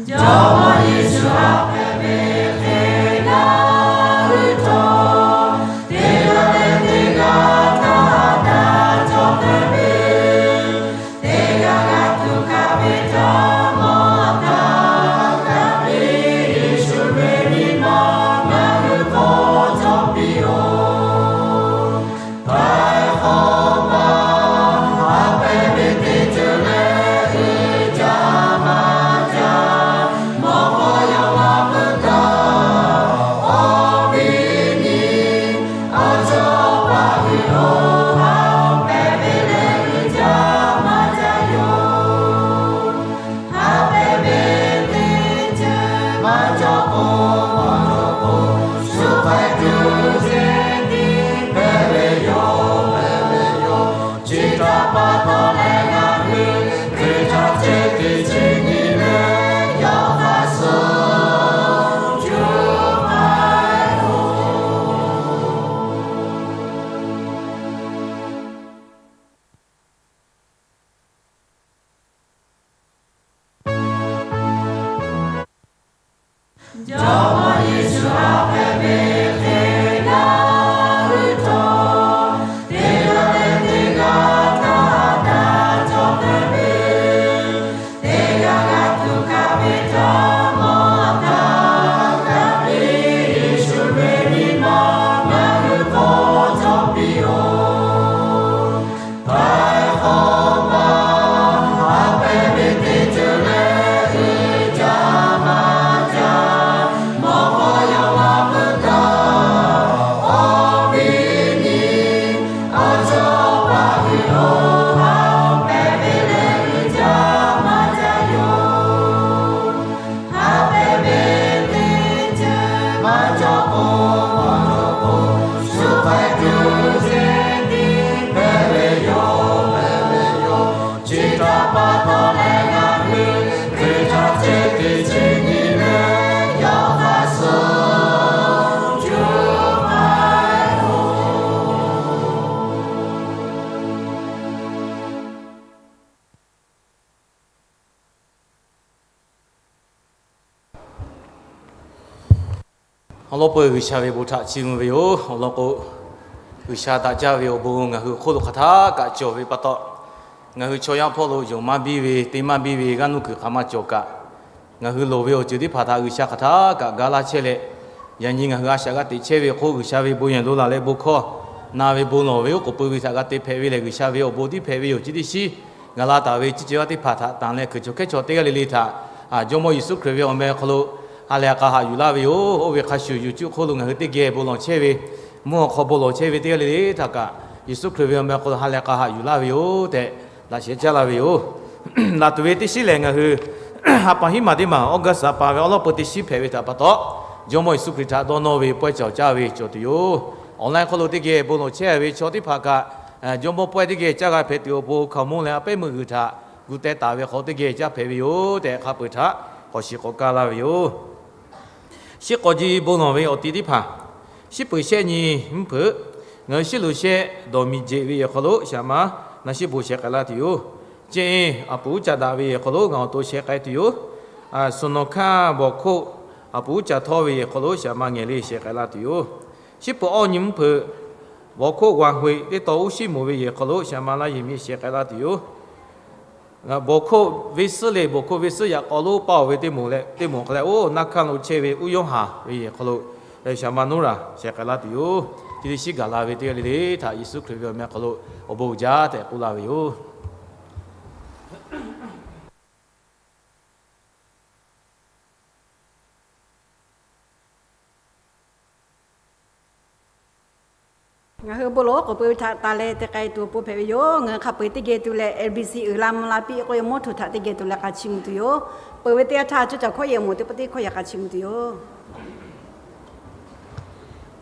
Jawˇmawˇ Yeˍsuˆ ha hpehꞈ ve hk'e ngaˬ hui htawˇ, teˇ g'aˇ leh teˇ g'aˇ htaꞈ daꞈ cawˬ hpehꞈ ve, teˇ g'aˇ g'a tuˬ hkanˍ ve Jawˇmawˇ htaꞈ kaꞈ piˇ, Yeˍsuˆ ve nyi ma ngaˬ hui hk'aw cawˬ piˇ-oˬ. Htaiˍ hk'awꞈ ma ha hpehꞈ ve teˇ ceuˬ leh, uiˍ jaˇ maˇ jaˇ, mawˇ hk'aw yaw la peuˬ htaˇ, awˬ viˉ nyi awˬ cawˬ paˍ hui-oˬ, ha hpehꞈ ve leh uiˍ jaˇ maˇ jaˇ yoˬ. Ha hpehꞈ ve teˇ ceuˬ maˇ cawˬ k'o, maˇ cawˬ k'o, shu hk'e tuˬ ceh tiˉ hpehꞈ ve yoˬ, hpehꞈ ve yoˬ. Chi htaꞈ pa taw leh ngaˬ hui Hkriꞈ yaˇ ceh tiˉ chi nyi leh, yawˇ hk'a suh cuˇ k'ai-oˬ. Jawˇmawˇ Yeˍsuˆ ha hpehꞈ ve hk'e ngaˬ hui htawˇ, teˇ g'aˇ leh teˇ g'aˇ htaꞈ daꞈ cawˬ hpehꞈ ve, teˇ g'aˇ g'a tuˬ hkanˍ ve Jawˇmawˇ htaꞈ kaꞈ piˇ, Yeˍsuˆ ve nyi ma ngaˬ hui hk'aw cawˬ piˇ-oˬ. Htaiˍ hk'awꞈ ma ha hpehꞈ ve teˇ ceuˬ leh, uiˍ jaˇ maˇ jaˇ, mawˇ hk'aw yaw la peuˬ htaˇ, awˬ viˉ nyi awˬ cawˬ paˍ hui-oˬ, ha hpehꞈ ve leh uiˍ jaˇ maˇ jaˇ yoˬ. Ha hpehꞈ ve teˇ ceuˬ maˇ cawˬ k'o, maˇ cawˬ k'o, shu hk'e tuˬ ceh tiˉ hpehꞈ ve yoˬ, hpehꞈ ve yoˬ. Chi htaꞈ pa taw leh ngaˬ hui Hkriꞈ yaˇ ceh tiˉ chi nyi leh, yawˇ hk'a suh cuˇ k'ai-oˬ. Awˬ lawn peuˬ G'uiˬsha ve bon htaꞈ chiˇ mvuh ve yoˬ. Awˬ lawn k'o, G'uiˬsha daꞈ jaˇ ve awˬ bon ngaˬ hui hk'oˆ lo hk'aˬ htaˇ kaꞈ cawˬ ve pa taw, ngaˬ hui chaw yaˇ hpawˇ lo yonˍ maˇ biˇ ve, te maˇ biˇ ve g'aˇ nuˇ kuiˬ hk'aˬ ma cawˬ kaꞈ, ngaˬ hui loˍ ve awˬ ceuˬ teˇ hpaˍ htaꞈ G'uiˬsha hk'aˬ htaˇ kaꞈ ga laˇ chehˇ leh, yaꞈ nyi ngaˬ hui a shaꞈ g'a teꞈ chehˇ ve hk'oˆ G'uiˬsha ve bon yehˬ lo laˬ leh bon hkawˇ na ve bon lawˬ ve oˉ k'oˍ pui ve htaꞈ g'a te hpehꞈ ve lehˬ, G'uiˬsha ve awˬ bon tiˉ hpehꞈ ve yoˬ. Chi teˇ shiˉ gaˬ la taˍ ve ciˇ ceuˬ yaˇ teˇ hpaˍ htaꞈ tanˍ leh hkui chaw hkehˉ chaw teˇ g'aˇ le le htaꞈ Jawˇmawˇ Yeˍsuˆ Hkriꞈ ve awˬ meh hk'aw lo ha lehˬ k'a haꞈ yuˬ laˇ ve yoˬ. Oˇ ve hk'a shuˍ YouTube hk'oˆ lo ngaˬ hui teˇ geh bon lawˬ chehˇ ve, mvuhˇ awˬ hk'aw bon lawˬ chehˇ ve teˇ g'aˇ le le htaꞈ kaꞈ Yeˍsuˆ Hkriꞈ ve awˬ meh hk'aw lo ha lehˬ k'a haꞈ yuˬ laˇ ve yoˬ tehꞈ laꞈ sheh caˇ laˇ ve yoˬ. Laˬ tuˬ ve teˇ shiˉ lehˬ, ngaˬ hui ha pa hiˉ maˬ teˇ maˬ August ha pa ve awˉ lawˉ peu teˇ shiˉ hpehꞈ ve htaꞈ pa taw, Jawˇmawˇ Yeˍsuˆ Hkriꞈ htaꞈ dawˇ nawˇ ve pawehˇ cawˬ caˇ ve cawˬ tuˬ yoˬ. Online hk'aw lo teˇ geh bon lawˬ chehˇ ve chaw teˇ hpaˍ kaꞈ, Jawˇmawˇ pawehˇ teˇ geh caˇ g'a hpehꞈ tuˬ awˬ pon hkaoˍmonˇ leh a pehˉ meuˇ g'uiˬ htaꞈ gu teh taˍ ve hk'aw teˇ geh caˇ hpehꞈ ve yoˬ tehꞈ hk'a peu-eˬ htaꞈ k'awꞈ shiˍ k'awꞈ kaˇ laˇ ve yoˬ. Shiˉ k'awꞈ ji bon lawˬ ve awˬ ti teˇ hpaˍ, shiˉ peuˬ shehˆ nyi mvuhˇ hpeuꞈ, ngaˬ hui shiˉ lo shehˆ dawˬ miˬ jeꞈ ve yehˬ hk'aw lo shaˍ ma na shiˉ bon sheh k'ai laˇ tuˬ yoˬ. Ceh-e, aˬ puˍ uˉ caꞈ daꞈ ve yehˬ hk'aw lo ngaˬ awˬ to sheh k'ai tuˬ yoˬ. Suhˍ nawˬ hkanˇ bawˬ hkoˆ aˬ puˍ uˉ caꞈ htawˇ ve yehˬ hk'aw lo shaˍ ma ngehˬ le sheh k'ai laˇ tuˬ yoˬ. Shiˉ peuˬ awˇ nyi mvuhˇ hpeuꞈ, bawˬ hkoˆ g'aˬ hoꞈ teˇ taw uˉ shiˉ moˍ ve yehˬ hk'aw lo shaˍ ma laˇ yehˬ miˇ sheh k'ai laˇ tuˬ yoˬ. Bawˬ hk'oˆ venˇ suhˉ le, bawˬ hk'oˆ venˇ suhˉ yaꞈ k'aw lo paˇ-oˬ ve teˇ moˍ leh teˇ moˍ hk'a leh, oˇ naˇ hkanˇ lo chehˇ ve uˉ yawˇ haˍ ve yehˬ hk'aw lo shaˍ ma nuˇ raˬ sheh k'ai laˇ tuˬ yoˬ. Chi teˇ shiˉ gaˬ la ve teˇ g'aˇ le le htaꞈ Yeˍsuˆ Hkriꞈ ve awˬ meh hk'aw lo awˬ bon uiˍ jaˇ tehꞈ k'oˆ laˇ ve yoˬ. Ngaˬ hui bon lawˬ oˉ k'oˍ pui ve htaꞈ taˍ leh te k'ai tuˬ awˬ pon hpehꞈ ve yoˬ. Ngaˬ hui hk'a peu-eˬ teˇ geh tuˬ leh, LBC uiˍ la mvuh la piˇ k'oˆ ve mawˇ htoꞈ htaꞈ teˇ geh tuˬ leh k'a chiˇ mvuh tuˬ yoˬ. Peuˬ ve teˇ yanˇ htaˇ cawˇ caˬ hkawˇ yehˬ moˍ teˇ pawˆ teˇ hkawˇ yaꞈ k'a chiˇ mvuh tuˬ yoˬ.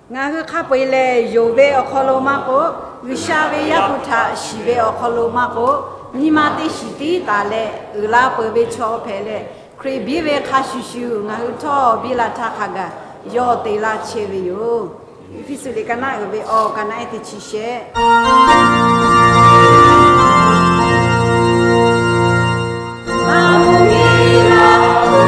Ngaˬ hui hk'a peu-eˬ lehˬ, yonˍ ve awˬ hk'aw lo maˇ k'oˆ, G'uiˬsha ve Yaˇ hpu htaꞈ shiˍ ve awˬ hk'aw lo maˇ k'oˆ, nyi ma teˇ shiˍ tiˉ taˍ leh uiˍ la peuˬ ve chaw hpehꞈ leh, Hkriꞈ biˇ ve hk'a shuˍ shuˍ ngaˬ hui htawˇ biˇ la htaˇ hk'a gaˬ yawˇ te laˇ chehˇ ve yoˬ. Eˇfeˇsuꞈ liꞈ ka naˆ uiˍ ve awˬ ka naˆ ehˉ teˇ chi shehˆ. Aˬ mvuhˇ miˬ la k'o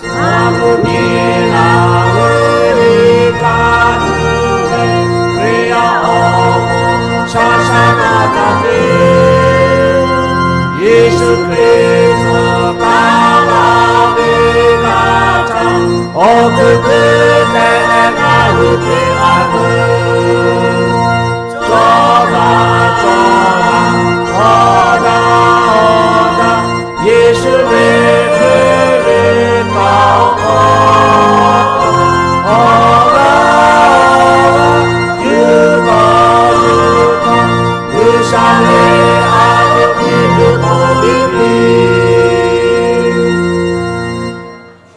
Ngaˬ hui miˬ laˬ ve liꞈ ka tuˬ ve Hkriꞈ yaˇ awˬ moˍ shaˍ shaˍ na taˍ ve, Yeˍsuˆ Hkriꞈ tcuh taˍ laˇ ve g'a htaꞈ awˬ hkuiˉ puiˉ tehꞈ ngaˬ hui te g'a tuˬ, cawˇ daꞈ cawˇ daꞈ, awˬ daꞈ awˬ daꞈ, Yeˍsuˆ ve hk'e ve kaꞈ awˬ hk'aw, awˬ g'aˇ awˬ g'aˇ, yuˬ tawˆ yuˬ tawˆ, G'uiˬsha ve a loˍ piˇ tuˬ k'oˆ piˇ piˇ.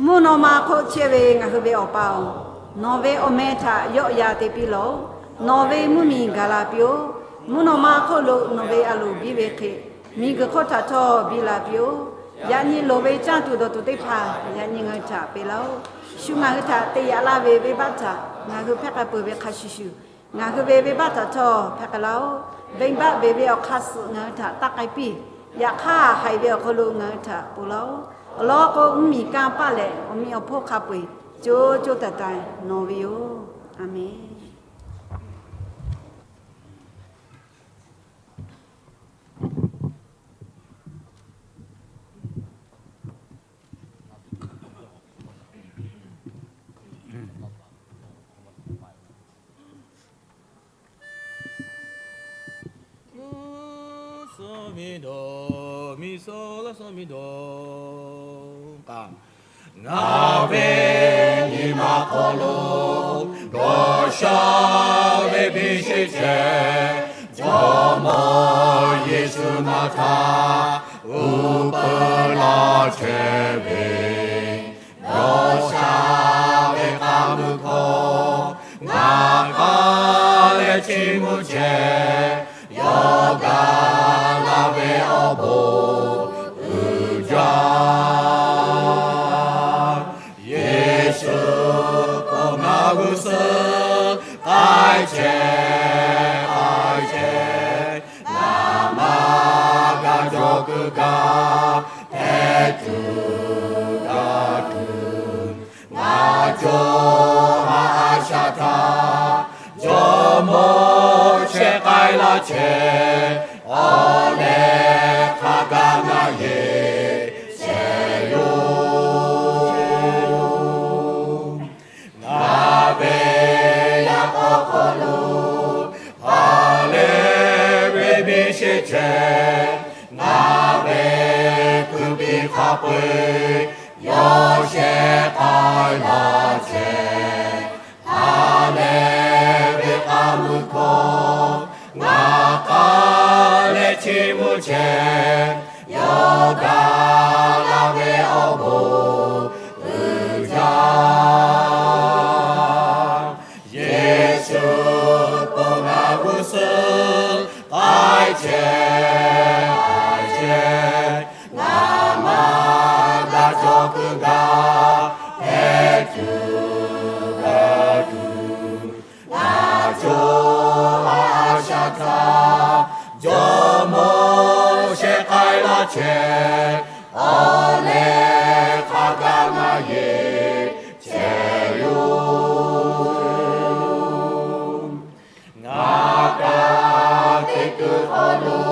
Mvuhˇ naw ma hk'oˆ chehˇ ve ngaˬ hui ve Awˬ pa-oˬ, nawˬ ve awˬ meh htaꞈ yawˆ yan te piˇ lawˬ. Nawˬ ve mvuhˇmiˬ gaˬ la piˇ-oˆ. Mvuhˇ naw ma hk'oˆ lo nawˬ ve a loˍ biˇ ve hk'e, miˬguiˬ hk'oˆ htaꞈ htawˇ biˇ la piˇ-oˆ. Yaꞈ nyi loˍ ve caˇ tuˬ dawˬ tuˬ teˇ hpaˍ yaꞈ nyi ngaˬ hui htaꞈ peꞈ laˇ-oˆ. Shu ngaˬ hui htaꞈ te yaꞈ laˇ ve venˇbaˆ htaꞈ ngaˬ hui hpehˇ k'ai peuˬ ve hk'a shuˍ shuˍ, ngaˬ hui ve venˇbaˆ htaꞈ htawˇ hpehˇ k'ai laˇ-oˆ. Venˇbaˆ beˬ ve awˬ hk'aˇ suh ngaˬ hui htaꞈ taˆ k'ai piˇ. Yaꞈ hk'aˇ, haiˬ ve awˬ hk'aw lo ngaˬ hui htaꞈ ponˬ laˇ-oˆ. Awˬ lawn k'o, mvuhˇmiˬ kanˇ paˆ leh awˬ meꞈ awˬ hponˇ hk'a peu-eˬ co co taiˍ taiˍ nawˬ ve yoˬ. A menˬ. Ngaˬ ve nyi ma hk'aw lo dawˬ sha ve biˇ sheˆ chehˇ, Jawˇmawˇ Yeˍsuˆ ma htaꞈ uˉ peunˍ laˇ chehˇ ve, dawˬ sha ve k'aˇ mui hkawˇ ngaˬ k'aˉ leh chiˇ mvuh chehˇ, yawˇ gaˬ la ve awˬ bon uiˍ jaˇ. Yeˍsuˆ k'o ngaˬ g'uˇ suhˍ k'ai chehˇ k'ai chehˇ, ngaˬ maˇ g'a cawˬ kuiˬ gaˇ hpehꞈ tuˬ g'a tuˬ, ngaˬ cawˬ ha a shaꞈ htaˇ, Jawˇmawˇ chehˇ k'ai laˇ chehˇ, awˬ leh hk'a gaˇ ngaˬ yeˬ chehˇ yoˬ. Ngaˬ ve yaꞈ k'aw hk'aw lo ha leh ve biˇ sheˆ chehˇ, ngaˬ ve kuiˬ piˇ hk'a peu-eˬ yawˇ shehˍ k'ai laˇ chehˇ. Ha leh ve k'aˇ mui hkawˇ ngaˬ k'aˉ leh chiˇ mvuh chehˇ, yawˇ gaˬ la ve awˬ bon uiˍ jaˇ. Yeˍsuˆ k'o ngaˬ g'uˇ suhˍ k'ai chehˇ k'ai chehˇ, ngaˬ maˇ g'a cawˬ kuiˬ gaˇ hpehꞈ tuˬ g'a tuˬ, ngaˬ cawˬ ha a shaꞈ htaˇ, Jawˇmawˇ shehˍ k'ai laˇ chehˇ, awˬ leh hk'a gaˇ ngaˬ yeˬ chehˇ yoˬ. Ngaˬ kaꞈ teˇ kuiˬ hk'aw lo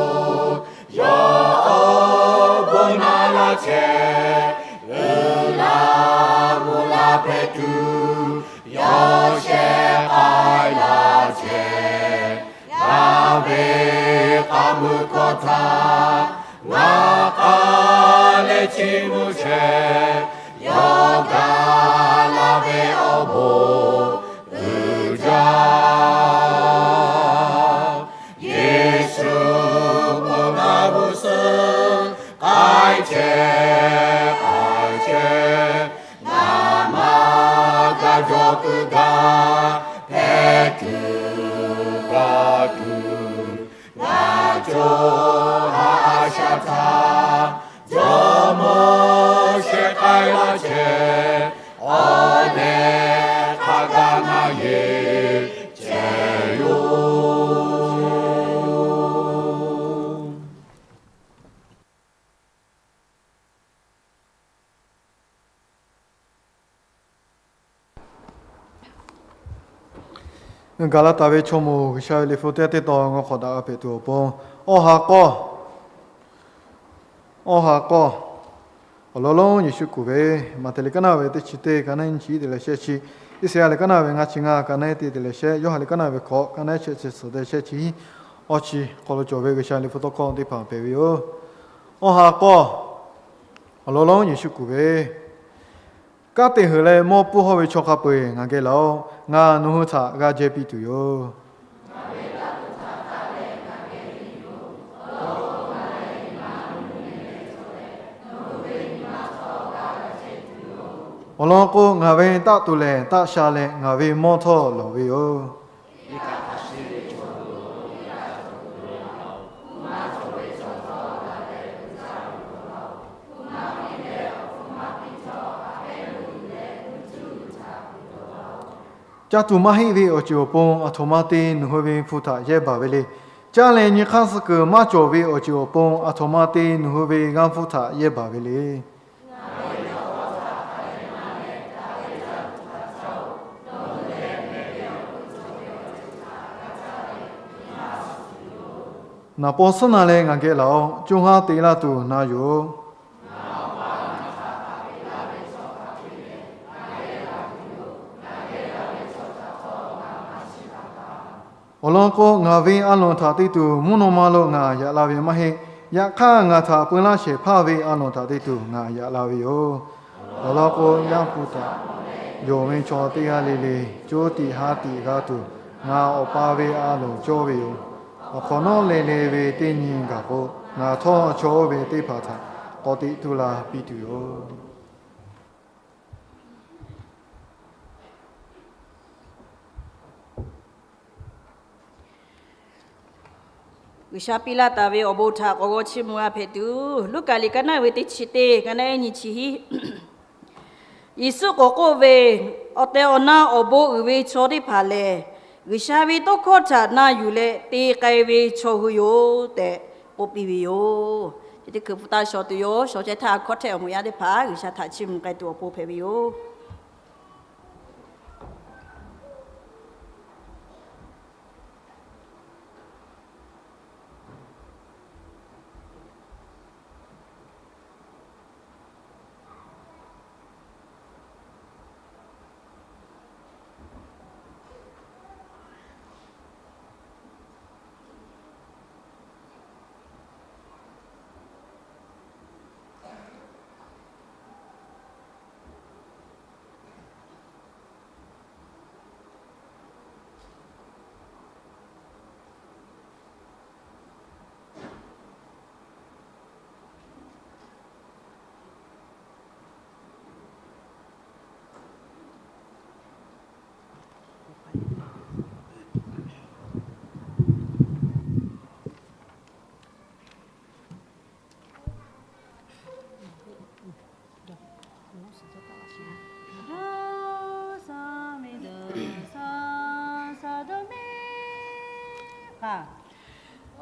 yawˇ awˬ bon na laˇ chehˇ, uiˍ la mvuh la hpehꞈ tuˬ yawˇ shehˍ k'ai laˇ chehˇ. Ngaˬ ve k'aˇ mui hkawˇ htaꞈ ngaˬ k'aˉ leh chiˇ mvuh chehˇ, yawˇ gaˬ la ve awˬ bon uiˍ jaˇ. Yeˍsuˆ k'o ngaˬ g'uˇ suhˍ k'ai chehˇ k'ai chehˇ, ngaˬ maˇ g'a cawˬ kuiˬ gaˇ hpehꞈ tuˬ g'a tuˬ, ngaˬ cawˬ ha a shaꞈ htaˇ, Jawˇmawˇ shehˍ k'ai laˇ chehˇ, awˬ leh hk'a gaˇ ngaˬ yeˬ chehˇ yoˬ. Gaˍlaˍtaˍ ve chaw moˍ G'uiˬsha ve liꞈ hpu teˇ g'aˇ teˇ tawn ngaw hk'awꞈ daꞈ g'a hpehꞈ tuˬ awˬ pon, awˬ ha k'awˇ, awˬ ha k'awˇ, awˬ lawn lonˉ Yeˍsuˆ kuˬ ve, Maꞈhtehˍ liꞈ kaˉ naˆ ve teˇ chi teˇ, ka naˆ nyiˇ chi hiˉ te leh shehˆ chi, Iˉsaˍyaˆ liꞈ kaˉ naˆ ve ngaˇ chi ngaˇ, ka naˆ ehˉ te te leh shehˆ, Yoˇhanˬ liꞈ kaˉ naˆ ve hkawꞈ, ka naˆ ehˉ shehˆ chi suhˍ te shehˆ chi hiˉ, awˇ chi hk'aw lo cawˬ ve G'uiˬsha liꞈ hpu tawˇ hkawˇ teˇ hpaˍ hpehꞈ ve yoˬ. Awˬ ha k'awˇ, awˬ lawn lonˉ Yeˍsuˆ kuˬ ve, Kanˉ te heuˬ leh mawˇ pfuhˇ hawˇ ve chaw hk'a peu-eˬ ngaˬ geh laˬ-oꞈ. Ngaˬ nawˬ hui htaꞈ g'a jehˇ piˇ tuˬ yoˬ. Awˬ lawn k'o, ngaˬ ve taˆ tuˬ lehˬ taˆ sha leh ngaˬ ve mawˇ htawˇ lawˬ ve yoˬ. Caˇ tuˬ maˇ heˆ ve awˬ ceuˬ awˬ pon aˬ htoꞈ ma te nawˬ hui ve hpu htaꞈ yehˇ baˬ ve le. Caˇ leh nyi hk'aˇ suh kuiˬ maˇ cawˬ ve awˬ ceuˬ awˬ pon aˬ htoꞈ ma te nawˬ hui ve g'aˇ hpfuhˇ htaꞈ yehˇ baˬ ve le. Naˍ paw suhˉ na leh ngaˬ geh laˬ-oꞈ. Co ha teꞈ la tuˬ na yoˬ. Awˬ lawn k'o, ngaˬ ve a loˍ htaꞈ te tuˬ mvuhˇ naw ma lo ngaˬ yaꞈ la ve maˇ heˆ. Yaꞈ hk'aˇ, ngaˬ htaꞈ peu laˇ shehˍ hpaˇ ve a loˍ htaꞈ te tuˬ ngaˬ yaꞈ la ve yoˬ. Awˬ lawn k'o, Yaˇ hpu htaꞈ yonˍ ve chaw teˇ g'aˇ le le co tiꞈ ha tiꞈ g'a tuˬ, ngaˬ Awˬ pa ve a loˍ cawˇ ve yoˬ. Awˬ hk'awꞈ nawˉ le le ve teˇ nyi gaˬ k'o, ngaˬ htawˇ chaw oˇ ve teˇ hpaˍ htaꞈ k'awꞈ teꞈ tu la piˇ tuˬ yoˬ. G'uiˬsha piˇ laˇ taˍ ve awˬ bon htaꞈ k'awꞈ g'aw chiˇ mvuh g'a hpehꞈ tuˬ, Luˉkaꞈ liꞈ kaˉ naˆ ve teˇ chi teˇ, ka naˆ ehˉ nyi chi hiˉ. Yeˍsuˆ k'awꞈ k'oˆ ve, Awˬ tehˬ awˬ na awˬ bon uiˍ ve chaw teˇ hpaˍ lehˬ, G'uiˬsha ve tawˇ hkawˇ htaꞈ na yuˬ leh te k'ai ve chaw hui yoˬ tehꞈ k'oˆ piˇ ve yoˬ. Chi teˇ hkui hpu taˇ shawˍ tuˬ yoˬ. Shawˍ chehˇ htaˇ, hkawˇ htehˆ awˬ moˍ yaˇ teˇ hpaˍ G'uiˬsha htaꞈ chiˇ mvuh k'ai tuˬ awˬ pon hpehꞈ ve yoˬ.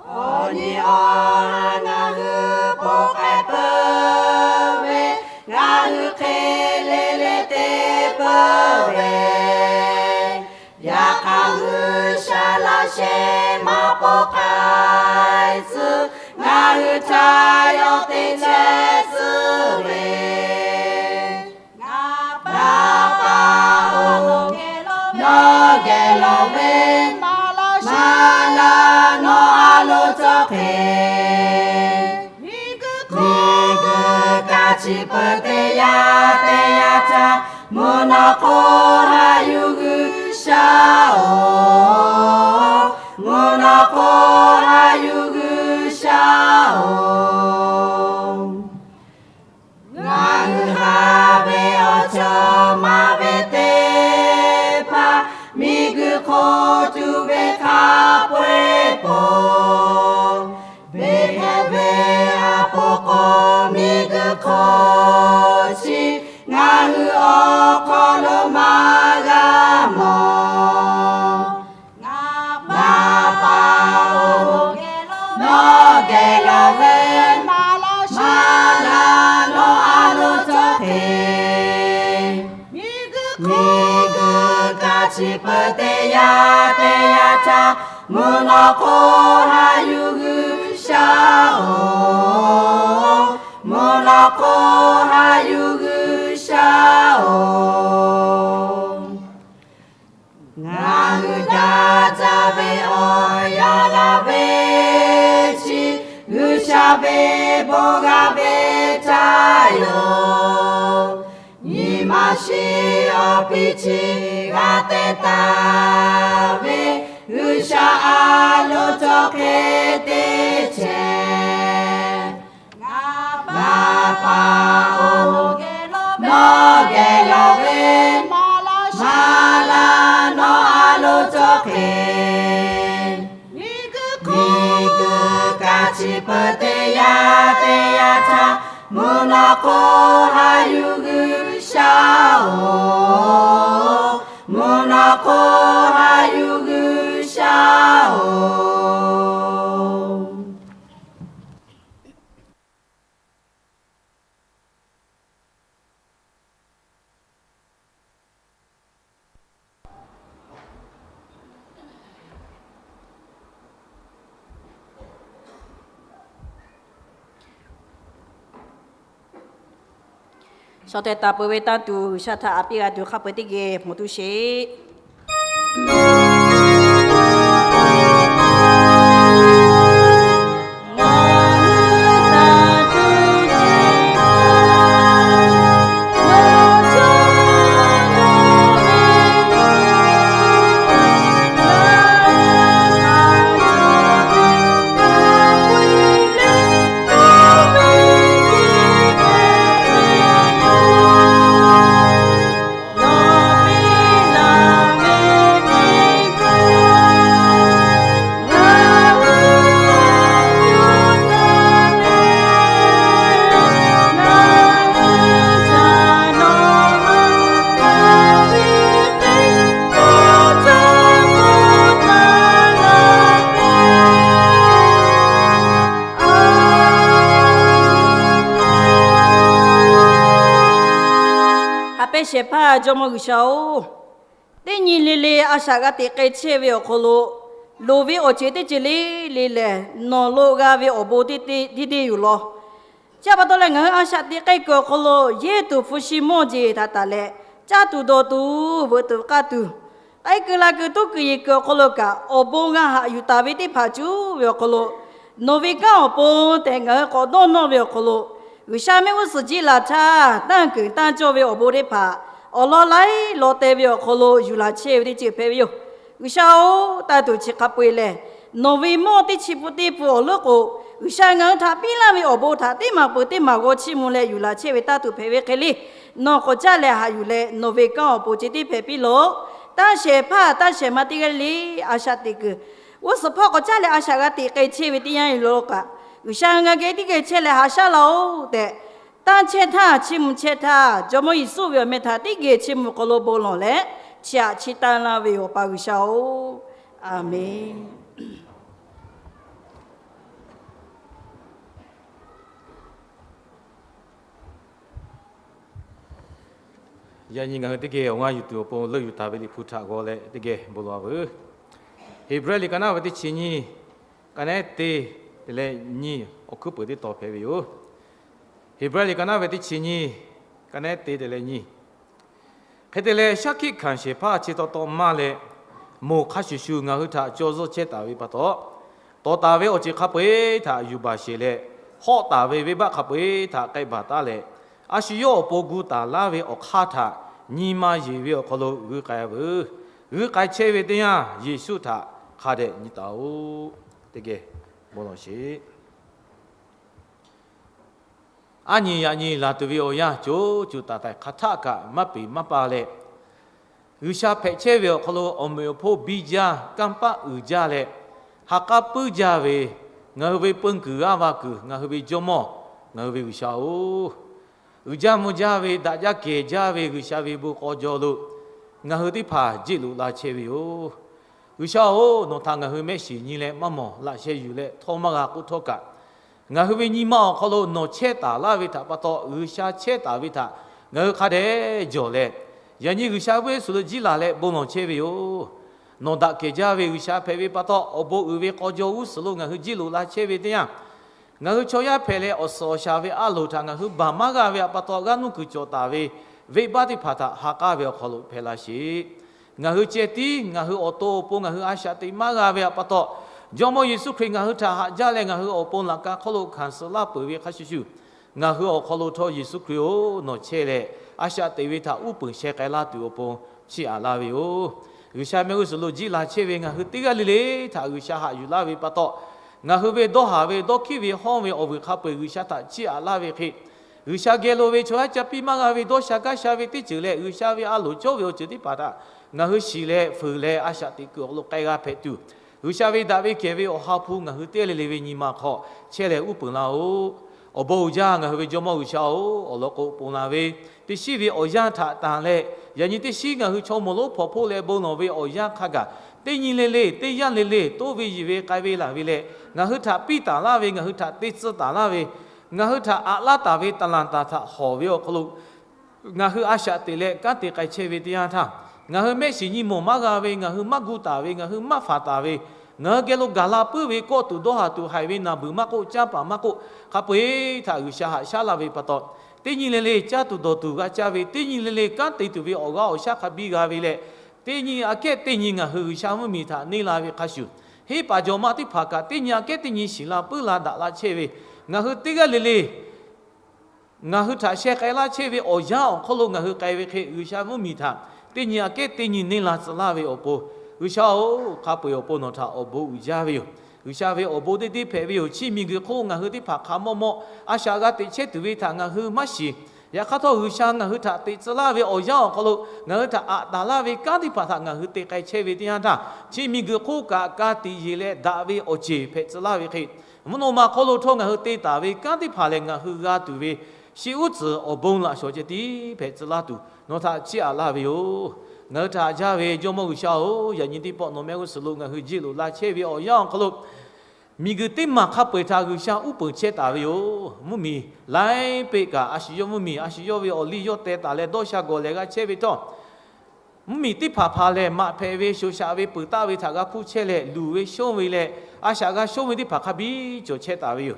Awˬ nyi awˬ ha ngaˬ hui ponˬ k'ai peuˬ ve, ngaˬ hui hk'e le le te peuˬ ve, yaꞈ hk'aˇ G'uiˬsha laꞈ sheh maˇ ponˬ k'ai tcuh, ngaˬ hui htaꞈ yawˇ te chehˇ tcuh ve. Ngaˬ pa pa-oˬ, nawˬ geh lawˬ ve maˇ laˇ nawˬ a loˍ cawˬ hk'e, miˬguiˬ kaꞈ chi peuˬ teˇ yanˇ teˇ yanˇ htaˇ, mvuhˇ naw hk'oˆ haꞈ yuˬ G'uiˬsha-oˬ, mvuhˇ naw hk'oˆ haꞈ yuˬ G'uiˬsha-oˬ. Ngaˬ hui haꞈ ve awˬ cawˬ maˍ ve teˇ hpaˍ miˬguiˬ hk'oˆ tuˬ ve hk'a peu-eˬ po, beˬ hpehꞈ ve a poˍ k'o, miˬguiˬ hk'oˆ chi ngaˬ hui awˬ hk'aw lo maˇ g'a mawˬ. Ngaˬ pa pa-oˬ, nawˬ geh lawˬ ve maˇ laˇ nawˬ a loˍ cawˬ hk'e, miˬguiˬ kaꞈ Chi peuˬ teˇ yanˇ teˇ yanˇ htaˇ, mvuhˇ naw hk'oˆ haꞈ yuˬ G'uiˬsha-oˬ, mvuhˇ naw hk'oˆ haꞈ yuˬ G'uiˬsha-oˬ. Ngaˬ hui daꞈ jaˇ ve awˬ yanˇ laˇ ve chi, G'uiˬsha ve bon g'a ve htaˇ yoˬ. Nyi ma shiˍ awˬ piˇ chi g'a te taˍ ve, G'uiˬsha a loˍ cawˬ hk'e teˇ cehˬ. Ngaˬ paˍ-oˬ, nawˬ geh yaw ve, maˍ laˇ nawˬ a loˍ cawˬ hk'e. Miˬguiˬ kaꞈ chi peuˬ teˇ yanˇ teˇ yanˇ htaˇ, mvuhˇ naw hk'oˆ haꞈ yuˬ G'uiˬsha-oˬ, mvuhˇ naw hk'oˆ haꞈ yuˬ G'uiˬsha-oˬ. Shaw teh taˍ peuˬ ve tanˇ tuˬ, G'uiˬsha htaꞈ aꞈ piˇ g'a tuˬ hk'a peu-eˬ teˇ geh mawˬ tuˬ sheˍ. Haꞈ pehnˇ shehˍ hpaˇ Jawˇmawˇ G'uiˬsha-oˬ, teˇ nyi le le a shaꞈ g'a teꞈ k'ai chehˇ ve awˬ hk'aw lo, loˍ ve awˬ ceuˬ teˇ ceuˬ le le lehˬ, nawˬ lo g'a ve awˬ bon teˇ deˇ yoˬ law. Chi pa taw leh ngaˬ hui a shaꞈ teꞈ k'ai kuiˬ awˬ hk'aw lo yehˇ tuˬ hpu shi mawˇ jeˬ htaꞈ taˍ leh, caˇ tuˬ dawˬ tuˬ veuꞈ tuˬ k'aˇ tuˬ, k'ai kuiˬ la kuiˬ tuˉ kuiˬ yeˬ kuiˬ awˬ hk'aw lo kaꞈ awˬ bon g'a haꞈ yuˬ taˍ ve teˇ hpaˍ cuˉ ve awˬ hk'aw lo, nawˬ ve kanˉ awˬ pon tehꞈ ngaˬ hui k'awꞈ dawˇ nawˇ ve awˬ hk'aw lo, G'uiˬsha mehˆ g'uˇ suhˍ jiˆ laˬ htaˇ, tanˇ kuiˬ tanˇ cawˇ ve awˬ bon teˇ hpaˍ awˬ lawn laiˉ law teh ve awˬ hk'aw lo yuˬ laˬ chehˇ ve teˇ ceuˬ hpehꞈ ve yoˬ. G'uiˬsha-oˬ, tanˇ tuˬ chi hk'a peu-eˬ lehˬ, nawˬ ve mawˇ teˇ chi pun teˇ pun awˬ leuˉ k'o, G'uiˬsha ngaˬ hui htaꞈ piˇ laˇ ve awˬ bon htaꞈ teˇ maˬ peuˬ teˇ maˬ g'aw chiˇ mvuh leh yuˬ laˬ chehˇ ve tanˇ tuˬ hpehꞈ ve hk'e le. Nawˬ k'awꞈ caˇ leh haꞈ yuˬ leh, nawˬ ve kanˉ awˬ pon ceh tiˉ hpehꞈ piˇ lawˬ. Tanˇ shehˍ hpaˇ tanˇ shehˍ ma teˇ g'aˇ le le a shaꞈ teꞈ kuiˬ, g'uˇ suhˍ hpawˇ k'awꞈ caˇ leh a shaꞈ g'a teꞈ k'ai chehˇ ve teˇ yanˇ lo kaꞈ, G'uiˬsha ngaˬ geh teˇ geh chehˇ leh haꞈ shaˉ laˇ-oˬ tehꞈ, tanˇ chehˇ htaˇ, chiˇ mvuh chehˇ htaˇ, Jawˇmawˇ Yeˍsuˆ ve awˬ meh htaꞈ teˇ geh chiˇ mvuh hk'aw lo bon lawˬ leh, chi htaꞈ chiˇ taˇ laˇ ve yoˬ, Awˬ pa G'uiˬsha-oˬ. Aˬmenˍ. Yaꞈ nyi ngaˬ hui teˇ geh awˬ g'aˇ yuˬ tuˬ awˬ pon leuˆ yuˬ taˍ ve Liꞈ hpu htaꞈ g'aw leh teˇ geh bon lawˬ-a veuˬ. Heˍbrehˇ liꞈ ka naˉ ve teˇ chi nyiˇ, ka nehˉ teˇ te leh nyiˇ awˬ hkuiˉ peuˍ teˇ tawn hpehꞈ ve yoˬ. Heˍbrehˇ liꞈ ka naˉ ve teˇ chi nyiˇ, ka nehˉ teˇ te leh nyiˇ. Hk'e te leh, shaˉ hkiˆ hkanˍ shehˍ hpaˇ chi taw taw maˇ leh, moˬ hk'a shuˍ shuˍ ngaˬ hui htaꞈ caw zuhˇ chehˇ taˍ ve pa taw, tawˍ taˍ ve awˬ ceuˬ hk'a peu-eˬ htaꞈ yuˬ baˬ sheˍ leh, hawˆ taˍ ve venˇbaˆ hk'a peu-eˬ htaꞈ k'ai baˬ taˉ leh, a shu yawˇ awˬ pon gu taˍ laˇ ve awˬ hk'aˇ htaꞈ nyi ma yeˬ ve awˬ hk'aw lo g'uiˇ k'ai veuˬ. G'uiˇ k'ai chehˇ ve teˇ yanˇ, Yeˍsuˆ htaꞈ hk'a dehꞈ nyi taˍ-oꞈ. Teˇ geh bon lawˬ sheˍ. Aˉ nyi yaꞈ nyi laˬ tuˬ ve awˬ yanˇ co co taiˍ taiˍ hk'aˬ htaˆ kaꞈ maˇ peˍ maˇ pa leh, G'uiˬsha hpehꞈ chehˇ ve awˬ hk'aw lo awˬ meꞈ awˬ hponˇ biˇ jaˇ, kanˇ paˆ uiˍ jaˇ leh, ha k'aˉ puiˉ jaˇ ve, ngaˬ hui ve peu kuiˬ g'aˇ va kuiˬ, ngaˬ hui ve Jawˇmawˇ, ngaˬ hui ve G'uiˬsha-oˬ, uiˍ jaˇ mvuh jaˇ ve, daꞈ jaˇ kehˬ jaˇ ve G'uiˬsha ve bon k'aw jaw lo ngaˬ hui teˇ hpaˍ jeˆ loꞈ la chehˇ ve yoˬ. G'uiˬsha-oˬ, nawˬ htaꞈ ngaˬ hui mehˆ shiˍ nyi leh maˇ mawˬ laꞈ sheh yuˬ leh htawˇ maˇ g'a k'oˆ htawˇ kaꞈ, ngaˬ hui ve nyi ma awˬ hk'aw lo nawˬ chehˇ taˍ laˇ ve htaꞈ pa taw, G'uiˬsha chehˇ taˍ ve htaꞈ ngaˬ hui hk'a dehꞈ jawˬ leh, Yaꞈ nyi G'uiˬsha ve suhˍ lo jiˇ laˬ leh bon lawˬ chehˇ ve yoˬ. Nawˬ daꞈ kehˬ jaˇ ve G'uiˬsha hpehꞈ ve pa taw, awˬ bon uiˍ ve k'aw jaw g'uˇ suhˍ lo ngaˬ hui jiˇ loꞈ la chehˇ ve teˇ yanˇ, ngaˬ hui chaw yaˇ hpehꞈ leh awˬ suhˍ awˬ shaˍ ve a loˍ htaꞈ ngaˬ hui baˬ maˇ g'a ve pa taw, g'aˇ nuˇ kuiˬ cawˬ taˍ ve venˇbaˆ teˇ hpaˍ htaꞈ ha k'aˉ ve awˬ hk'aw lo hpehꞈ la sheˍ. Ngaˬ hui ceh tiˉ ngaˬ hui awˬ to awˬ pon ngaˬ hui a shaꞈ teꞈ maˇ g'a ve pa taw, Jawˇmawˇ Yeˍsuˆ Hkriꞈ ngaˬ hui htaꞈ haꞈ jaˇ leh ngaˬ hui awˬ pon laꞈ ka hk'oˆ lo hkanˍ suh laˇ peuˬ ve hk'a shuˍ shuˍ, ngaˬ hui awˬ hk'aw lo htawˇ Yeˍsuˆ Hkriꞈ-oˬ, nawˬ chehˇ leh a shaꞈ teꞈ ve htaꞈ uˉ peunˍ sheh k'ai laˇ tuˬ awˬ pon chiˇ aꞈ laˇ ve yoˬ. G'uiˬsha mehˆ g'uˇ suhˍ lo jiˇ la chehˇ ve ngaˬ hui teˇ g'aˇ le le htaꞈ G'uiˬsha haꞈ yuˬ laˇ ve pa taw, ngaˬ hui ve dawˇ haˍ ve dawˇ hkiˉ ve hawˇ ve awˬ vuiˬ hk'a peu-eˬ G'uiˬsha htaꞈ chiˇ aꞈ laˇ ve hk'e, G'uiˬsha geh lo ve chaw yaˇ ca piˇ maˇ g'a ve dawˇ sha gaˇ sha ve teˇ ceuˬ leh G'uiˬsha ve a loˍ cawˇ ve awˬ ceuˬ teˇ hpaˍ htaꞈ ngaˬ hui shiˍ leh fuiˍ leh a shaꞈ teꞈ kuiˬ awˬ hk'aw lo k'ai g'a hpehꞈ tuˬ, G'uiˬsha ve daꞈ ve kehˬ ve Awˬ ha hpu ngaˬ hui teˇ g'aˇ le le ve nyi ma hk'aw chehˇ leh uˉ peunˍ laˇ-oˆ. Awˬ bon uiˍ jaˇ ngaˬ hui ve Jawˇmawˇ G'uiˬsha-oˬ, awˬ lawn k'o ponˬ laˬ ve teˇ shiˉ ve awˬ yanˇ htaꞈ tanˬ leh, yaꞈ nyi teˇ shiˉ ngaˬ hui chaw mawˬ lonˉ hpawnˬ hpoˆ leh bon lawˬ ve awˬ yanˇ hk'a gaˬ, teˇ nyi le le teˇ yanˇ le le toˇ ve yiˬ ve k'ai ve laˬ ve leh, ngaˬ hui htaꞈ piˇ taˍ laˇ ve, ngaˬ hui htaꞈ te tcuh taˍ laˇ ve, ngaˬ hui htaꞈ aꞈ laˇ taˍ ve taˍ laˬ taˍ htaꞈ hawˍ ve awˬ hk'aw lo ngaˬ hui a shaꞈ teꞈ leh kanˉ te k'ai chehˇ ve teˇ yanˇ htaˇ, ngaˬ hui mehˆ shiˍ nyi mawˬ maˇ g'a ve, ngaˬ hui maˇ gu taˍ ve, ngaˬ hui maˇ faˍ taˍ ve, ngaˬ hui geh lo gaˬ la puiˉ ve kawˆ tuˬ dawˇ haˍ tuˬ haiˬ ve naˬ beuˬ maˇ k'oˆ, canˇ paˍ maˇ k'oˆ, hk'a peu-eˬ htaꞈ G'uiˬsha haꞈ shaˉ laˇ ve pa taw, teˇ nyi le le caˇ tuˬ dawˬ tuˬ g'a caˇ ve, teˇ nyi le le kanˉ te tuˬ ve awˬ g'aˇ awˬ shaˉ hk'a biˇ g'a ve leh, teˇ nyi aꞈ kehˉ teˇ nyi ngaˬ hui G'uiˬsha mvuhˇmiˬ htaꞈ neˇ la ve hk'a shuˍ, henˇ paˍ jawˬ ma teˇ hpaˍ kaꞈ teˇ nyi aꞈ kehˉ teˇ nyi shiˍ la puiˉ la daꞈ la chehˇ ve, ngaˬ hui teˇ g'aˇ le le ngaˬ hui htaꞈ sheh k'ai laˇ chehˇ ve awˬ yanˇ awˬ hk'aw lo ngaˬ hui k'ai ve hk'e, G'uiˬsha mvuhˇmiˬ htaꞈ teˇ nyi aꞈ kehˉ teˇ nyi neˇ la tcuh laˇ ve awˬ pon, G'uiˬsha-oˬ, hk'a peu-eˬ awˬ pon nawˬ htaꞈ awˬ bon uiˍ jaˇ ve yoˬ. G'uiˬsha ve awˬ bon teˇ deˇ hpehꞈ ve yoˬ. Chi miˬguiˬ hk'oˆ ngaˬ hui teˇ hpaˍ hk'a mawˇ mawˇ a shaꞈ g'a teꞈ chehˇ tuˬ ve htaꞈ ngaˬ hui maˇ shiˍ. Yaꞈ hk'aˇ htawˇ, G'uiˬsha ngaˬ hui htaꞈ teꞈ tcuh laˇ ve awˬ yanˇ awˬ hk'aw lo ngaˬ hui htaꞈ aꞈ taˍ laˇ ve kanˉ teˇ hpaˍ htaꞈ ngaˬ hui te k'ai chehˇ ve teˇ yanˇ htaˇ, chi miˬguiˬ hk'oˆ kaꞈ ka tiꞈ yeˬ leh daꞈ ve awˬ ceˬ hpehꞈ tcuh laˇ ve hk'e, mvuhˇ naw ma hk'aw lo htawˇ ngaˬ hui te taˍ ve kanˉ teˇ hpaˍ lehˬ, ngaˬ hui g'a tuˬ ve shi uˉ tcuhˍ awˬ bon laꞈ shawˍ ceh tiˉ hpehꞈ tcuh laˇ tuˬ nawˬ htaꞈ chiˇ aꞈ laˇ ve yoˬ. Ngaˬ hui htaꞈ haꞈ jaˇ ve Jawˇmawˇ G'uiˬsha-oˬ, yaꞈ nyi teˇ pawˆ nawˬ mehˆ g'uˇ suhˍ lo ngaˬ hui jiˇ loꞈ la chehˇ ve awˬ yanˇ awˬ hk'aw lo, miˬguiˬ teˇ maˬ hk'a peu-eˬ htaꞈ G'uiˬsha uˉ peunˍ chehˇ taˍ ve yoˬ. Mvuhˇmiˬ laiˉ peˆ kaꞈ a shu yawˇ mvuhˇmiˬ, a shu yawˇ ve awˬ liˇ yawˇ teh taˍ leh dawˇ sha gawˬ lehˬ g'a chehˇ ve htawˇ, mvuhˇmiˬ teˇ hpaˍ hpaˍ lehˬ, maꞈ hpehꞈ ve shoꞈ shaꞈ ve peuˬ taˆ ve htaꞈ g'a hpuˇ chehˇ leh, luˬ ve shonˇ ve leh a shaꞈ g'a shonˇ ve teˇ hpaˍ hk'a biˇ cawˬ chehˇ taˍ ve yoˬ.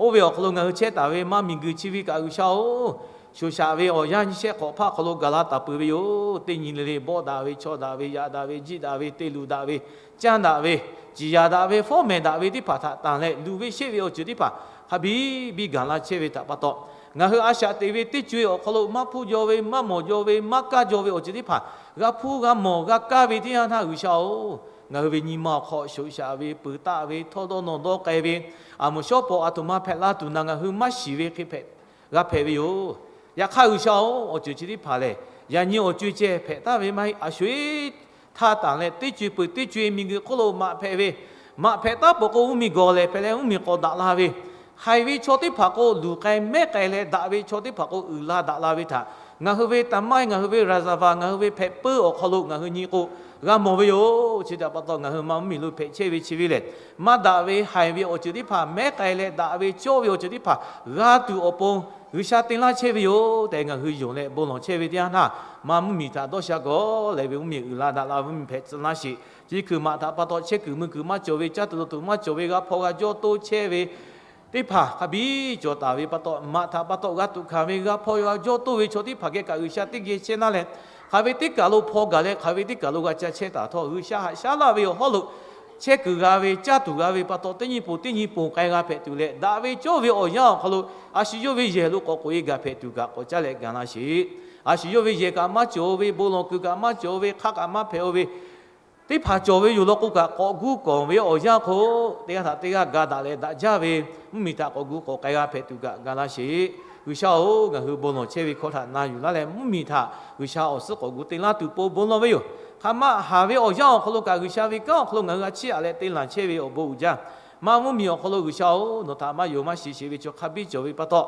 Oˇ ve awˬ hk'aw lo ngaˬ hui chehˇ taˍ ve maˇ miˬguiˬ chi ve kaꞈ G'uiˬsha-oˬ, shoꞈ shaꞈ ve awˬ yanˇ nyi shehˆ hk'awꞈ hpaˇ hk'aw lo gaˬ la taˍ peuˬ ve yoˬ. Teˇ nyi le le bawˆ daꞈ ve, chaw daꞈ ve, yaꞈ daꞈ ve, jiˆ daꞈ ve, te luˬ daꞈ ve, canˇ daꞈ ve, ciˍ yanˍ daꞈ ve, fawˉ mehˍ daꞈ ve teˇ hpaˍ htaꞈ tanˬ leh, luˬ ve sheˆ ve awˬ ceuˬ teˇ hpaˍ hk'a biˇ biˇ gaˬ la chehˇ ve htaꞈ pa taw, ngaˬ hui a shaꞈ teꞈ ve teˇ co-e awˬ hk'aw lo maˇ hpuˇ jaw ve, maˇ mawˬ jaw ve, maˇ kaˇ jaw ve awˬ ceuˬ teˇ hpaˍ g'a hpuˇ g'a mawˬ g'a kaˇ ve teˇ yanˇ htaˇ, G'uiˬsha-oˬ, ngaˬ hui ve nyi ma awˬ hk'aw shoꞈ shaꞈ ve, peuˬ taˆ ve, htawˇ dawˇ nawˬ dawˇ k'ai ve, aˬ moˍ shawˉ paw aˬ htoꞈ ma hpehꞈ la tuˬ na ngaˬ hui maˇ shiˍ ve hk'e hpehꞈ g'a hpehꞈ ve yoˬ. Yaꞈ hk'aˇ G'uiˬsha-oˬ, awˬ ceuˬ chi teˇ hpaˍ lehˬ, yaꞈ nyi awˬ co-e ceh hpehꞈ taˍ ve maˇ heˆ. A sho-eˬ htaˇ tanˬ leh teˇ co-e peuˬ teˇ co-e miˬguiˬ hk'oˆ lo maꞈ hpehꞈ ve, maꞈ hpehꞈ taˉ peuˬ k'o mvuhˇmiˬ gawˬ lehˬ hpehꞈ leh mvuhˇmiˬ k'awꞈ daꞈ la ve, haiˬ ve chaw teˇ hpaˍ k'o luˬ k'ai mehˉ k'ai leh daꞈ ve chaw teˇ hpaˍ k'o uiˍ la daꞈ la ve htaꞈ ngaˬ hui ve taˍ maˇ, ngaˬ hui ve raˍzaˍvaˍ, ngaˬ hui ve hpehꞈ puiˉ awˬ hk'aw lo ngaˬ hui nyi k'o g'a mawˬ ve yoˬ. Chi htaꞈ pa taw ngaˬ hui maˇ mvuhˇmiˬ lo hpehꞈ chehˇ ve chi ve lehˬ, maˇ daꞈ ve haiˬ ve awˬ ceuˬ teˇ hpaˍ mehˉ k'ai leh daꞈ ve cawˇ ve awˬ ceuˬ teˇ hpaˍ g'a tuˬ awˬ pon G'uiˬsha te laˇ chehˇ ve yoˬ tehꞈ ngaˬ hui yonˍ leh bon lawˬ chehˇ ve teˇ yanˇ htaˇ, maˇ mvuhˇmiˬ htaꞈ dawˇ sha gawˬ leh ve mvuhˇmiˬ uiˍ la daꞈ la ve mvuhˇmiˬ hpehꞈ tcuh laˇ sheˍ. Chi hkui maꞈ htaꞈ pa taw chehˇ kuiˬ mui kuiˬ maˇ cawˬ ve, caˇ tuˬ dawˬ tuˬ maˇ cawˬ ve, g'a hpaw g'a jawˇ toˇ chehˇ ve teˇ hpaˍ hk'a biˇ cawˬ taˍ ve pa taw, maꞈ htaꞈ pa taw g'a tuꞈ hkanˍ ve, g'a hpaw g'a jawˇ toˇ ve chaw teˇ hpaˍ geh kaꞈ G'uiˬsha teˇ geh chehˇ naˇ leh, hk'aˬ ve teˇ kaˬ lo hpaw gaˬ leh hk'aˬ ve teˇ kaˬ lo g'a ca chehˇ taˍ htawˇ, G'uiˬsha haꞈ shaˉ laˇ ve awˬ hawˉ lo chehˇ kuiˬ g'a ve, caˇ tuˬ g'a ve pa taw, teˇ nyi poˬ teˇ nyi poˬ k'ai g'a hpehꞈ tuˬ leh, daꞈ ve cawˇ ve awˬ yanˇ awˬ hk'aw lo a shu yawˇ ve yehˬ lo k'awꞈ k'oꞈ-e gaˬ hpehꞈ tuˬ kaꞈ k'awꞈ caˇ leh gaˬ la sheˍ. A shu yawˇ ve yehˬ kaꞈ maˇ cawˬ ve, bon lawˬ kuiˬ kaꞈ maˇ cawˬ ve, hk'aˆ kaꞈ maˇ hpehꞈ-o ve teˇ hpaˍ cawˬ ve yoˬ law k'o kaꞈ, k'awꞈ gu kawˬ ve awˬ yanˇ hk'oˆ teˇ g'aˇ htaꞈ teˇ g'aˇ ga daꞈ leh daꞈ jaˇ ve, mvuhˇmiˬ htaꞈ k'awꞈ gu k'awꞈ k'ai g'a hpehꞈ tuˬ kaꞈ ga laˇ sheˍ. G'uiˬsha-oˬ, ngaˬ hui bon lawˬ chehˇ ve hkawˇ htaꞈ na yuˬ laˇ leh, mvuhˇmiˬ htaꞈ G'uiˬsha awˬ suhˉ k'awꞈ gu te laˇ tuˬ po bon lawˬ ve yoˬ. Hk'aˬ ma haˍ ve awˬ yanˇ awˬ hk'aw lo kaꞈ G'uiˬsha ve kanˉ awˬ hk'aw lo ngaˬ hui g'a chiˇ aꞈ leh te laˬ chehˇ ve awˬ bon uiˍ jaˇ. Maˇ mvuhˇmiˬ awˬ hk'aw lo G'uiˬsha-oˬ, nawˬ htaꞈ maˇ yonˍ maˇ shiˍ sheˍ ve chaw hk'a biˇ cawˬ ve pa taw,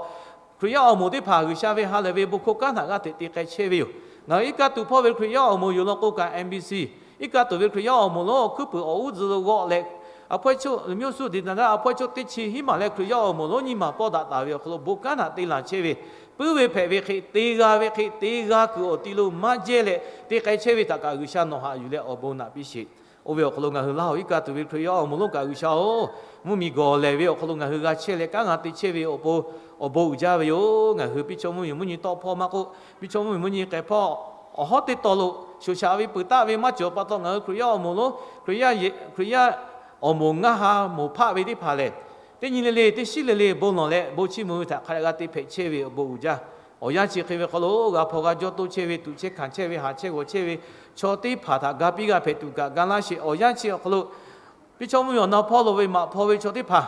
Hkriꞈ yaˇ awˬ moˍ teˇ hpaˍ G'uiˬsha ve ha lehˬ ve bon hkawˇ kanˉ htaꞈ g'aˇ hteꞈ te k'ai chehˇ ve yoˬ. Ngaˬ hui iˉ kaˆ tuˬ hpawˇ ve Hkriꞈ yaˇ awˬ moˍ yoˬ law k'o kaꞈ, M B C iˉ kaˆ tuˬ ve Hkriꞈ yaˇ awˬ moˍ lonˉ awˬ hkuiˉ puiˍ awˬ uˉ tcuh lo g'awˆ leh, a hpawehˇ choˆ လူမျိုးစု ဒေသန္တရ a hpawehˇ choˆ teˇ chi hiˉ maˬ leh Hkriꞈ yaˇ awˬ moˍ lonˉ nyiˇ maˬ pawˆ daꞈ taˍ ve awˬ hk'aw lo bon kanˉ htaꞈ te laˬ chehˇ ve puiˉ ve hpehꞈ ve hk'e te g'a ve hk'e te g'a kuiˬ awˬ ti lo maˇ jehˇ leh te k'ai chehˇ ve htaꞈ kaꞈ G'uiˬsha nawˬ haꞈ yuˬ leh awˬ bon naꞈ piˇ sheˍ. Oˇ ve awˬ hk'aw lo ngaˬ hui Laˇ huˍ iˉ kaˆ tuˬ ve Hkriꞈ yaˇ awˬ moˍ lonˉ kaꞈ G'uiˬsha-oˬ, mvuhˇmiˬ gawˬ lehˬ ve awˬ hk'aw lo ngaˬ hui g'a chehˇ leh kanˉ g'a te chehˇ ve awˬ pon awˬ bon uiˍ jaˇ ve yoˬ. Ngaˬ hui piˇ chaw mvuhˇmiˬ mvuhˇ nyi tawˆ hpawˇ maˇ k'oˆ, piˇ chaw mvuhˇmiˬ mvuhˇ nyi k'ehˬ hpawˇ awˬ hawˉ teˇ taw lo shoˍ shaꞈ ve peuˬ taˆ ve maˇ cawˬ pa taw, ngaˬ hui Hkriꞈ yaˇ awˬ moˍ lonˉ, Hkriꞈ yaˇ, Hkriꞈ yaˇ awˬ moˍ ngaˇ ha moˍ hpaˆ ve teˇ hpaˍ lehˬ, teˇ nyi le le teˇ shiˉ le le bon lawˬ leh bon chiˇ mvuh ve htaꞈ hk'a dehꞈ g'a te hpehꞈ chehˇ ve awˬ bon uiˍ jaˇ. Awˬ yanˇ chi hk'e ve hk'aw lo g'a hpaw g'a jawˇ toˇ chehˇ ve, tuꞈ chehˇ hkanˍ chehˇ ve, haˍ chehˇ g'awˬ chehˇ ve chaw teˇ hpaˍ htaꞈ ga piˇ g'a hpehꞈ tuˬ kaꞈ ga laˇ sheˍ. Awˬ yanˇ chi awˬ hk'aw lo piˇ chaw mvuhˇmiˬ awˬ na hpawˇ lo ve maꞈ hpaw ve chaw teˇ hpaˍ,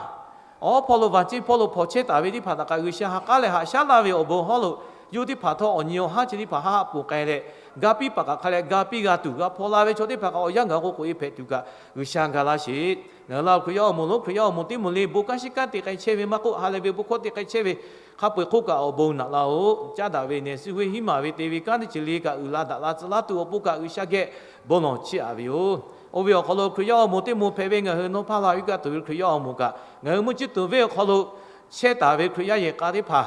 awˬ hawˉ hpawˇ lo vaˬ ceˇ hpawˇ lo hpawnˬ chehˇ taˍ ve teˇ hpaˍ htaꞈ kaꞈ G'uiˬsha ha k'aˉ leh haꞈ shaˉ laˇ ve awˬ bon hawˉ lo, yawˇ teˇ hpaˍ htawˇ awˬ nyi awˬ haˉ chi teˇ hpaˍ haˆ haˆ ponˬ k'ai leh, ga piˇ paˍ kaꞈ hk'a leh ga piˇ g'a tuˬ, g'a hpaw la ve chaw teˇ hpaˍ kaꞈ awˬ yanˇ gaˬ k'o k'oꞈ e hpehꞈ tuˬ kaꞈ G'uiˬsha ga laˇ sheˍ. Ngaˬ hui Laˇ huˍ Hkriꞈ yaˇ awˬ moˍ lonˉ, Hkriꞈ yaˇ awˬ moˍ teˇ moˍ le bon kanˉ shiˉ kanˉ te k'ai chehˇ ve maˇ k'oˆ, ha lehˬ ve bon hkawˇ te k'ai chehˇ ve hk'a peu-eˬ hk'oˆ kaꞈ awˬ bon naꞈ laˇ-oˆ. Caˉ daꞈ ve nehˬ suh huiˉ hiˉ maˍ ve te ve kanˉ teˇ ceuˬ le kaꞈ uiˍ la daꞈ la tcuh laˇ tuˬ awˬ pon kaꞈ G'uiˬsha geh bon lawˬ chiˇ aꞈ ve yoˬ. Oˇ ve awˬ hk'aw lo Hkriꞈ yaˇ awˬ moˍ teˇ moˍ hpehꞈ ve ngaˬ hui nawˬ hpaˇ Laˇ huˍ iˉ kaˆ tuˬ ve Hkriꞈ yaˇ awˬ moˍ kaꞈ ngaˬ hui mvuhˇ ciˇ tuˬ venˇ awˬ hk'aw lo chehˇ taˍ ve Hkriꞈ yaˇ yehˬ k'a teˇ hpaˍ,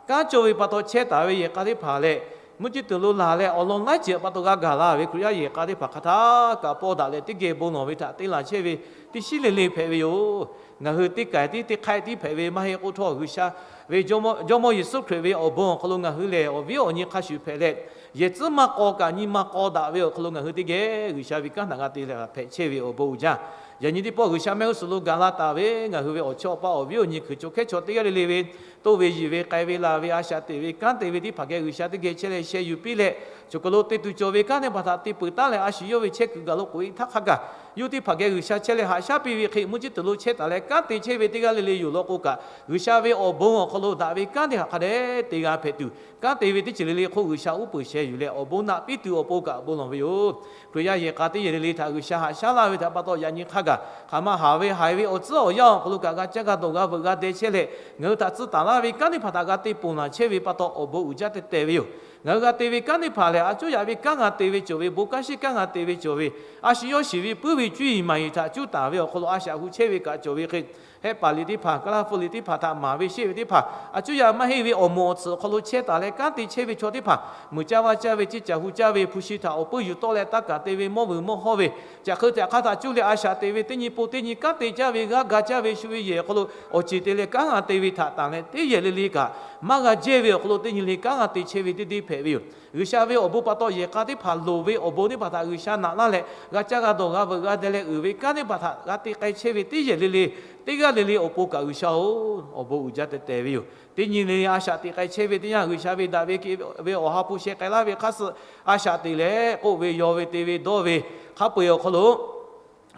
kanˉ cawˇ ve pa taw chehˇ taˍ ve yehˬ k'a teˇ hpaˍ leh, mvuhˇ ciˇ tuˬ lo laˬ leh awˬ lawn laiˉ ceuˬ pa taw g'a gaˬ la ve Hkriꞈ yaˇ yehˬ k'a teˇ hpaˍ hk'a htaˇ kaꞈ paw daꞈ leh teˇ geh bon lawˬ ve htaꞈ te laˬ chehˇ ve teˇ shiˉ le le hpehꞈ ve yoˬ. Ngaˬ hui teˇ kaiˬ tiˉ teˇ hk'aiˆ tiˉ hpehꞈ ve maˇ heˆ k'o htawˇ, G'uiˬsha ve Jawˇmawˇ Yeˍsuˆ Hkriꞈ ve awˬ bon awˬ hk'aw lo ngaˬ hui lehˬ awˬ viˉ awˬ nyi hk'a shuˍ hpehꞈ leh, yehˬ tcuhˉ maˇ k'aw kaꞈ nyi ma k'aw daꞈ ve awˬ hk'aw lo ngaˬ hui teˇ geh G'uiˬsha ve kanˉ htaꞈ g'a te leh hpehꞈ chehˇ ve awˬ bon uiˍ jaˇ. Yaꞈ nyi teˇ pawˆ G'uiˬsha mehˆ g'uˇ suhˍ lo gaˬ la taˍ ve ngaˬ hui ve awˬ chawˇ awˬ paˇ awˬ viˉ awˬ nyi hkui chaw hkehˉ chaw teˇ g'aˇ le le ve, toˇ ve yiˬ ve k'ai ve laˬ ve a shaꞈ teꞈ ve kanˉ te ve teˇ hpaˍ geh G'uiˬsha teˇ geh chehˇ leh sheh yuˬ piˇ leh, choˬ kaˬ lo te tuˬ cawˬ ve kanˉ teˇ hpaˍ htaꞈ te peuˬ taˉ leh a shu yawˇ ve chehˇ kuiˬ gaˬ lo k'oꞈ e htaˇ hk'a gaˬ, yawˇ teˇ hpaˍ geh G'uiˬsha chehˇ leh haꞈ shaˉ piˇ ve hk'e mvuhˇ ciˇ tuˬ lo chehˇ taˍ leh kanˉ te chehˇ ve teˇ g'aˇ le le yoˬ law k'o kaꞈ, G'uiˬsha ve awˬ bon awˬ hk'aw lo daꞈ ve kanˉ teˇ hpaˍ hk'a dehꞈ te g'a hpehꞈ tuˬ, kanˉ te ve teˇ ceuˬ le le hk'oˆ G'uiˬsha uˉ peunˍ sheh yuˬ leh awˬ bon naꞈ piˇ tuˬ awˬ pon kaꞈ bon lawˬ ve yoˬ. Hkriꞈ yaˇ yehˬ k'a teˇ yehˬ le le htaꞈ G'uiˬsha haꞈ shaˉ laˇ ve htaꞈ pa taw yaꞈ nyi hk'a gaˬ hk'aˬ ma haˍ ve haiˬ ve awˬ tcuhˉ awˬ yanˇ awˬ hk'aw lo kaꞈ g'a caˇ g'a dawˬ g'a veuꞈ g'a deh chehˇ leh, ngaˬ hui htaꞈ tcuh taˍ laˇ ve kanˉ teˇ hpaˍ htaꞈ g'a te ponˬ laˬ chehˇ ve pa taw awˬ bon uiˍ jaˇ teh teh ve yoˬ. Ngaˬ hui g'a te ve kanˉ teˇ hpaˍ lehˬ, a cuˉ yaꞈ ve kanˉ g'a te ve cawˬ ve, bon kanˉ shiˉ kanˉ g'a te ve cawˬ ve, a shu yawˇ shiˍ ve puiˉ ve cuˇ yiˍ maˍ yiˍ htaꞈ cuˉ taˍ ve awˬ hk'aw lo a shaꞈ hu chehˇ ve kaꞈ cawˬ ve hk'e, hehˆ paˍ liꞈ teˇ hpaˍ, Kaˇlaˇ hpu liꞈ teˇ hpaˍ htaꞈ maˍ ve sheˆ ve teˇ hpaˍ, a cuˉ yaꞈ maˇ heˆ ve awˬ moˍ awˬ tsuhꞈ awˬ hk'aw lo chehˇ taˍ leh kanˉ te chehˇ ve chaw teˇ hpaˍ, muiˬ caˇ vaˇ caˇ ve, ceˇ caˬ hu caˇ ve, hpu shi htaꞈ awˬ puiˇ yuˬ tawˆ leh taˇ kaˍ te ve, mawˇ vuiˬ mawˇ hawˇ ve, caꞈ hk'eu caꞈ hk'aˇ htaꞈ cuˇ leh a shaꞈ teꞈ ve, teˇ nyi po teˇ nyi kanˉ te caˇ ve, g'aˇ ga caˇ ve, shu ve yehˬ awˬ hk'aw lo awˬ ceˬ te leh kanˉ g'a te ve htaꞈ tanˬ leh teˇ yehˬ le le kaꞈ maˇ g'a jehˇ ve awˬ hk'aw lo teˇ nyi le kanˉ g'a te chehˇ ve teˇ deˇ hpehꞈ ve yoˬ. G'uiˬsha ve awˬ bon pa taw yehˬ k'a teˇ hpaˍ loˍ ve awˬ bon teˇ hpaˍ htaꞈ G'uiˬsha naꞈ laˇ leh, g'a caˇ g'a dawˬ g'a veuꞈ g'a deh leh uiˍ ve kanˉ teˇ hpaˍ htaꞈ g'a te k'ai chehˇ ve teˇ yehˬ le le, teˇ g'aˇ le le awˬ pon kaꞈ G'uiˬsha-oˬ, awˬ bon uiˍ jaˇ teh teh ve yoˬ. Teˇ nyi le le a shaꞈ teꞈ k'ai chehˇ ve teˇ yanˇ, G'uiˬsha ve daꞈ ve keꞈ ve awˬ ha hpu sheh k'ai laˇ ve hk'a suh a shaꞈ teꞈ leh k'oˆ ve, yaw ve, te ve, dawˇ ve, hk'a peu-eˬ awˬ hk'aw lo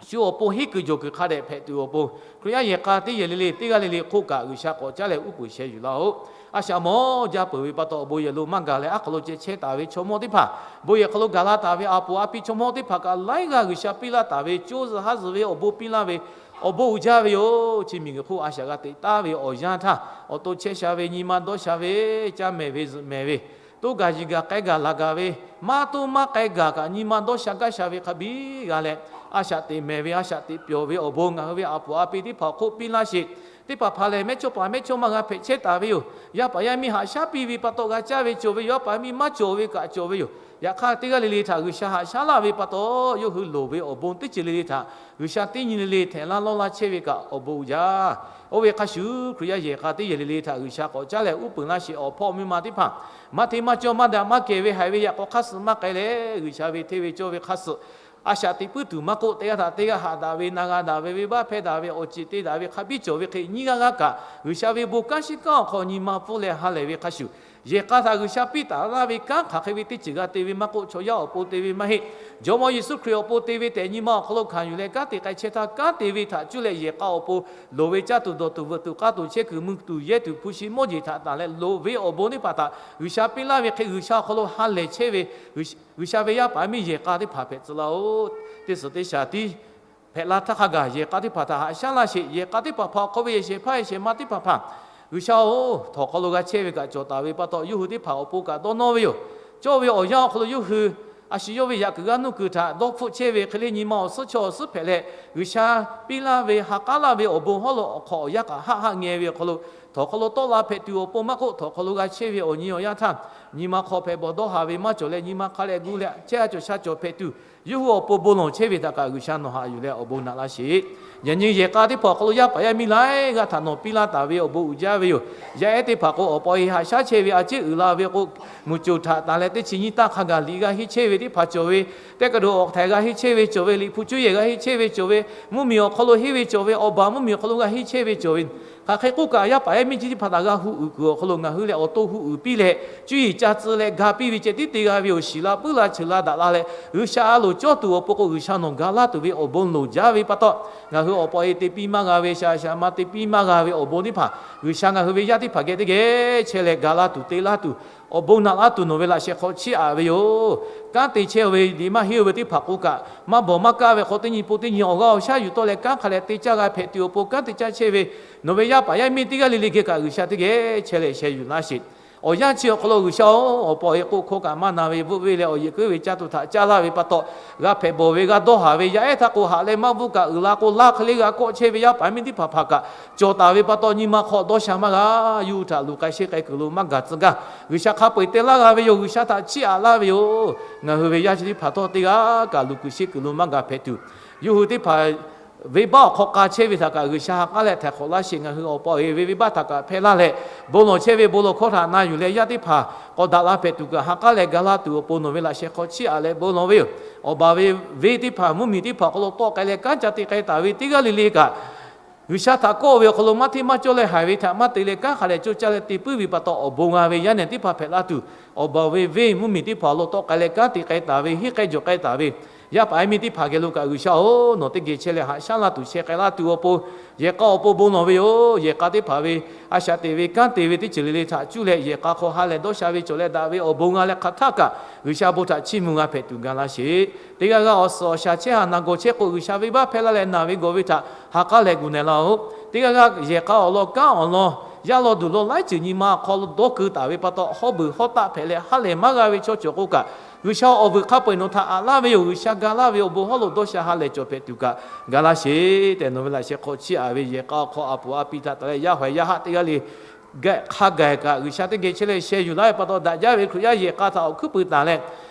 shu awˬ pon hiˉ kuiˬ jawˬ kuiˬ hk'a dehꞈ hpehꞈ tuˬ awˬ pon, Hkriꞈ yaˇ yehˬ k'a teˇ yehˬ le le teˇ g'aˇ le le hk'oˆ kaꞈ G'uiˬsha k'awꞈ caˉ leh uˉ peunˍ sheh yuˬ laˇ-oˬ. A shaꞈ mawˇ jaˇ peuˬ ve pa taw, awˬ bon yehˬ lo maˇ gaˬ leh aˉ hk'aw lo ceh chehˇ taˍ ve chaw mawˇ teˇ hpaˍ, bon yehˬ hk'aw lo gaˬ la taˍ ve a poˍ a pi chaw mawˇ teˇ hpaˍ kaꞈ laiˉ g'aˇ G'uiˬsha piˇ laˇ taˍ ve, co zuhˬ ha zuhˬ ve awˬ bon piˇ laˇ ve, awˬ bon uiˍ jaˇ ve yoˬ. Chi miˬguiˬ hk'oˆ a shaꞈ g'a teꞈ taˍ ve awˬ yanˇ htaˇ, awˬ to chehˇ sha ve, nyi ma dawˇ sha ve, caˇ mehˍ ve zuhꞈ mehˍ ve, toˇ gaˬ yiˬ gaˬ k'ai gaˬ laˬ gaˬ ve, maˇ toˇ maˇ k'ai gaˬ kaꞈ nyi ma dawˇ sha gaˇ sha ve hk'a biˇ g'a leh, a shaꞈ teꞈ mehˍ ve, a shaꞈ teꞈ pyawˬ ve awˬ bon ngaˬ hui ve a poˍ a pi teˇ hpaˍ awˬ hk'oˆ piˇ laˇ sheˍ. Teˇ hpaˍ hpaˍ lehˬ, mehˇchawˇpaˍ mehˇchawˇma g'a hpehꞈ chehˇ taˍ ve yoˬ. Yaˇ paˍ yaˇ miˇ haꞈ shaˉ piˇ ve pa taw g'a caˇ ve cawˬ ve yoˬ. Yaˇ paˍ yaˇ miˇ maˇ cawˬ ve kaꞈ cawˬ ve yoˬ. Yaꞈ hk'aˇ, teˇ g'aˇ le le htaꞈ G'uiˬsha haꞈ shaˉ laˇ ve pa taw, yawˇ hui loˍ ve awˬ bon teˇ ceuˬ le le htaꞈ G'uiˬsha teˇ nyi le le htehꞈ laˇ lawˇ laˇ chehˇ ve kaꞈ awˬ bon uiˍ jaˇ. Oˇ ve hk'a shuˍ, Hkriꞈ yaˇ yehˬ k'a teˇ yehˬ le le htaꞈ G'uiˬsha k'awꞈ caˉ leh uˉ peunˍ laˇ sheˍ awˬ hpawˇ miˇ ma teˇ hpaˍ, maˇ hteˇ maˇ cawˇ maˇ daꞈ maˇ kehˬ ve haiˬ ve yaꞈ k'aw hk'aˇ suh maˇ k'ai leh, G'uiˬsha ve hteˇ ve cawˇ ve hk'aˇ suh a shaꞈ teꞈ puiˉ tuˬ maˇ k'oˆ, teˇ g'aˇ htaꞈ teˇ g'aˇ haꞈ daꞈ ve, na g'a daꞈ ve, venˇbaˆ hpehˇ daꞈ ve, awˬ ceˬ te daꞈ ve hk'a biˇ cawˬ ve hk'e nyiˇ g'aˇ g'aˇ kaꞈ, G'uiˬsha ve bon kanˉ shiˉ kanˉ awˬ hk'aw nyi ma pfuhˇ leh ha lehˬ ve hk'a shuˍ, yehˬ k'a htaꞈ G'uiˬsha piˇ taˍ laˇ ve kanˉ hk'aˬ hk'e ve teˇ ceuˬ g'a te ve maˇ k'oˆ, chaw yaˇ awˬ pon te ve maˇ heˆ. Jawˇmawˇ Yeˍsuˆ Hkriꞈ awˬ pon te ve tehꞈ nyi ma awˬ hk'aw lo hkanˍ yuˬ leh kanˉ te k'ai chehˇ htaˇ, kanˉ te ve htaꞈ cuˇ leh yehˬ k'a awˬ pon loˍ ve caˇ tuˬ dawˬ tuˬ veuꞈ tuˬ k'aˇ tuˬ chehˇ kuiˬ mui tuˬ yehˇ tuˬ hpu shi mawˇ jeˬ htaꞈ tanˬ leh loˍ ve awˬ bon teˇ hpaˍ htaꞈ G'uiˬsha piˇ laˇ ve hk'e, G'uiˬsha awˬ hk'aw lo ha lehˬ chehˇ ve G'uiˬsha ve yaˇ paˍ miˇ yehˬ k'a teˇ hpaˍ hpehꞈ tcuh laˇ-oˬ. Teˇ suhˍ teˇ shaˍ tiˉ hpehꞈ la htaˇ hk'a gaˬ yehˬ k'a teˇ hpaˍ htaꞈ haꞈ shaˉ laˇ sheˍ. Yehˬ k'a teˇ hpaˍ hpaˍ awˬ hk'aw ve yehˬ shehˍ hpaˇ yehˬ shehˍ ma teˇ hpaˍ hpaˍ, G'uiˬsha-oˬ, htawnˍ hk'aw lo g'a chehˇ ve kaꞈ cawˬ taˍ ve pa taw, yawˇ hui teˇ hpaˍ awˬ pon kaꞈ dawˇ nawˇ ve yoˬ. Cawˇ ve awˬ yanˇ awˬ hk'aw lo yawˇ hui a shu yawˇ ve yaꞈ kuiˬ g'aˇ nuˇ kuiˬ htaꞈ dawˇ hpfuhˆ chehˇ ve hk'e le, nyi ma awˬ suhˉ chaw awˬ suhˉ hpehꞈ leh, G'uiˬsha piˇ laˇ ve ha k'aˉ laˇ ve awˬ bon hawˉ lo awˬ hk'aw awˬ yanˇ kaꞈ haˆ haˆ ngeh ve awˬ hk'aw lo htawnˍ hk'aw lo tawˆ la hpehꞈ tuˬ awˬ pon maˇ k'oˆ, htawnˍ hk'aw lo g'a chehˇ ve awˬ nyi awˬ yanˇ htaˇ, nyi ma hk'aw hpehꞈ bawˬ dawˇ haˍ ve maˇ cawˬ leh, nyi ma hk'a leh gu leh chehˇ a cawˬ sha cawˬ hpehꞈ tuˬ, yawˇ hui awˬ pon bon lawˬ chehˇ ve htaꞈ kaꞈ G'uiˬsha nawˬ haꞈ yuˬ leh awˬ bon naꞈ laˇ sheˍ. Yaꞈ nyi yehˬ k'a teˇ hpaˍ awˬ hk'aw lo yaˇ paˍ yaˇ miˇ laiˉ g'aˇ htaꞈ nawˬ piˇ laˇ taˍ ve awˬ bon uiˍ jaˇ ve yoˬ. Yaˇ ehˉ teˇ hpaˍ k'o, awˬ pa e haꞈ shaˉ chehˇ ve a ciˉ uiˍ la ve k'o, muiˬ coˬ htaꞈ tanˍ leh teˇ chi nyiˇ tanˇ hk'a gaˬ liꞈ g'a henˇ chehˇ ve teˇ hpaˍ cawˬ ve, teˇ kaˬ do awˬ htaiˍ g'a henˇ chehˇ ve cawˬ ve, liꞈ hpu cuˇ yehˬ g'a henˇ chehˇ ve cawˬ ve, mvuhˇmiˬ awˬ hk'aw lo henˇ ve cawˬ ve, awˬ baˬ mvuhˇmiˬ awˬ hk'aw lo g'a henˇ chehˇ ve cawˬ ve, hk'aˬ hk'e k'oˆ kaꞈ, yaˇ paˍ yaˇ miˇ chi teˇ hpaˍ htaꞈ g'a hu uiˍ kuiˬ awˬ hk'aw lo ngaˬ hui lehˬ awˬ to hu uiˍ piˇ leh, cuˇ yiˍ ca tcuh leh ga piˇ ve ceh tiˉ te g'a ve yoˬ. Shiˍ la puiˉ la cheuˬ la daꞈ la leh, G'uiˬsha a loˍ cawˇ tuˬ awˬ pon k'o, G'uiˬsha nawˬ ga laˇ tuˬ ve awˬ bon loˍ jaˇ ve pa taw, ngaˬ hui awˬ pa e te piˇ maˇ g'a ve, shaˍ shaˍ ma te piˇ maˇ g'a ve awˬ bon teˇ hpaˍ, G'uiˬsha ngaˬ hui ve yaˇ teˇ hpaˍ geh teˇ geh chehˇ leh ga laˇ tuˬ te laˇ tuˬ, awˬ bon naꞈ laˇ tuˬ nawˬ ve laꞈ sheh hk'aw chiˇ aꞈ ve yoˬ. Kanˉ te chehˇ ve liꞈ maˇ henˇ ve teˇ hpaˍ k'oˆ kaꞈ, maˇ bawˬ maˇ kaˇ ve hk'aw teˇ nyi po teˇ nyi awˬ g'aˇ awˬ shaˉ yuˬ tawˆ leh kanˉ hk'a leh te caˇ g'a hpehꞈ tuˬ awˬ pon kanˉ te caˇ chehˇ ve, nawˬ ve yaˇ paˍ yaˇ miˇ teˇ g'aˇ le le geh kaꞈ G'uiˬsha teˇ geh chehˇ leh sheh yuˬ laˇ sheˍ. Awˬ yanˇ chi awˬ hk'aw lo G'uiˬsha-oˬ, awˬ pa awˬ e k'oˆ hkawˇ kaꞈ maˇ na ve, bvuhˆ ve leh awˬ yeˬ keuˉ ve caˇ tuˬ htaꞈ caˇ laˇ ve pa taw, g'a hpehꞈ bawˬ ve g'a dawˇ haˍ ve yaˇ ehˉ htaˇ k'o haꞈ leh maˇ bvuhˆ kaꞈ uiˍ la k'o, laˇ hk'e le g'a kawˆ chehˇ ve yaˇ paˍ miˇ teˇ hpaˍ hpaˍ kaꞈ cawˬ taˍ ve pa taw, nyi ma hk'aw dawˇ sha maˇ g'a. Yawˇ hui htaꞈ luˬ k'ai sheˆ k'ai kuiˬ lo maˇ gaˬ tcuh gaˇ. G'uiˬsha hk'a peu-eˬ te laˇ g'a ve yoˬ. G'uiˬsha htaꞈ chiˇ aꞈ laˇ ve yoˬ. Ngaˬ hui ve yaˇ chi teˇ hpaˍ htawˇ teˇ g'aˇ kaꞈ luˬ kuiˬ sheˆ kuiˬ lo maˇ gaˬ hpehꞈ tuˬ, yawˇ hui teˇ hpaˍ venˇbaˆ awˬ hk'aw k'a chehˇ ve htaꞈ kaꞈ G'uiˬsha ha k'aˉ leh htaiˍ hk'awꞈ laˇ sheˍ. Ngaˬ hui awˬ pa awˬ e ve venˇbaˆ htaꞈ kaꞈ hpehˇ laˇ leh, bon lawˬ chehˇ ve bon lawˬ hkawˇ htaꞈ na yuˬ leh yaˇ teˇ hpaˍ k'awꞈ daꞈ la hpehꞈ tuˬ kaꞈ ha k'aˉ leh ga laˇ tuˬ awˬ pon nawˬ ve laꞈ sheh hk'aw chiˇ aꞈ leh bon lawˬ ve yoˬ. Awˬ baˬ ve venˇ teˇ hpaˍ, mvuhˇmiˬ teˇ hpaˍ awˬ hk'aw lo tawˆ k'ai leh kanˉ ca te k'ai taˍ ve teˇ g'aˇ le le kaꞈ, G'uiˬsha htaꞈ kawˆ ve awˬ hk'aw lo maˇ hteˇ maˇ cawˇ leh haiˬ ve htaꞈ maˇ te leh kanˉ hk'a leh coˇ caˇ leh te puiˉ ve pa taw, awˬ bon g'a ve yaˇ nehˬ teˇ hpaˍ hpehꞈ laˇ tuˬ, awˬ baˬ ve venˇ mvuhˇmiˬ teˇ hpaˍ awˬ hk'aw lo tawˆ k'ai leh kanˉ te k'ai taˍ ve, henˇ k'ai jawˬ k'ai taˍ ve yaˇ paˍ yaˇ miˇ teˇ hpaˍ geh lo kaꞈ G'uiˬsha-oˬ, nawˬ teˇ geh chehˇ leh haꞈ shaˉ laˇ tuˬ sheh k'ai laˇ tuˬ awˬ pon, yehˬ k'a awˬ pon bon lawˬ ve yoˬ. Yehˬ k'a teˇ hpaˍ ve a shaꞈ teꞈ ve kanˉ te ve teˇ ceuˬ le le htaꞈ cuˇ leh yehˬ k'a hk'aw ha lehˬ dawˇ sha ve cawˬ leh daꞈ ve awˬ bon g'a leh hk'aˬ htaˇ kaꞈ G'uiˬsha bon htaꞈ chiˇ mvuh g'a hpehꞈ tuˬ ga laˇ sheˍ. Teˇ g'aˇ g'aˇ awˬ suhˍ awˬ shaˍ chehˇ haˍ na gawˬ chehˇ k'o, G'uiˬsha venˇbaˆ hpehˇ laˇ leh naˬ ve gawˬ ve htaꞈ ha k'aˉ leh gu na laˇ-oˬ. Teˇ g'aˇ g'aˇ yehˬ k'a awˬ lawn kanˉ awˬ lawn yaˇ law duˬ law laiˉ ceuˬ nyi ma awˬ hk'aw lo dawˇ keu taˍ ve pa taw, hawˉ beuˬ hawˉ taˆ hpehꞈ leh ha lehˬ maˇ g'a ve chaw cawˬ k'o kaꞈ, G'uiˬsha awˬ vuiˬ hk'a peu-eˬ nawˬ htaꞈ aꞈ laˇ ve yoˬ. G'uiˬsha ga laˇ ve awˬ bon hawˉ lo dawˇ sha ha lehˬ cawˬ hpehꞈ tuˬ kaꞈ ga laˇ sheˍ tehꞈ, nawˬ ve laꞈ sheh hk'aw chiˇ aꞈ ve yehˬ k'a awˬ hk'aw a puˍ a pi htaꞈ taˍ leh yaˇ hawehˍ yaˇ haˆ teˇ g'aˇ le hk'a gaˬ kaꞈ G'uiˬsha teˇ geh chehˇ leh sheh yuˬ laˇ ve pa taw, daꞈ jaˇ ve Hkriꞈ yaˇ yehˬ k'a htaꞈ awˬ hkuiˉ puiˍ tanˍ leh,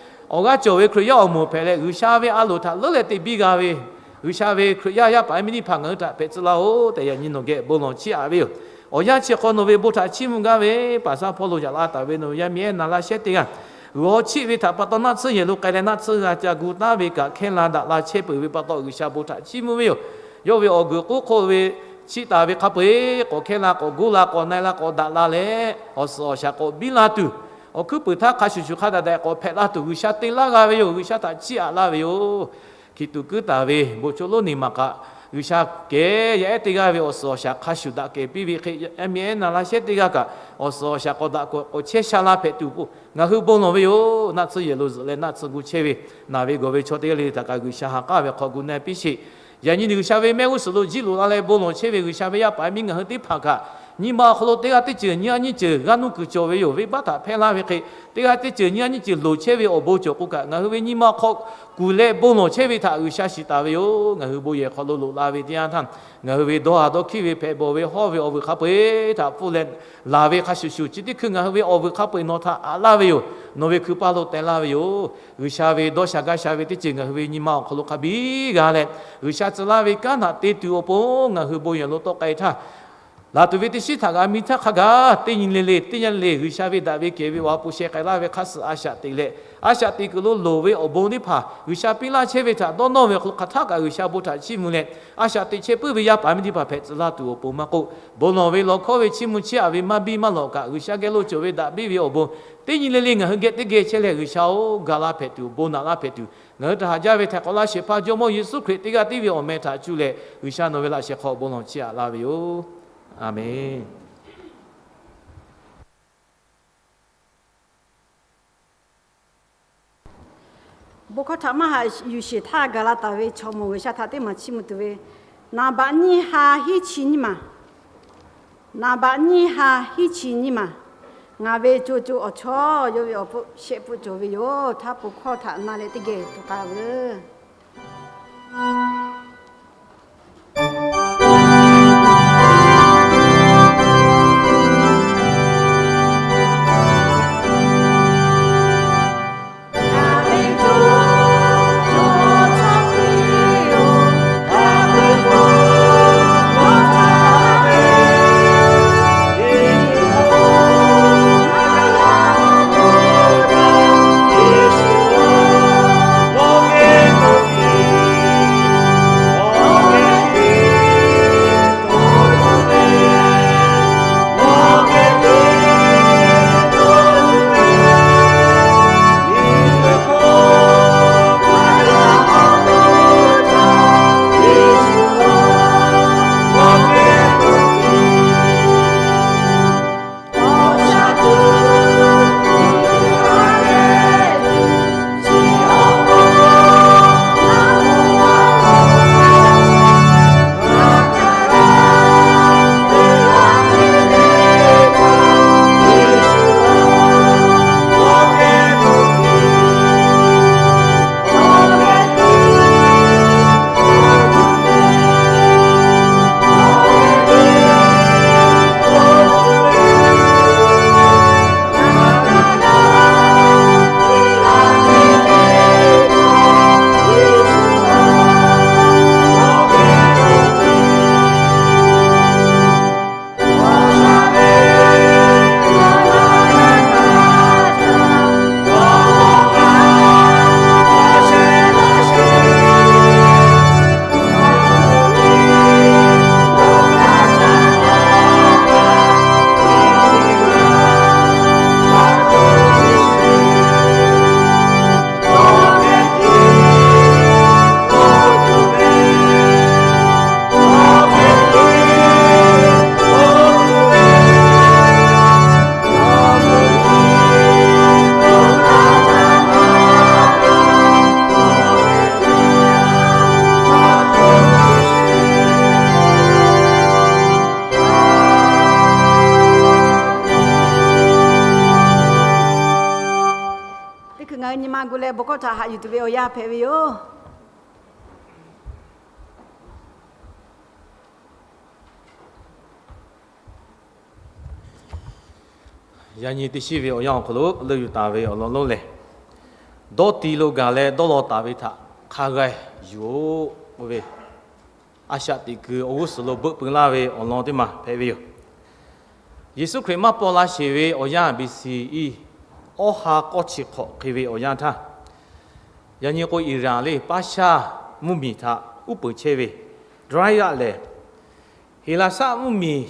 awˬ g'aˇ cawˬ ve Hkriꞈ yaˇ awˬ moˍ hpehꞈ leh G'uiˬsha ve a loˍ htaꞈ leuˉ leh te biˇ g'a ve, G'uiˬsha ve Hkriꞈ yaˇ yaˇ paˍ yaˇ miˇ teˇ hpaˍ ngaˬ hui htaꞈ hpehꞈ tcuh laˇ-oˬ tehꞈ yaꞈ nyi nawˬ geh bon lawˬ chiˇ aꞈ ve yoˬ. Awˬ yanˇ chi hk'aw nawˬ ve bon htaꞈ chiˇ mvuh gaˇ ve paˍ saˇ hpawˇ lo yaꞈ la taˍ ve nawˬ ve yaˇ miˇ ehˉ na laˇ shehˉ teˇ g'aˇ, g'uiˬ haw chiˆ ve htaꞈ pa taw naˆ tsuhˇ yehˬ lo k'ai leh naˆ tsuhˇ g'a ca gu taˉ ve kaꞈ hkehˇ la daꞈ la chehˇ peuˬ ve pa taw G'uiˬsha bon htaꞈ chiˇ mvuh ve yoˬ. Yawˇ ve awˬ guiˬ k'oˉ hk'oˆ ve chiˇ taˍ ve hk'a peu-eˬ k'awꞈ hkehˇ la k'awꞈ goˇ la k'awꞈ na-e la k'awꞈ daꞈ la leh awˬ suhˍ awˬ shaˍ k'awꞈ biˇ laˇ tuˬ, awˬ hkuiˉ puiˍ htaˇ hk'a shuˍ shuˍ hk'a daꞈ daꞈ k'awꞈ hpehꞈ laˇ tuˬ G'uiˬsha te laˇ g'a ve yoˬ. G'uiˬsha htaꞈ chiˇ aꞈ laˇ ve yoˬ. Hkiˬ tuꞈ kuiˉ taˍ ve bon chaw lonˉ neˬ maˬ kaꞈ, G'uiˬsha kehˬ yaˇ ehˉ teˇ g'aˇ ve awˬ suhˍ awˬ shaˍ hk'a shuˍ daꞈ kehˬ piˇ ve hk'e, yaˇ miˇ ehˉ na laˇ shehˉ teˇ g'aˇ kaꞈ awˬ suhˍ awˬ shaˍ k'awꞈ daꞈ k'awꞈ chehˇ sha la hpehꞈ tuˬ k'o, ngaˬ hui bon lawˬ ve yoˬ. Naˆ tsuhˇ yehˬ lo zuhꞈ leh naˆ tsuhˇ gu chehˇ ve, naˬ ve gawˬ ve chaw teˇ g'aˇ le le htaꞈ kaꞈ G'uiˬsha ha k'aˉ ve hk'aw gu na piˇ sheˍ. Yaꞈ nyi ni G'uiˬsha ve mehˆ g'uˇ suhˍ lo jiˇ loꞈ la leh bon lawˬ chehˇ ve G'uiˬsha ve yaˇ paˍ yaˇ miˇ ngaˬ hui teˇ hpaˍ kaꞈ, nyi ma awˬ hk'aw lo teˇ g'aˇ teˇ ceuˬ nyiˇ g'aˇ nyiˇ ceuˬ g'aˇ nuˇ kuiˬ cawˬ ve yoˬ. Venˇbaˆ htaꞈ hpehˇ laˇ ve hk'e, teˇ g'aˇ teˇ ceuˬ nyiˇ g'aˇ nyiˇ ceuˬ loˍ chehˇ ve awˬ bon cawˬ k'o kaꞈ, ngaˬ hui ve nyi ma awˬ hk'aw kuˬ leh bon lawˬ chehˇ ve htaꞈ G'uiˬsha shiˍ taˍ ve yoˬ. Ngaˬ hui bon yehˬ hk'aw lo loꞈ la ve teˇ yanˇ htaˇ, ngaˬ hui ve dawˇ ha dawˇ hkiˉ ve hpehꞈ bawˬ ve hawˇ ve awˬ vuiˬ hk'a peu-eˬ htaꞈ pfuhˇ leh laˬ ve hk'a shuˍ shuˍ, chi teˇ hkui ngaˬ hui ve awˬ vuiˬ hk'a peu-eˬ nawˬ htaꞈ aꞈ laˇ ve yoˬ. Nawˬ ve hkui paˇ lo teh laˇ ve yoˬ. G'uiˬsha ve dawˇ sha gaˇ sha ve teˇ ceuˬ ngaˬ hui ve nyi ma awˬ hk'aw lo hk'a biˇ g'a leh, G'uiˬsha tcuh laˇ ve kanˉ htaꞈ te tuˬ awˬ pon ngaˬ hui bon yehˬ lo tawˆ k'ai htaˇ, laˬ tuˬ ve teˇ shiˉ htaꞈ g'a mi htaˇ hk'a gaˬ teˇ nyi le le teˇ nyi le G'uiˬsha ve daꞈ ve kehˬ ve awˬ ha hpu sheh k'ai laˇ ve hk'a suh a shaꞈ teꞈ leh, a shaꞈ teꞈ kuiˬ lo loˍ ve awˬ bon teˇ hpaˍ G'uiˬsha piˇ laˇ chehˇ ve htaꞈ dawˇ nawˇ ve awˬ hk'aw lo hk'aˬ htaˆ kaꞈ G'uiˬsha bon htaꞈ chiˇ mvuh leh, a shaꞈ teꞈ chehˇ puiˉ ve yaˇ paˍ miˇ teˇ hpaˍ hpehꞈ tcuh laˇ tuˬ awˬ pon maˇ k'oˆ, bon lawˬ ve lawˬ hkawˇ ve chiˇ mvuh chiˇ aꞈ ve maˇ biˇ maˇ lawꞈ kaꞈ G'uiˬsha geh lo cawˬ ve daꞈ biˇ ve awˬ bon teˇ nyi le le ngaˬ hui geh teˇ geh chehˇ leh G'uiˬsha-oˬ, ga laˇ hpehꞈ tuˬ, bon naꞈ laˇ hpehꞈ tuˬ, ngaˬ hui htaꞈ haꞈ jaˇ ve htaiˍ hk'awꞈ laˇ shehˍ hpaˇ Jawˇmawˇ Yeˍsuˆ Hkriꞈ teˇ g'aˇ tiˉ ve awˬ meh htaꞈ cuˇ leh G'uiˬsha nawˬ ve laꞈ shehˍ hk'aw bon lawˬ chiˇ aꞈ laˇ ve yoˬ. Aˬmenˍ. Bon hkawˇ htaꞈ maˇ haꞈ yuˬ sheˍ htaˇ gaˬ la taˍ ve chaw mawˬ G'uiˬsha htaꞈ teˇ maˬ chiˇ mvuh tuˬ ve, naˍ baꞈ nyiˇ ha hiˉ chi nyiˇ maˬ, naˍ baꞈ nyiˇ ha hiˉ chi nyiˇ maˬ, ngaˬ ve co co awˬ chawˇ yawˇ ve awˬ pfuhˆ shehˆ pfuhˆ cawˬ ve yoˬ. Htaˇ pon hkawˇ htaꞈ na leh teˇ geh tuˬ k'ai veuˬ. Nyi ma gu leh bon hkawˇ htaꞈ haꞈ yuˬ tuˬ ve awˬ yanˇ hpehꞈ ve yoˬ. Yaꞈ nyi teˇ shiˉ ve awˬ yanˇ awˬ hk'aw lo leuˆ yuˬ taˍ ve awˬ lawn lonˉ lehˬ, dawˇ ti lo gaˬ leh dawˇ law taˍ ve htaꞈ hk'a g'a yuˬ-oꞈ k'oˆ ve, a shaꞈ teꞈ kuiˬ awˬ g'uˇ suhˍ lo beuˆ peu laˇ ve awˬ lawn teˇ maˬ hpehꞈ ve yoˬ. Yeˍsuˆ Hkriꞈ maˇ paw la sheˍ ve awˬ yanˇ B C E awˇ ha k'awˇ chi hk'awꞈ hk'e ve awˬ yanˇ htaˇ, yaꞈ nyi k'o Iˍraˍ lehˬ Paˇshaˇ mvuhˇmiˬ htaꞈ uˉ peunˍ chehˇ ve Darius lehˬ, Heˍlaˍsaˆ mvuhˇmiˬ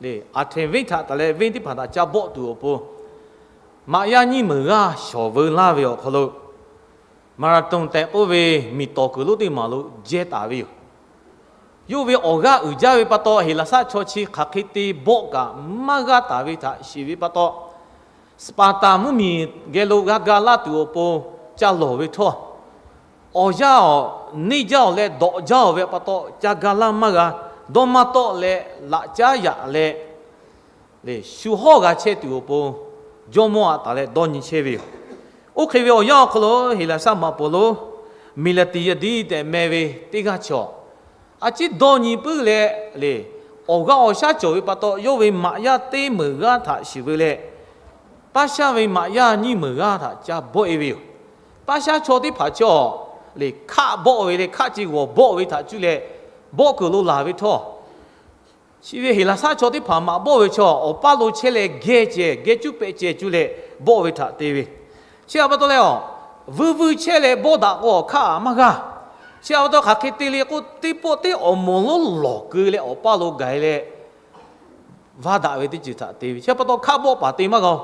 lehˬ Aˍhtenˍ venˇ htaꞈ taˍ leh venˇ teˇ hpaˍ htaꞈ ca bawˆ tuˬ awˬ pon, maꞈ yaˇ nyiˇ meunˍ g'aˇ shawˍ veu laˇ ve awˬ hk'aw lo, Marathon tehꞈ k'oˆ ve miˬ tawˍ kuiˬ lonˉ teˇ maˬ lo jehˇ taˍ ve yoˬ. Yawˇ ve awˬ g'aˇ uiˍ jaˇ ve pa taw, Heˍlaˍsaˆ chaw chi hk'aˬ hk'e te bawˆ kaꞈ maˇ g'aˇ taˍ ve htaꞈ shiˍ ve pa taw, Sparta mvuhˇmiˬ geh lo g'a ga laˇ tuˬ awˬ pon ca lawˬ ve htawˇ, awˬ yanˇ awˬ neˇ jaˇ-oˬ leh dawꞈ jaˇ-oˬ ve pa taw, ca ga laˇ maˇ g'a. Dawˇ maˇ tawˆ leh laꞈ caˉ yaꞈ leh, lehˬ shu hawˇ g'a chehˇ tuˬ awˬ pon jawˇmawˇ aꞈ taˍ leh dawˇ nyi chehˇ ve yoˬ. Oˇ hk'e ve awˬ yanˇ awˬ hk'aw lo Heˍlaˍsaˆ maꞈ poˍ lo Miˍlaˍtiˍyaˍdiˆ tehꞈ meh ve teˇ g'aˇ chaw, a ciˉ dawˇ nyi puiˉ leh, lehˬ awˬ g'aˇ awˬ shaˉ cawˬ ve pa taw, yawˇ ve maꞈ yaˇ teˇ meunˍ g'aˇ htaꞈ shiˍ veu leh, Paˇshaˇ ve maꞈ yaˇ nyiˇ meunˍ g'aˇ htaꞈ ca bawˆ-e ve yoˬ. Paˇshaˇ chaw teˇ hpaˍ chaw lehˬ hkaˆ bawˆ ve leh hkaˆ ce g'awˬ bawˆ ve htaꞈ cuˇ leh bawˆ kuiˬ lo laˬ ve htawˇ, chi ve Heˍlaˍsaˆ chaw teˇ hpaˍ maꞈ bawˆ ve chaw awˬ paˇ lo chehˇ leh geh ceh geh cuˉ pehꞈ ceh cuˇ leh bawˆ ve htaꞈ te ve. Chi htaꞈ pa taw leh, vuiˇ vuiˇ chehˇ leh bawˆ daꞈ k'o awˬ hkaˆ-a maˇ g'aˇ. Chi htaꞈ pa taw hk'aˬ hk'e te le k'o, teˇ pawˆ teˇ awˬ moˍ lonˉ lawˬ keu leh awˬ paˇ lo gaˬ-e leh vaˇ daꞈ ve teˇ ceuˬ htaꞈ te ve. Chi htaꞈ pa taw hkaˆ bawˆ paˍ te maˇ g'a-oˬ.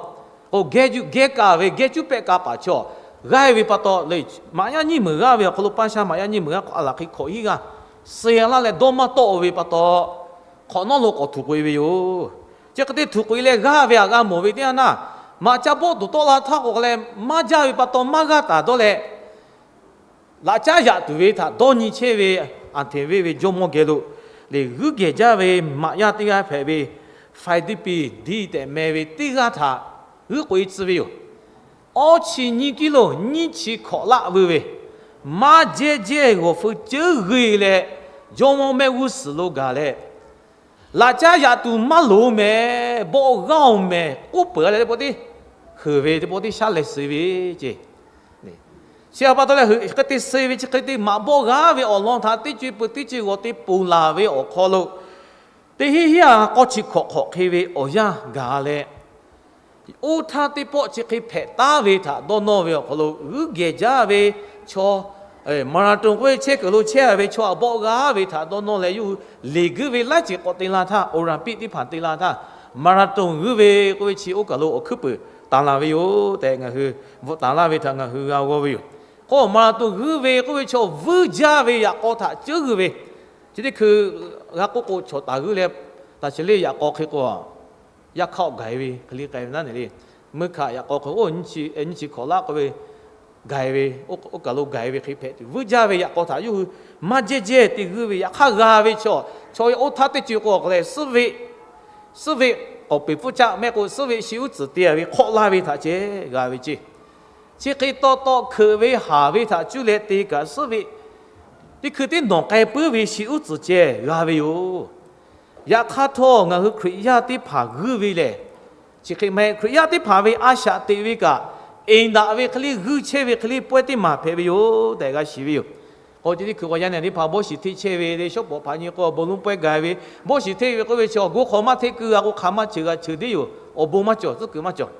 K'o geh juˆ geh kaˍ ve geh cuˉ pehꞈ kaˍ paˍ chaw g'aˇ ve pa taw lehˬ, maꞈ yaˇ nyiˇ meunˍ g'aˇ ve awˬ hk'aw lo Paˇshaˇ maꞈ yaˇ nyiˇ meunˍ g'aˇ k'awꞈ a laˬ hk'e hkawꞈ hiˉ g'aˇ suh laˇ leh dawˇ maˇ tawˆ ve pa taw, hk'awꞈ nawˉ lo k'awꞈ htuꞈ k'oꞈ-e ve yoˬ. Chi hk'e te htuꞈ k'oꞈ-e leh g'aˇ ve htaꞈ g'a mawˬ ve teˇ yanˇ naˇ, maꞈ ca bawˆ tuˬ tawˆ la htaˇ k'o leh maˇ jaˇ ve pa taw maˇ g'aˇ taˍ dawˇ leh, laꞈ caˉ yaꞈ tuˬ ve htaꞈ dawˇ nyi chehˇ ve Aˍhtenˍ venˇ ve jawˇmawˇ geh lo lehˬ, g'uiˇ gehˬ jaˇ ve maꞈ yaˇ teˇ g'aˇ hpehꞈ ve Fiˍdiˇpiˍdiˆ tehꞈ meh ve teˇ g'aˇ htaꞈ g'uiˇ k'oꞈ-e tcuh ve yoˬ. Awˇ chi nyiˇ kiˉ lo nyiˇ chi hkawꞈ laˆ veu ve, maˇ jehˇ jehˇ g'awˬ feu ceuˉ g'uiˇ leh, jawˇmawˇ mehˆ g'uˇ suhˍ lo gaˬ leh, laꞈ caˉ yaꞈ tuˬ maˇ loˍ mehˍ, bawˆ g'aˇ-oˬ mehˍ k'oˆ peuˬ-a leh teˇ pawˆ teˇ heuˬ ve teˇ pawˆ teˇ shaˉ leh suh ve ceˇ. Chi htaꞈ pa taw leh hk'e te suh ve chi hk'e te maꞈ bawˆ g'a ve awˬ lawn htaꞈ teˇ co-e peuˬ teˇ co-e g'awˬ te ponˬ laˬ ve awˬ hk'aw lo, teˇ hinˉ hinˉ-a k'awˇ chi hkawꞈ hk'awꞈ hk'e ve awˬ yanˇ gaˬ leh, oˇ htaˇ teˇ pawˆ chi hk'e hpehꞈ taˉ ve htaꞈ dawˇ nawˇ ve awˬ hk'aw lo g'uiˇ gehˬ jaˇ ve chaw, Marathon k'oˆ ve chehˇ kuiˬ lo chehˇ-a ve chaw htaꞈ bawˆ g'a ve htaꞈ dawˇ nawˇ leh, yawˇ hui leˬ guiˇ ve laiˉ ceuˬ k'awꞈ te la htaˇ, Olympic teˇ hpaˍ te la htaˇ, Marathon g'uiˇ ve k'oˆ ve chi oˇ kaˬ lo awˬ hkuiˉ puiˍ taˍ la ve yoˬ tehꞈ ngaˬ hui bvuhꞈ taˍ laˇ ve htaꞈ ngaˬ hui g'a g'aw ve yoˬ. K'o Marathon g'uiˇ ve k'oˆ ve chaw vuiˇ jaˇ ve yaꞈ k'aw htaꞈ ceuˉ g'uiˇ ve, chi teˇ hkui g'a k'oˆ k'o chaw taˍ g'uiˇ leh, taˍ chi le yaꞈ k'aw hk'e k'o, yaˇ hk'aˆ awˬ gaˬ-e ve hk'e le k'ai ve naˉ ne le. Meuˇ hkaꞈ yaꞈ k'aw hk'e oˇ nyiˇ chi hkawꞈ laˆ k'oˆ ve gaˬ-e ve, oˇ kaˬ lo gaˬ-e ve hk'e hpehꞈ tuˬ, vuiˇ jaˇ ve yaꞈ k'aw htaꞈ yawˇ hui maˇ jehˇ jehˇ te g'uiˇ ve yaꞈ hk'aˇ g'a ve chaw, chaw ve oˇ htaˇ teˇ co-e k'o k'o leh suhˉ veˆ, suhˉ veˆ k'awˍ peˍ pfuhˇ caˆ mehˆ k'o suhˉ veˆ shi uˉ tcuhˍ te-a ve hk'awˆ laˇ ve htaꞈ ceh g'a ve ceˇ. Chi hk'e taw taw hkeuꞈ ve haˍ ve htaꞈ cuˇ leh te kaꞈ suhˉ veˆ teˇ hkui teˇ nawˬ k'ai puiˉ ve shi uˉ tcuhˍ ceh g'a ve yoˬ. Yaꞈ hk'aˇ htawˇ ngaˬ hui Hkriꞈ yaˇ teˇ hpaˍ g'uiˇ ve lehˬ, chi hk'e maˇ heˆ. Hkriꞈ yaˇ teˇ hpaˍ ve a shaꞈ teꞈ ve kaꞈ, eˍ daꞈ ve hk'e le g'uiˇ chehˇ ve hk'e le pawehˇ teˇ maˬ hpehꞈ ve yoˬ tehꞈ g'a shiˍ ve yoˬ. K'o chi teˇ hkui k'o yaˇ nehˬ teˇ hpaˍ bawˇ shiˍ hteˆ chehˇ ve le, shawˉ pawˍ hpaꞈ nyi k'o bon lonˉ pawehˇ gaˬ ve, bawˇ shiˍ hteˆ ve k'oˆ ve chi awˬ g'uˇ hk'aw maˇ hteˆ keu g'a k'o hk'aˬ ma ceuˬ g'a ceuˬ deˇ yoˬ. Awˬ bon maˇ cawˬ, tcuhˉ kuiˬ maˇ cawˬ.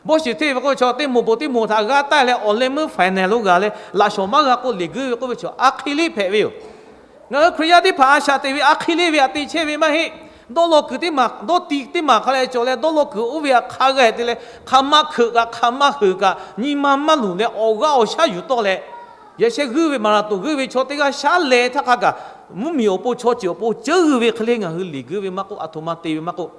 Bawˇ shiˍ hteˆ ve k'oˆ ve chaw teˇ moˍ bon teˇ moˍ htaꞈ g'a taˇ leh awˬ leh meuˇ faˍ nehˬ lo g'a leh laꞈ shawˍ maˇ g'a k'o leˬ guiˇ ve k'oˆ ve chaw a hk'e le hpehꞈ ve yoˬ. Ngaˬ hui Hkriꞈ yaˇ teˇ hpaˍ a shaꞈ teꞈ ve a hk'e le ve htaꞈ te chehˇ ve maˇ heˆ. Dawˇ law kuiˬ teˇ maˬ, dawˇ ti teˇ maˬ hk'a leh cawˬ leh dawˇ law kuiˬ oˇ ve htaꞈ hk'a g'a te leh hk'aˬ ma hkeuꞈ kaꞈ hk'aˬ ma heuˬ kaꞈ nyi ma maˇ luˬ leh awˬ g'aˇ awˬ shaˉ yuˬ tawˆ leh, yaꞈ sheh g'uiˇ ve Marathon g'uiˇ ve chaw teˇ g'aˇ shaˉ leh htaˇ hk'a kaꞈ mvuhˇmiˬ awˬ pon chaw ceuˬ awˬ pon ceuˉ g'uiˇ ve hk'e le ngaˬ hui leˬ guiˇ ve maˇ k'oˆ, a htoꞈ ma te ve maˇ k'oˆ,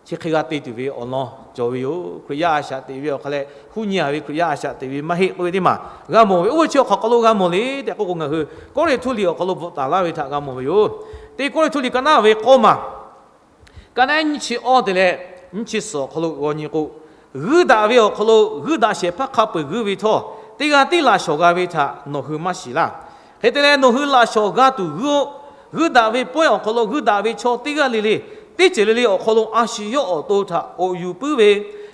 chi hk'e g'a te tuˬ ve awˬ lawn cawˬ ve yoˬ. Hkriꞈ yaˇ a shaꞈ teꞈ ve awˬ hk'a leh huˉ nyi-a ve Hkriꞈ yaˇ a shaꞈ teꞈ ve maˇ heˆ k'oˆ ve teˇ maˬ g'a mawˬ ve. Oˇ ve chi awˬ hk'aw lo g'a mawˬ le tehꞈ k'oˆ k'o, ngaˬ hui Kawˇrenˍhtuˆ liꞈ awˬ hk'aw lo bvuhꞈ taˍ laˇ ve htaꞈ g'a mawˬ ve yoˬ. Teˇ Kawˇrenˍhtuˆ liꞈ ka naˉ ve k'awˇ maˬ, ka naˉ nyiˇ chi awˇ te leh nyiˇ chi suhˍ awˬ hk'aw lo g'aw nyi k'o, G'uiˇ daꞈ ve awˬ hk'aw lo g'uiˇ daꞈ shehˍ hpaˇ hk'a peu-eˬ g'uiˇ ve htawˇ, teˇ g'aˇ tiˉ laꞈ shawˍ g'a ve htaꞈ nawˬ hui maˇ shiˍ laˇ. Hk'e te leh, nawˬ hui laꞈ shawˍ g'a tuˬ g'uiˇ-oˆ. G'uiˇ daꞈ ve pawehˇ awˬ hk'aw lo g'uiˇ daꞈ ve chaw teˇ g'aˇ le le, teˇ ceuˬ le le awˬ hk'aw lo a shu yawˇ awˬ to htaꞈ oꞈ yuˬ puiˉ ve,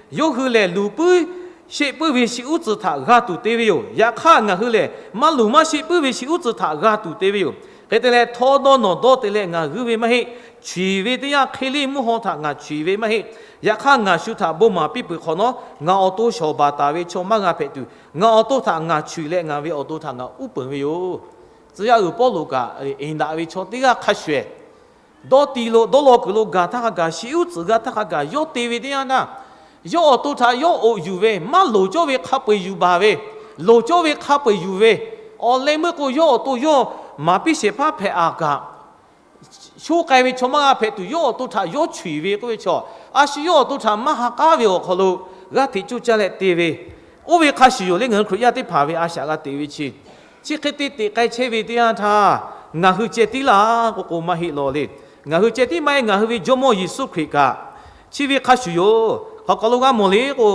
yawˇ hui lehˬ luˬ puiˉ sheˆ puiˉ ve shi uˉ tcuhˍ htaꞈ g'a tuˬ te ve yoˬ. Yaꞈ hk'aˇ, ngaˬ hui lehˬ maˇ luˬ maˇ sheˆ puiˉ ve shi uˉ tcuhˍ htaꞈ g'a tuˬ te ve yoˬ. Hk'e te leh, htawˇ dawˇ nawˬ dawˇ te leh ngaˬ g'uiˇ ve maˇ heˆ. Chuiˍ ve teˇ yanˇ, hk'e liˇ mvuhˇ haw htaꞈ ngaˬ chuiˍ ve maˇ heˆ. Yaꞈ hk'aˇ, ngaˬ shu htaꞈ bon maˍ piˇ peuˬ hk'awꞈ nawˉ, ngaˬ awˬ to shawˍ baˬ taˍ ve chaw maˇ g'a hpehꞈ tuˬ, ngaˬ awˬ to htaꞈ ngaˬ chuiˍ leh ngaˬ ve awˬ to htaꞈ ngaˬ uˉ peunˍ ve yoˬ. Tcuh yaˇ uiˍ Pawˇluꞈ kaꞈ, eˍ daꞈ ve chaw teˇ g'aˇ hk'a shuˍ ehˍ dawˇ ti lo dawˇ law kuiˬ lo gaˬ htaˇ hk'a gaˬ, shi uˉ tcuhˍ g'a htaˇ hk'a gaˬ, yawˇ te ve teˇ yanˇ htaˇ, yawˇ awˬ to htaꞈ yawˇ oꞈ yuˬ ve, maˇ loˍ cawˇ ve hk'a peu-eˬ yuˬ baˬ ve, loˍ cawˇ ve hk'a peu-eˬ yuˬ ve, awˬ leh meuˇ k'o yawˇ awˬ to yawˇ maˍ piˇ shehˍ hpaˇ hpehꞈ a kaꞈ, sho k'ai ve chaw maˇ g'a hpehꞈ tuˬ, yawˇ awˬ to htaꞈ yawˇ chuiˍ ve k'oˆ ve chaw, a shu yawˇ awˬ to htaꞈ maˇ ha k'aˉ ve awˬ hk'aw lo g'aˇ hteꞈ coˇ caˇ leh te ve, oˇ ve hk'a shuˍ yoˬ le. Ngaˬ hui Hkriꞈ yaˇ teˇ hpaˍ ve a shaꞈ g'a teꞈ ve chi, chi hk'e te teꞈ k'ai chehˇ ve teˇ yanˇ htaˇ, ngaˬ hui ceh tiˉ laˇ k'oˆ k'o maˇ heˆ law le. Ngaˬ hui ceh tiˉ maˇ heˆ. Ngaˬ hui ve Jawˇmawˇ Yeˍsuˆ Hkriꞈ kaꞈ chi ve hk'a shuˍ yoˬ. Hk'aw hk'aw lo g'a mawˬ le k'o,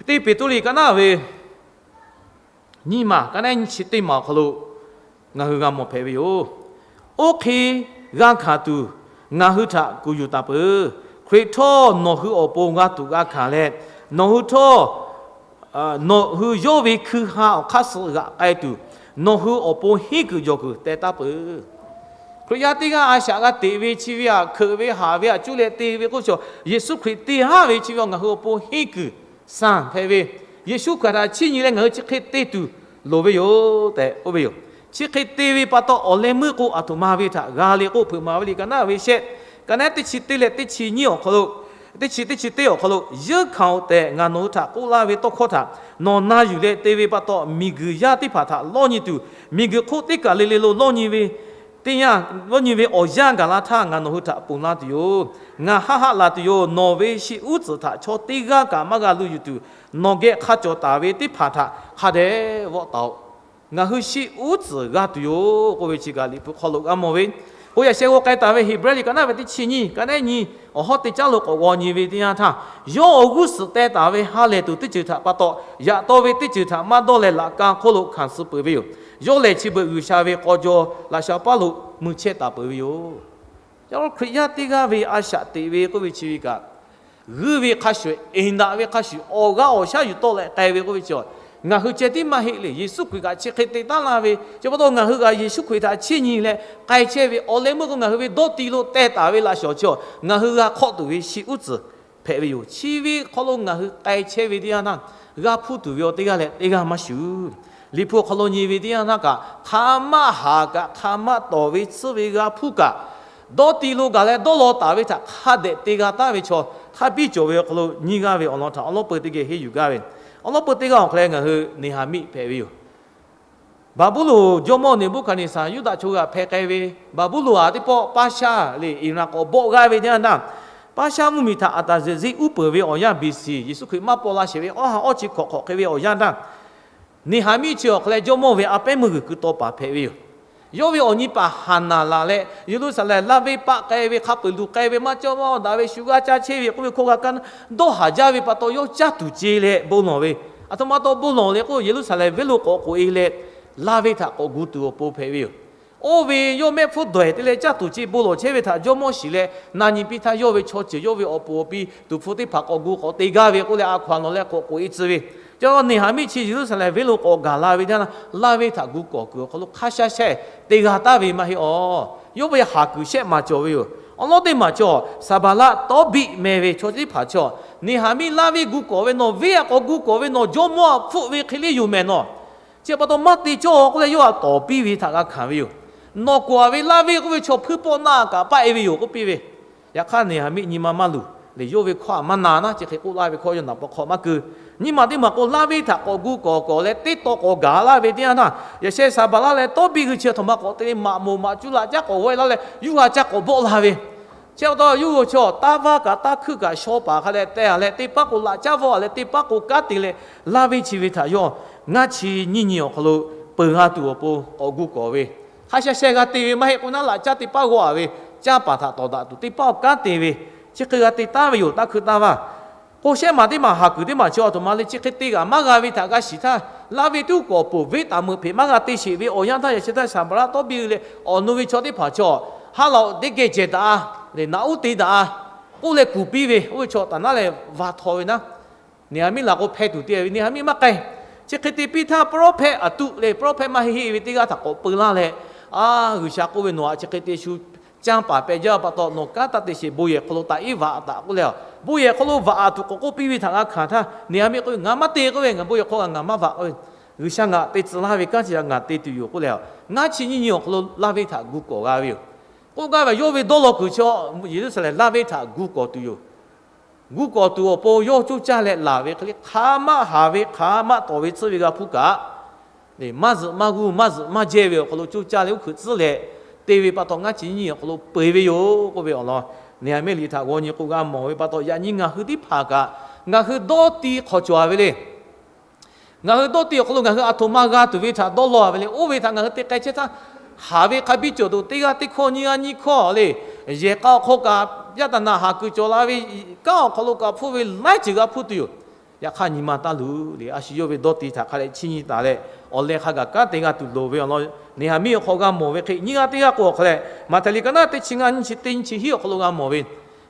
teˇ Peˍtruˆ liꞈ ka naˉ ve nyiˇ maˬ ka naˉ nyi chi teˇ maˬ awˬ hk'aw lo ngaˬ hui g'a mawˬ hpehꞈ ve yoˬ. Oˇ hk'e g'a hkanˍ tuˬ, ngaˬ hui htaꞈ kuˬ yuˬ taˍ peuˬ. Hkriꞈ htawˇ nawˬ hui awˬ pon g'a tuꞈ g'a hkanˍ leh, nawˬ hui htawˇ nawˬ hui yawˇ ve hkui ha awˬ hk'aˇ suh g'aꞈ k'ai tuˬ, nawˬ hui awˬ pon henˇ kuiˬ jawˬ kuiˬ teh taˉ peuˬ. Hkriꞈ yaˇ teˇ g'aˇ a shaꞈ g'a teꞈ ve chi ve aꞈ, hkeuꞈ ve haˍ ve aꞈ, cuˇ leh te ve k'oˆ ve chaw, Yeˍsuˆ Hkriꞈ te haˉ ve chi ve ngaˬ hui awˬ pon henˇ kuiˬ sanˬ hpehꞈ ve, Yeˍsuˆ Hkriꞈ htaꞈ chiˇ nyi leh ngaˬ hui chi hk'e te tuˬ loˍ ve yoˬ tehꞈ k'oˆ ve yoˬ. Chi hk'e te ve pa taw, awˬ leh meuˇ k'o aˬ htoꞈ ma ve htaꞈ g'a le k'oˆ, Hpeuꞈ maˍ ve liꞈ ka naˉ ve shehˆ, ka naˉ teˇ chi teˇ leh teˇ chi nyiˇ awˬ hk'aw lo, teˇ chi teˇ chi teˇ awˬ hk'aw lo, Yeunˇ hkanˍ-oꞈ tehꞈ ngaˬ nawˬ hui htaꞈ k'oˆ laˇ ve tawˇ hkawˇ htaꞈ nawˬ na yuˬ leh te ve pa taw, miˬguiˬ yaˇ teˇ hpaˍ htaꞈ lawˇ nyi tuˬ, miˬguiˬ hk'oˆ teˇ kaˬ le le lo lawˇ nyi ve teˇ yanˇ, lawˇ nyi ve awˬ yanˇ gaˬ la htaˇ ngaˬ nawˬ hui htaꞈ ponˬ la tuˬ yoˬ. Ngaˬ haˆ haˆ laˬ tuˬ yoˬ. Nawˬ ve shi uˉ tcuhˍ htaꞈ chaw teˇ g'aˇ kaꞈ maˇ g'a luˬ yuˬ tuˬ, nawˬ geh hk'a cawˬ taˍ ve teˇ hpaˍ htaꞈ hk'a dehꞈ vawˆ taˍ-oꞈ. Ngaˬ hui shi uˉ tcuhˍ g'a tuˬ yoˬ k'oˆ ve chi kaꞈ Liꞈ hpu hk'aw lo g'a mawˬ ve. K'o, yaꞈ sheh g'aw k'ai taˍ ve Heˍbrehˇ liꞈ ka naˉ ve teˇ chi nyiˇ, ka naˉ nyi awˬ hawˉ teˇ caˉ lo k'awꞈ g'aw nyi ve teˇ yanˇ htaˇ, yawˇ awˬ g'uˇ suhˍ teh taˍ ve ha lehˬ tuˬ teˇ ceuˬ htaꞈ pa taw, yaꞈ taw ve teˇ ceuˬ htaꞈ maˇ dawˇ leh laꞈ ka hk'oˆ lo hkanˍ suh peuˬ ve yoˬ. Yawˇ lehˬ chi beuꞈ G'uiˬsha ve k'aw jaw laꞈ sha paˉ lo mui chehˇ taˍ peuˬ ve yoˬ. Yaꞈ hk'aˇ, Hkriꞈ yaˇ teˇ g'aˇ ve a shaꞈ teꞈ ve k'oˆ ve chi ve kaꞈ, g'uiˇ ve hk'a shuˍ, eˍ daꞈ ve hk'a shuˍ, awˬ g'aˇ awˬ shaˉ yuˬ tawˆ leh k'ai ve k'oˆ ve chi, ngaˬ hui ceh tiˉ maˇ heˆ le. Yeˍsuˆ Hkriꞈ kaꞈ chi hk'e te taˉ laˇ ve chi pa taw, ngaˬ hui kaꞈ Yeˍsuˆ Hkriꞈ htaꞈ chiˇ nyi leh k'ai chehˇ ve awˬ leh meuˇ k'o, ngaˬ hui ve dawˇ ti lo teh taˍ ve laꞈ shawnˍ chi, ngaˬ hui g'a hk'awˆ tuˬ ve shi uˉ tcuhˍ hpehꞈ ve yoˬ. Chi ve hk'aw lo ngaˬ hui k'ai chehˇ ve teˇ yanˇ htaˇ, g'a hpuˇ tuˬ ve awˬ teˇ g'aˇ leh teˇ g'aˇ maˇ shuˍ. Liꞈ hpu awˬ hk'aw lo nyi ve teˇ yanˇ htaˇ kaꞈ, hk'a maˆ haˍ kaꞈ hk'a maˆ tawˍ ve tsuhˇ ve g'a hpuˇ kaꞈ, dawˇ ti lo gaˬ leh dawˇ law taˍ ve htaꞈ hk'a dehꞈ te g'a taˉ ve chaw hk'a biˇ cawˬ ve awˬ hk'aw lo nyiˇ g'aˇ ve awˬ lawn htaꞈ awˬ lawn peu teˇ geh henˇ yuˬ gaˇ ve. Awˬ lawn peu teˇ g'aˇ awˬ hk'aw leh ngaˬ hui Neˍhaˍmiˆ hpehꞈ ve yoˬ. Baˍbuˍlonˍ jawˇmawˇ Neˍbuˆhkaˍneˍsaˍ Yuˇdaꞈ chaw g'aꞈ hpeh k'ai ve, Baˍbuˍlonˍ aꞈ teˇ pawˆ Paˇshaˆ leh Iˍraˍn k'awꞈ bawˆ g'aˇ ve teˇ yanˇ htaˇ, Paˇshaˆ mvuhˇmiˬ htaꞈ Aˍtaˍzeˍziˆ uˉ peunˍ ve awˬ yanˇ B C, Yeˍsuˆ Hkriꞈ maˇ paw la sheˍ ve awˬ ha awˬ chi hkawꞈ hk'awꞈ hk'e ve awˬ yanˇ htaˇ, Neˍhaˍmiˆ chi awˬ hk'aw leh jawˇmawˇ ve a pehˉ meuˇ g'uiˬ keu taw paˍ hpehꞈ ve yoˬ. Yawˇ ve awˬ nyi paˍ Haˍnaˍlaˍ leh Yeˍruˆsaˍlehnˍ laˇ venˇ paˆ k'ai ve, hk'a peu-eˬ luˬ k'ai ve, maˇ cawˇ maˇ daꞈ ve, shu g'aˇ caˇ chehˇ ve k'oˆ ve hkawˇ g'a kaˇ dawˇ haˍ jaˇ ve pa taw, yawˇ caˇ tuˬ ce leh bon lawˬ ve. Aˬ htoꞈ ma taw bon lawˬ le k'o, Yeˍruˆsaˍlehnˍ venˇ lo k'awꞈ k'oꞈ e leh, laˇ venˇ htaꞈ k'awꞈ gu tuˬ awˬ pon hpehꞈ ve yoˬ. Oˇ ve yawˇ mehˆ hpfuhˇ dawehˬ te leh caˇ tuˬ ce bon lawˬ chehˇ ve htaꞈ jawˇmawˇ shiˍ leh na nyi piˇ htaˇ, yawˇ ve chaw ceuˬ, yawˇ ve awˬ puˍ awˬ pi, tuˍ hpfuh teˇ hpaˍ k'awꞈ gu k'awꞈ te gaˇ ve k'oˆ leh, a hkaw-anˬ lawˬ leh k'awꞈ k'oꞈ e tcuh ve. Ca Neˍhaˍmiˆ chi Yeˍruˆsaˍlehnˍ venˇ lo k'awꞈ gaˬ la ve teˇ yanˇ, laˇ venˇ htaꞈ gu kawˬ kuiˬ awˬ hk'aw lo hk'a sha shehˇ te g'a taˉ ve maˇ heˆ awˬ. Yawˇ ve haˍ kuiˬ shehˆ maˍ cawˬ ve yoˬ. Awˬ lawn teˇ maˬ cawˬ, Saˍbaˍlaˆ Tawˇbiˆ meh ve chaw teˇ hpaˍ cawˬ, Neˍhaˍmiˆ laˇ venˇ gu kawˬ ve, nawˬ venˇ aꞈ k'awꞈ gu kawˬ ve, nawˬ jawˇmawˇ aꞈ hpfuhˆ ve hk'e le yoˬ mehˍ nawˬ. Chi pa taw maˇ te cawˇ k'oˆ leh, yawˇ htaꞈ tawˍ piˇ ve htaꞈ g'a hkanˍ ve yoˬ. Nawˬ kawˬ ve laˇ venˇ k'oˆ ve chaw hpuiˇ pawˆ naˆ kaꞈ paˆ e ve yoˬ k'oˆ piˇ ve. Yaꞈ hk'aˇ, Neˍhaˍmiˆ nyi ma maˇ luˬ leh, yawˇ ve hkawˇ htaꞈ maˇ na naˉ, chi hk'e k'oˆ laˇ ve hkawˇ yawˇ naˍ paw hk'aw maˇ keu. Nyi ma teˇ maˬ k'o, laˇ venˇ htaꞈ k'awꞈ gu kawˬ kawˬ leh teˇ taw k'awꞈ gaˬ laˇ ve teˇ yanˇ htaˇ, yaꞈ sheh Saˍbaˍlaˆ leh Tawˇbiˆ hui chi aˬ htoꞈ ma k'awꞈ te le, maꞈ moˍ maꞈ cuˇ laꞈ caˉ k'awꞈ g'awˆ e laˇ leh, yawˇ hui caˇ k'awꞈ bawˆ la ve. Chi pa taw, yawˇ hui chaw taˇ vaˇ kaꞈ taˇ hkuiˆ kaꞈ shaw paˍ hk'a leh teh a leh, teˇ paˉ k'o laꞈ caˉ vawˆ a leh, teˇ paˉ k'o kanˉ te leh, laˇ venˇ chi ve htaꞈ yawˇ ngaˇ chi nyiˇ nyi awˬ hk'aw lo peuˬ g'a tuˬ awˬ pon k'awꞈ gu kawˬ ve, hk'a sha shehˇ g'a te ve maˇ heˆ k'o naˉ, laꞈ caˉ teˇ paˉ g'awˆ a ve, caˇ paˍ htaꞈ tawˍ daꞈ tuˬ teˇ paˉ awˬ kanˉ te ve, chi hk'e g'a te taˉ ve yoˬ. Taˇ hkuiˆ taˇ vaˇ k'o shehˆ maˬ teˇ maˬ haˍ kuiˬ teˇ maˬ chi awˬ htoꞈ ma le, chi hk'e te g'aꞈ maˇ g'a ve htaꞈ g'a shiˍ htaˇ, laˇ ve tuˉ k'awꞈ poˬ, venˇ taˍ meuꞈ hpeꞈ maˇ g'a te sheˍ ve awˬ yanˇ htaˇ, yaꞈ sheh htaˇ Saˍbaˍraˆ tawˇ biˇ ve leh awˬ nu ve chaw teˇ hpaˍ chaw ha laꞈ teˇ geh jehˬ daꞈ a, naꞈ uˉ te daꞈ a k'oˆ leh kuˬ piˇ ve, oˇ ve chaw taˍ naˉ leh va htaw ve naˉ, Neˍhaˍmiˆ laˬ k'o hpeh tuˬ te ve, Neˍhaˍmiˆ maˇ k'ai. Chi hk'e te piˇ htaˇ, prophet aˬ tuˆ leh prophet maˇ heˆ heˆ ve teˇ g'aˇ htaꞈ k'awꞈ peu laˇ leh, a, G'uiˬsha k'oˆ ve, Nawˬ htaꞈ chi hk'e te shu canˇ paˍ peh jaˇ pa taw, nawˬ kanˉ taˇ te sheˍ, bon yehˬ hk'aw lo taꞈ iˉ vaꞈ taꞈ k'oˆ leh, bon yehˬ hk'aw lo vaꞈ aˬ tuˬ k'awꞈ k'oˆ piˇ ve htaꞈ g'a hkanˍ htaˇ, Neˍhaˍmiˆ k'oˆ ve, Ngaˬ maˇ te k'oˆ ve, ngaˬ bon yehˬ hk'aw kaꞈ ngaˬ maˇ vaꞈ k'oˆ ve, G'uiˬsha ngaˬ te tcuh laˇ ve kanˉ chi ngaˬ te tuˬ yoˬ k'oˆ leh, ngaˇ chi nyiˇ nyi awˬ hk'aw lo laˇ venˇ htaꞈ gu kawꞈ g'a ve yoˬ. K'oˆ gaˇ ve, yawˇ ve dawˇ law kuiˬ chaw Yeˍruˆsaˍlehnˍ laˇ venˇ htaꞈ gu kawꞈ tuˬ yoˬ. Gu kawꞈ tuˬ awˬ pon yawˇ coˇ caˇ leh laˬ ve hk'e le, hk'aˬ maˆ haˍ ve hk'aˬ maˆ tawˍ ve tsuhˇ ve g'a hpuˇ kaꞈ, maˇ zuhꞈ maˇ g'uˇ maˇ zuhꞈ maˇ jehˇ ve awˬ hk'aw lo coˇ caˇ leh uˉ hkuiꞈ tcuhˉ leh te ve pa taw, ngaˇ chi nyiˇ nyi awˬ hk'aw lo peu eˬ ve yoˬ k'oˆ ve awˬ lawn Neˍhaˍmiˆ liꞈ htaꞈ g'aw nyi k'o g'a mawˬ ve pa taw, yaꞈ nyi ngaˬ hui teˇ hpaˍ kaꞈ ngaˬ hui dawˇ ti hk'awꞈ cawˬ ve le. Ngaˬ hui dawˇ ti awˬ hk'aw lo ngaˬ hui aˬ htoꞈ ma g'a tuˬ ve htaꞈ dawˇ law ve le. Oˇ ve htaꞈ ngaˬ hui te k'ai chehˇ htaˇ, haˍ ve hk'a biˇ cawˬ tuˬ, teˇ g'aˇ teˇ hkawˇ nyiˇ g'aˇ nyiˇ hkawˇ le, yehˬ k'a awˬ hk'aw kaꞈ yaˇ taˍ naˍ haˍ kuiˬ cawˬ la ve, kanˉ awˬ hk'aw lo kaꞈ hpfuhˇ ve laiˉ ceuˬ g'a hpfuhˇ tuˬ yoˬ. Yaꞈ hk'aˇ nyi ma taˇ luˬ le, a shu yawˇ ve dawˇ ti htaꞈ hk'a dehꞈ chiˇ nyi taˍ leh, awˬ leh hk'a gaˬ kanˉ te g'a tuˬ loˍ ve awˬ lawn Neˍhaˍmiˆ awˬ hk'aw g'a mawˬ ve hk'e, nyiˇ g'aˇ teˇ g'aˇ k'o awˬ hk'a leh, Maꞈhtehˍ liꞈ ka naˉ teˇ chi ngaˇ nyiˇ chi teˇ nyiˇ chi hiˉ awˬ hk'aw lo g'a mawˬ ve,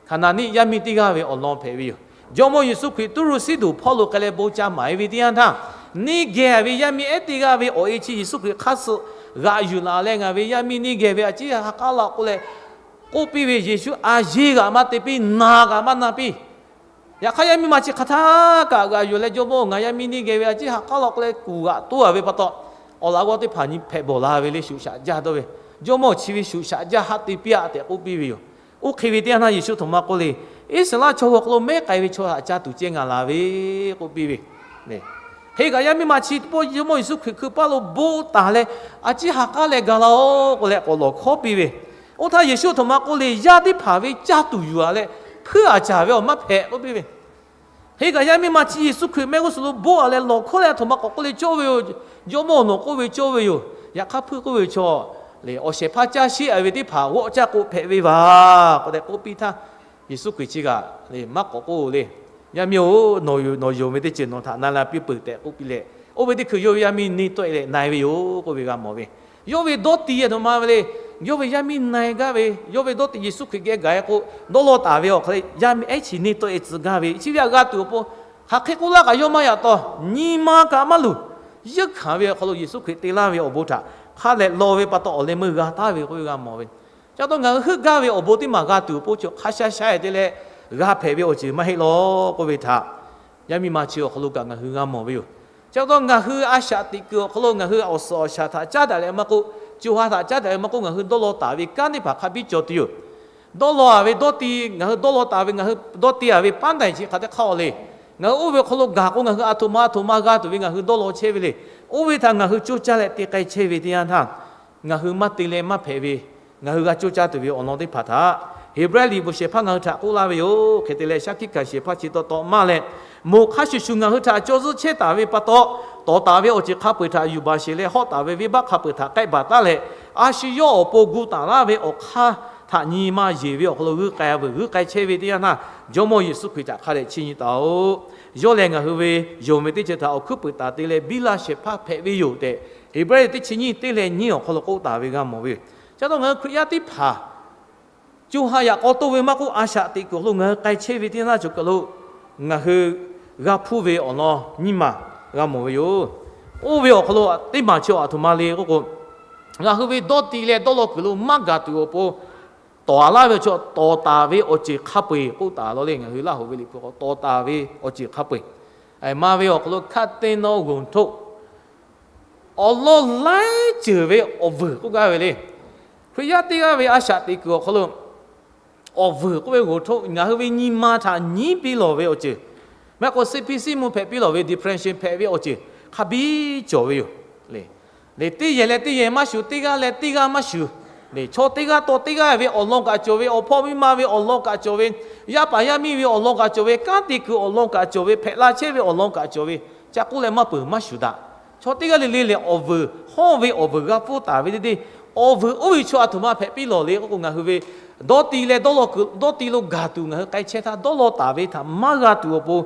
Hkaˍnanˍniˆ yaˇ miˇ teˇ g'aˇ ve awˬ lawn hpehꞈ ve yoˬ. Jawˇmawˇ Yeˍsuˆ Hkriꞈ Tuˇruˆsiˉduˬ hpawˇ lo k'ai leh bon ca maˍ e ve teˇ yanˇ htaˇ, neˇ geh ve yaˇ miˇ ehˉ teˇ g'aˇ ve awˬ e chi Yeˍsuˆ Hkriꞈ hk'aˇ suh g'aꞈ yuˬ laˬ leh, Ngaˬ ve yaˇ miˇ neˇ geh ve a ciˉ ha k'aˉ laˇ-oˆ k'oˆ leh k'oˆ piˇ ve, Yeˍsuˆ a yeˇ g'aꞈ maˇ te piˇ, na g'aꞈ maˇ na piˇ. Yaꞈ hk'aˇ, yaˇ miˇ ma chi hk'aˬ htaˇ kaꞈ g'aꞈ yuˬ leh, Jawˇmawˇ-oˬ, ngaˬ yaˇ miˇ neˇ geh ve a ciˉ ha k'aˉ laˇ-oˆ k'oˆ leh kuˬ g'aꞈ toˉ a ve pa taw, awˬ laꞈ g'awˇ teˇ hpaˍ nyi hpehꞈ bawˬ la ve le, shuˍ shaꞈ jaˇ dawˇ ve. Jawˇmawˇ-oˬ, chi ve shuˍ shaꞈ jaˇ haˆ te piˇ-aˆ tehꞈ k'oˆ piˇ ve yoˬ. Oˇ hk'e ve teˇ yanˇ htaˇ Yeˍsuˆ htoꞈ ma k'oˆ le, Iˉsaˍreˍlaˆ chaw hui awˬ hk'aw lo mehˉ k'ai ve chaw htaꞈ ca tuˬ ceh ngaˬ laˬ ve k'oˆ piˇ ve. Hk'e kaꞈ yaˇ miˇ ma chi teˇ pawˆ Jawˇmawˇ Yeˍsuˆ Hkriꞈ hkui paˇ lo bon taˍ leh, a ciˉ ha k'aˉ leh gaˬ la-oˆ k'oˆ leh k'awꞈ lawˬ hkawˉ piˇ ve. Oˇ htaˇ Yeˍsuˆ htoꞈ ma k'oˆ le, Yaˇ teˇ hpaˍ ve caˇ tuˬ yuˬ-a leh, hpuiˇ aꞈ caˍ ve awˬ maˇ hpehꞈ k'oˆ piˇ ve. Hk'e kaꞈ yaˇ miˇ ma chi Yeˍsuˆ Hkriꞈ mehˆ g'uˇ suhˍ lo bon-a leh lawˬ hkawˉ leh, a htoꞈ ma k'awꞈ k'oˆ le, Cawˇ ve yoˬ, Jawˇmawˇ-oˬ, nawˬ k'oˆ ve cawˇ ve yoˬ. Yaꞈ hk'aˇ hpuiˇ k'oˆ ve chaw, awˬ shehˍ hpaˇ caˇ sheˉ-a ve teˇ hpaˍ g'awˆ caˇ k'o hpehꞈ ve vaˬ k'oˆ tehꞈ k'oˆ piˇ htaˇ, Yeˍsuˆ Hkriꞈ chi kaꞈ maˇ k'awꞈ k'oˆ le, Yaˇ miˇ-oˬ, nawˬ yonˍ ve teˇ ceuˬ nawˬ htaꞈ na la piˇ peuˬ tehꞈ k'oˆ piˇ leh, oˇ ve teˇ hkui yawˇ ve yaˇ miˇ neˇ tawˆ-e leh na-e ve yoˬ k'oˆ ve g'a mawˬ ve. Yawˇ ve dawˇ ti a htoꞈ ma ve le. Yawˇ ve yaˇ miˇ na-e gaˇ ve, yawˇ ve dawˇ ti Yeˍsuˆ Hkriꞈ geh gaˬ-e k'o, dawˇ law taˍ ve awˬ hk'aw lo yaˇ miˇ ehˉ chi neˇ tawˆ-e tcuh gaˇ ve, chi ve htaꞈ g'a tuˬ awˬ pon, hk'aˬ hk'e k'oˆ laˇ kaꞈ yawˇ maˇ yaꞈ taw, nyi ma kaꞈ maˇ luˬ. Yeunˇ hkanˍ ve awˬ hk'aw lo Yeˍsuˆ Hkriꞈ te laˇ ve awˬ bon htaꞈ hk'a leh law ve pa taw, awˬ leh meuˇ g'a taˍ ve k'oˆ ve g'a mawˬ ve. Ca taw ngaˬ hui heuˆ gaˇ ve awˬ bon teˇ maˬ g'a tuˬ awˬ pon chi hk'a sha sha-e te leh g'a hpehꞈ ve awˬ ceuˬ maˇ heˆ law k'oˆ ve htaꞈ yaˇ miˇ ma chi awˬ hk'aw lo kaꞈ ngaˬ hui g'a mawˬ ve yoˬ. Ca taw ngaˬ hui a shaꞈ teꞈ kuiˬ awˬ hk'aw lo ngaˬ hui awˬ suhˍ awˬ shaˍ htaꞈ caˉ daꞈ leh maˇ k'oˆ, co ha htaꞈ caˉ daꞈ ve maˇ k'oˆ, ngaˬ hui dawˇ law taˍ ve kanˉ teˇ hpaˍ hk'a biˇ cawˬ tuˬ yoˬ. Dawˇ law-a ve dawˇ ti, ngaˬ hui dawˇ law taˍ ve, ngaˬ hui dawˇ te-a ve paˉ daiˍ chi hk'a teˇ hk'aˇ-oˬ le. Ngaˬ hui oˇ ve awˬ hk'aw lo gaˬ k'o, ngaˬ hui a htoꞈ ma a htoꞈ ma g'a tuˬ ve ngaˬ hui dawˇ law chehˇ ve le. Oˇ ve htaꞈ ngaˬ hui coˇ caˇ leh te k'ai chehˇ ve teˇ yanˇ htaˇ, ngaˬ hui maˇ te leh maˇ hpehꞈ ve, ngaˬ hui g'a coˇ caˇ tuˬ ve awˬ lawn teˇ hpaˍ htaꞈ Heˍbrehˇ liꞈ bvuhꞈ shehˍ hpaˇ ngaˬ hui htaꞈ k'oˆ laˇ ve yoˬ. Hk'e te leh, shaˉ hkiˆ hkanˍ shehˍ hpaˇ chi taw taw maˇ leh, moˬ hk'a shuˍ shuˍ ngaˬ hui htaꞈ caw zuhˆ chehˇ taˍ ve pa taw, tawˍ taˍ ve awˬ ceuˬ hk'a peu-eˬ htaꞈ yuˬ baˬ sheˍ leh, hawˆ taˍ ve venˇbaˆ hk'a peu-eˬ htaꞈ k'ehˆ baˬ taˉ leh, a shu yawˇ awˬ pon gu taˍ laˇ ve awˬ hk'aˇ htaꞈ nyi ma yeˬ ve awˬ hk'aw lo g'uiˇ k'ai-a veuˬ. G'uiˇ k'ai chehˇ ve teˇ yanˇ htaˇ, Jawˇmawˇ Yeˍsuˆ Hkriꞈ htaꞈ hk'a dehꞈ chiˇ nyi taˍ-oꞈ. Yawˇ lehˬ ngaˬ hui ve yonˍ ve teˇ ceuˬ htaꞈ awˬ hkuiˉ puiˍ taˍ te leh biˇ laˇ shehˍ hpaˇ hpehꞈ ve yoˬ tehꞈ, Heˍbrehˇ teˇ chi nyiˇ teˇ leh nyiˇ awˬ hk'aw lo k'oˆ taˍ ve g'a mawˬ ve yoˬ. Ca taw ngaˬ hui Hkriꞈ yaˇ teˇ hpaˍ co ha yaꞈ k'aw toˇ ve maˇ k'oˆ, a shaꞈ teꞈ kuiˬ awˬ hk'aw lo ngaˬ hui k'ai chehˇ ve teˇ yanˇ htaˇ cawˬ kaˬ lo ngaˬ hui g'a hpuˇ ve awˬ lawn nyiˇ maˬ g'a mawˬ ve yoˬ. Oˇ ve awˬ hk'aw lo teˇ maˬ chi a htoꞈ ma le k'oˆ k'o, ngaˬ hui ve dawˇ ti leh dawˇ law kuiˬ lo maˇ gaˬ tuˬ awˬ pon, tawˍ-a laˇ ve awˬ chi tawˍ taˍ ve awˬ ceuˬ hk'a peu-eˬ k'oˆ taˍ law le. Ngaˬ hui Laˇ hoꞈ ve liꞈ hpu k'o tawˍ taˍ ve awˬ ceuˬ hk'a peu-eˬ, ma ve awˬ hk'aw lo hkaˆ teˇ nawˇ g'oˬ htoˆ awˬ lawn laiˉ ceuˬ ve awˬ vuiˬ k'oˆ gaˇ ve le. Hkriꞈ yaˇ teˇ g'aˇ ve a shaꞈ teꞈ kuiˬ awˬ hk'aw lo awˬ vuiˬ k'oˆ ve g'oˬ htoˆ ngaˬ hui ve nyi ma htaꞈ nyiˉ piˇ lawˬ ve awˬ ceuˬ, maˇ heˆ k'o siˉ piˇ siˉ mvuh hpehꞈ piˇ lawˬ ve depression hpehꞈ ve awˬ ceuˬ hk'a biˇ cawˬ ve yoˬ. Teˇ yehˬ leh teˇ yehˬ maˇ shuˍ, teˇ g'aˇ leh teˇ g'aˇ maˇ shuˍ. Chaw teˇ g'aˇ tawˇ teˇ g'aˇ ve awˬ lawn kaꞈ cawˬ ve, awˬ hpawˇ miˇ ma ve awˬ lawn kaꞈ cawˬ ve, yaˇ paˍ yaˇ miˇ ve awˬ lawn kaꞈ cawˬ ve, kanˉ te kuiˬ awˬ lawn kaꞈ cawˬ ve, hpehꞈ la chehˇ ve awˬ lawn kaꞈ cawˬ ve, ca k'oˆ leh maˇ peuˬ maˇ shuˍ daꞈ. Chaw teˇ g'aˇ le le lehˬ awˬ vuiˬ hawˇ ve awˬ vuiˬ g'a pfuhˇ taˍ ve teˇ deˇ awˬ vuiˬ oˇ ve chaw a htoꞈ ma hpehꞈ piˇ lawˬ le k'oˆ k'o, ngaˬ hui ve dawˇ ti leh dawˇ law kuiˬ, dawˇ ti lo gaˬ tuˬ ngaˬ hui k'ai chehˇ htaˇ, dawˇ law taˍ ve htaꞈ maˇ g'a tuˬ awˬ pon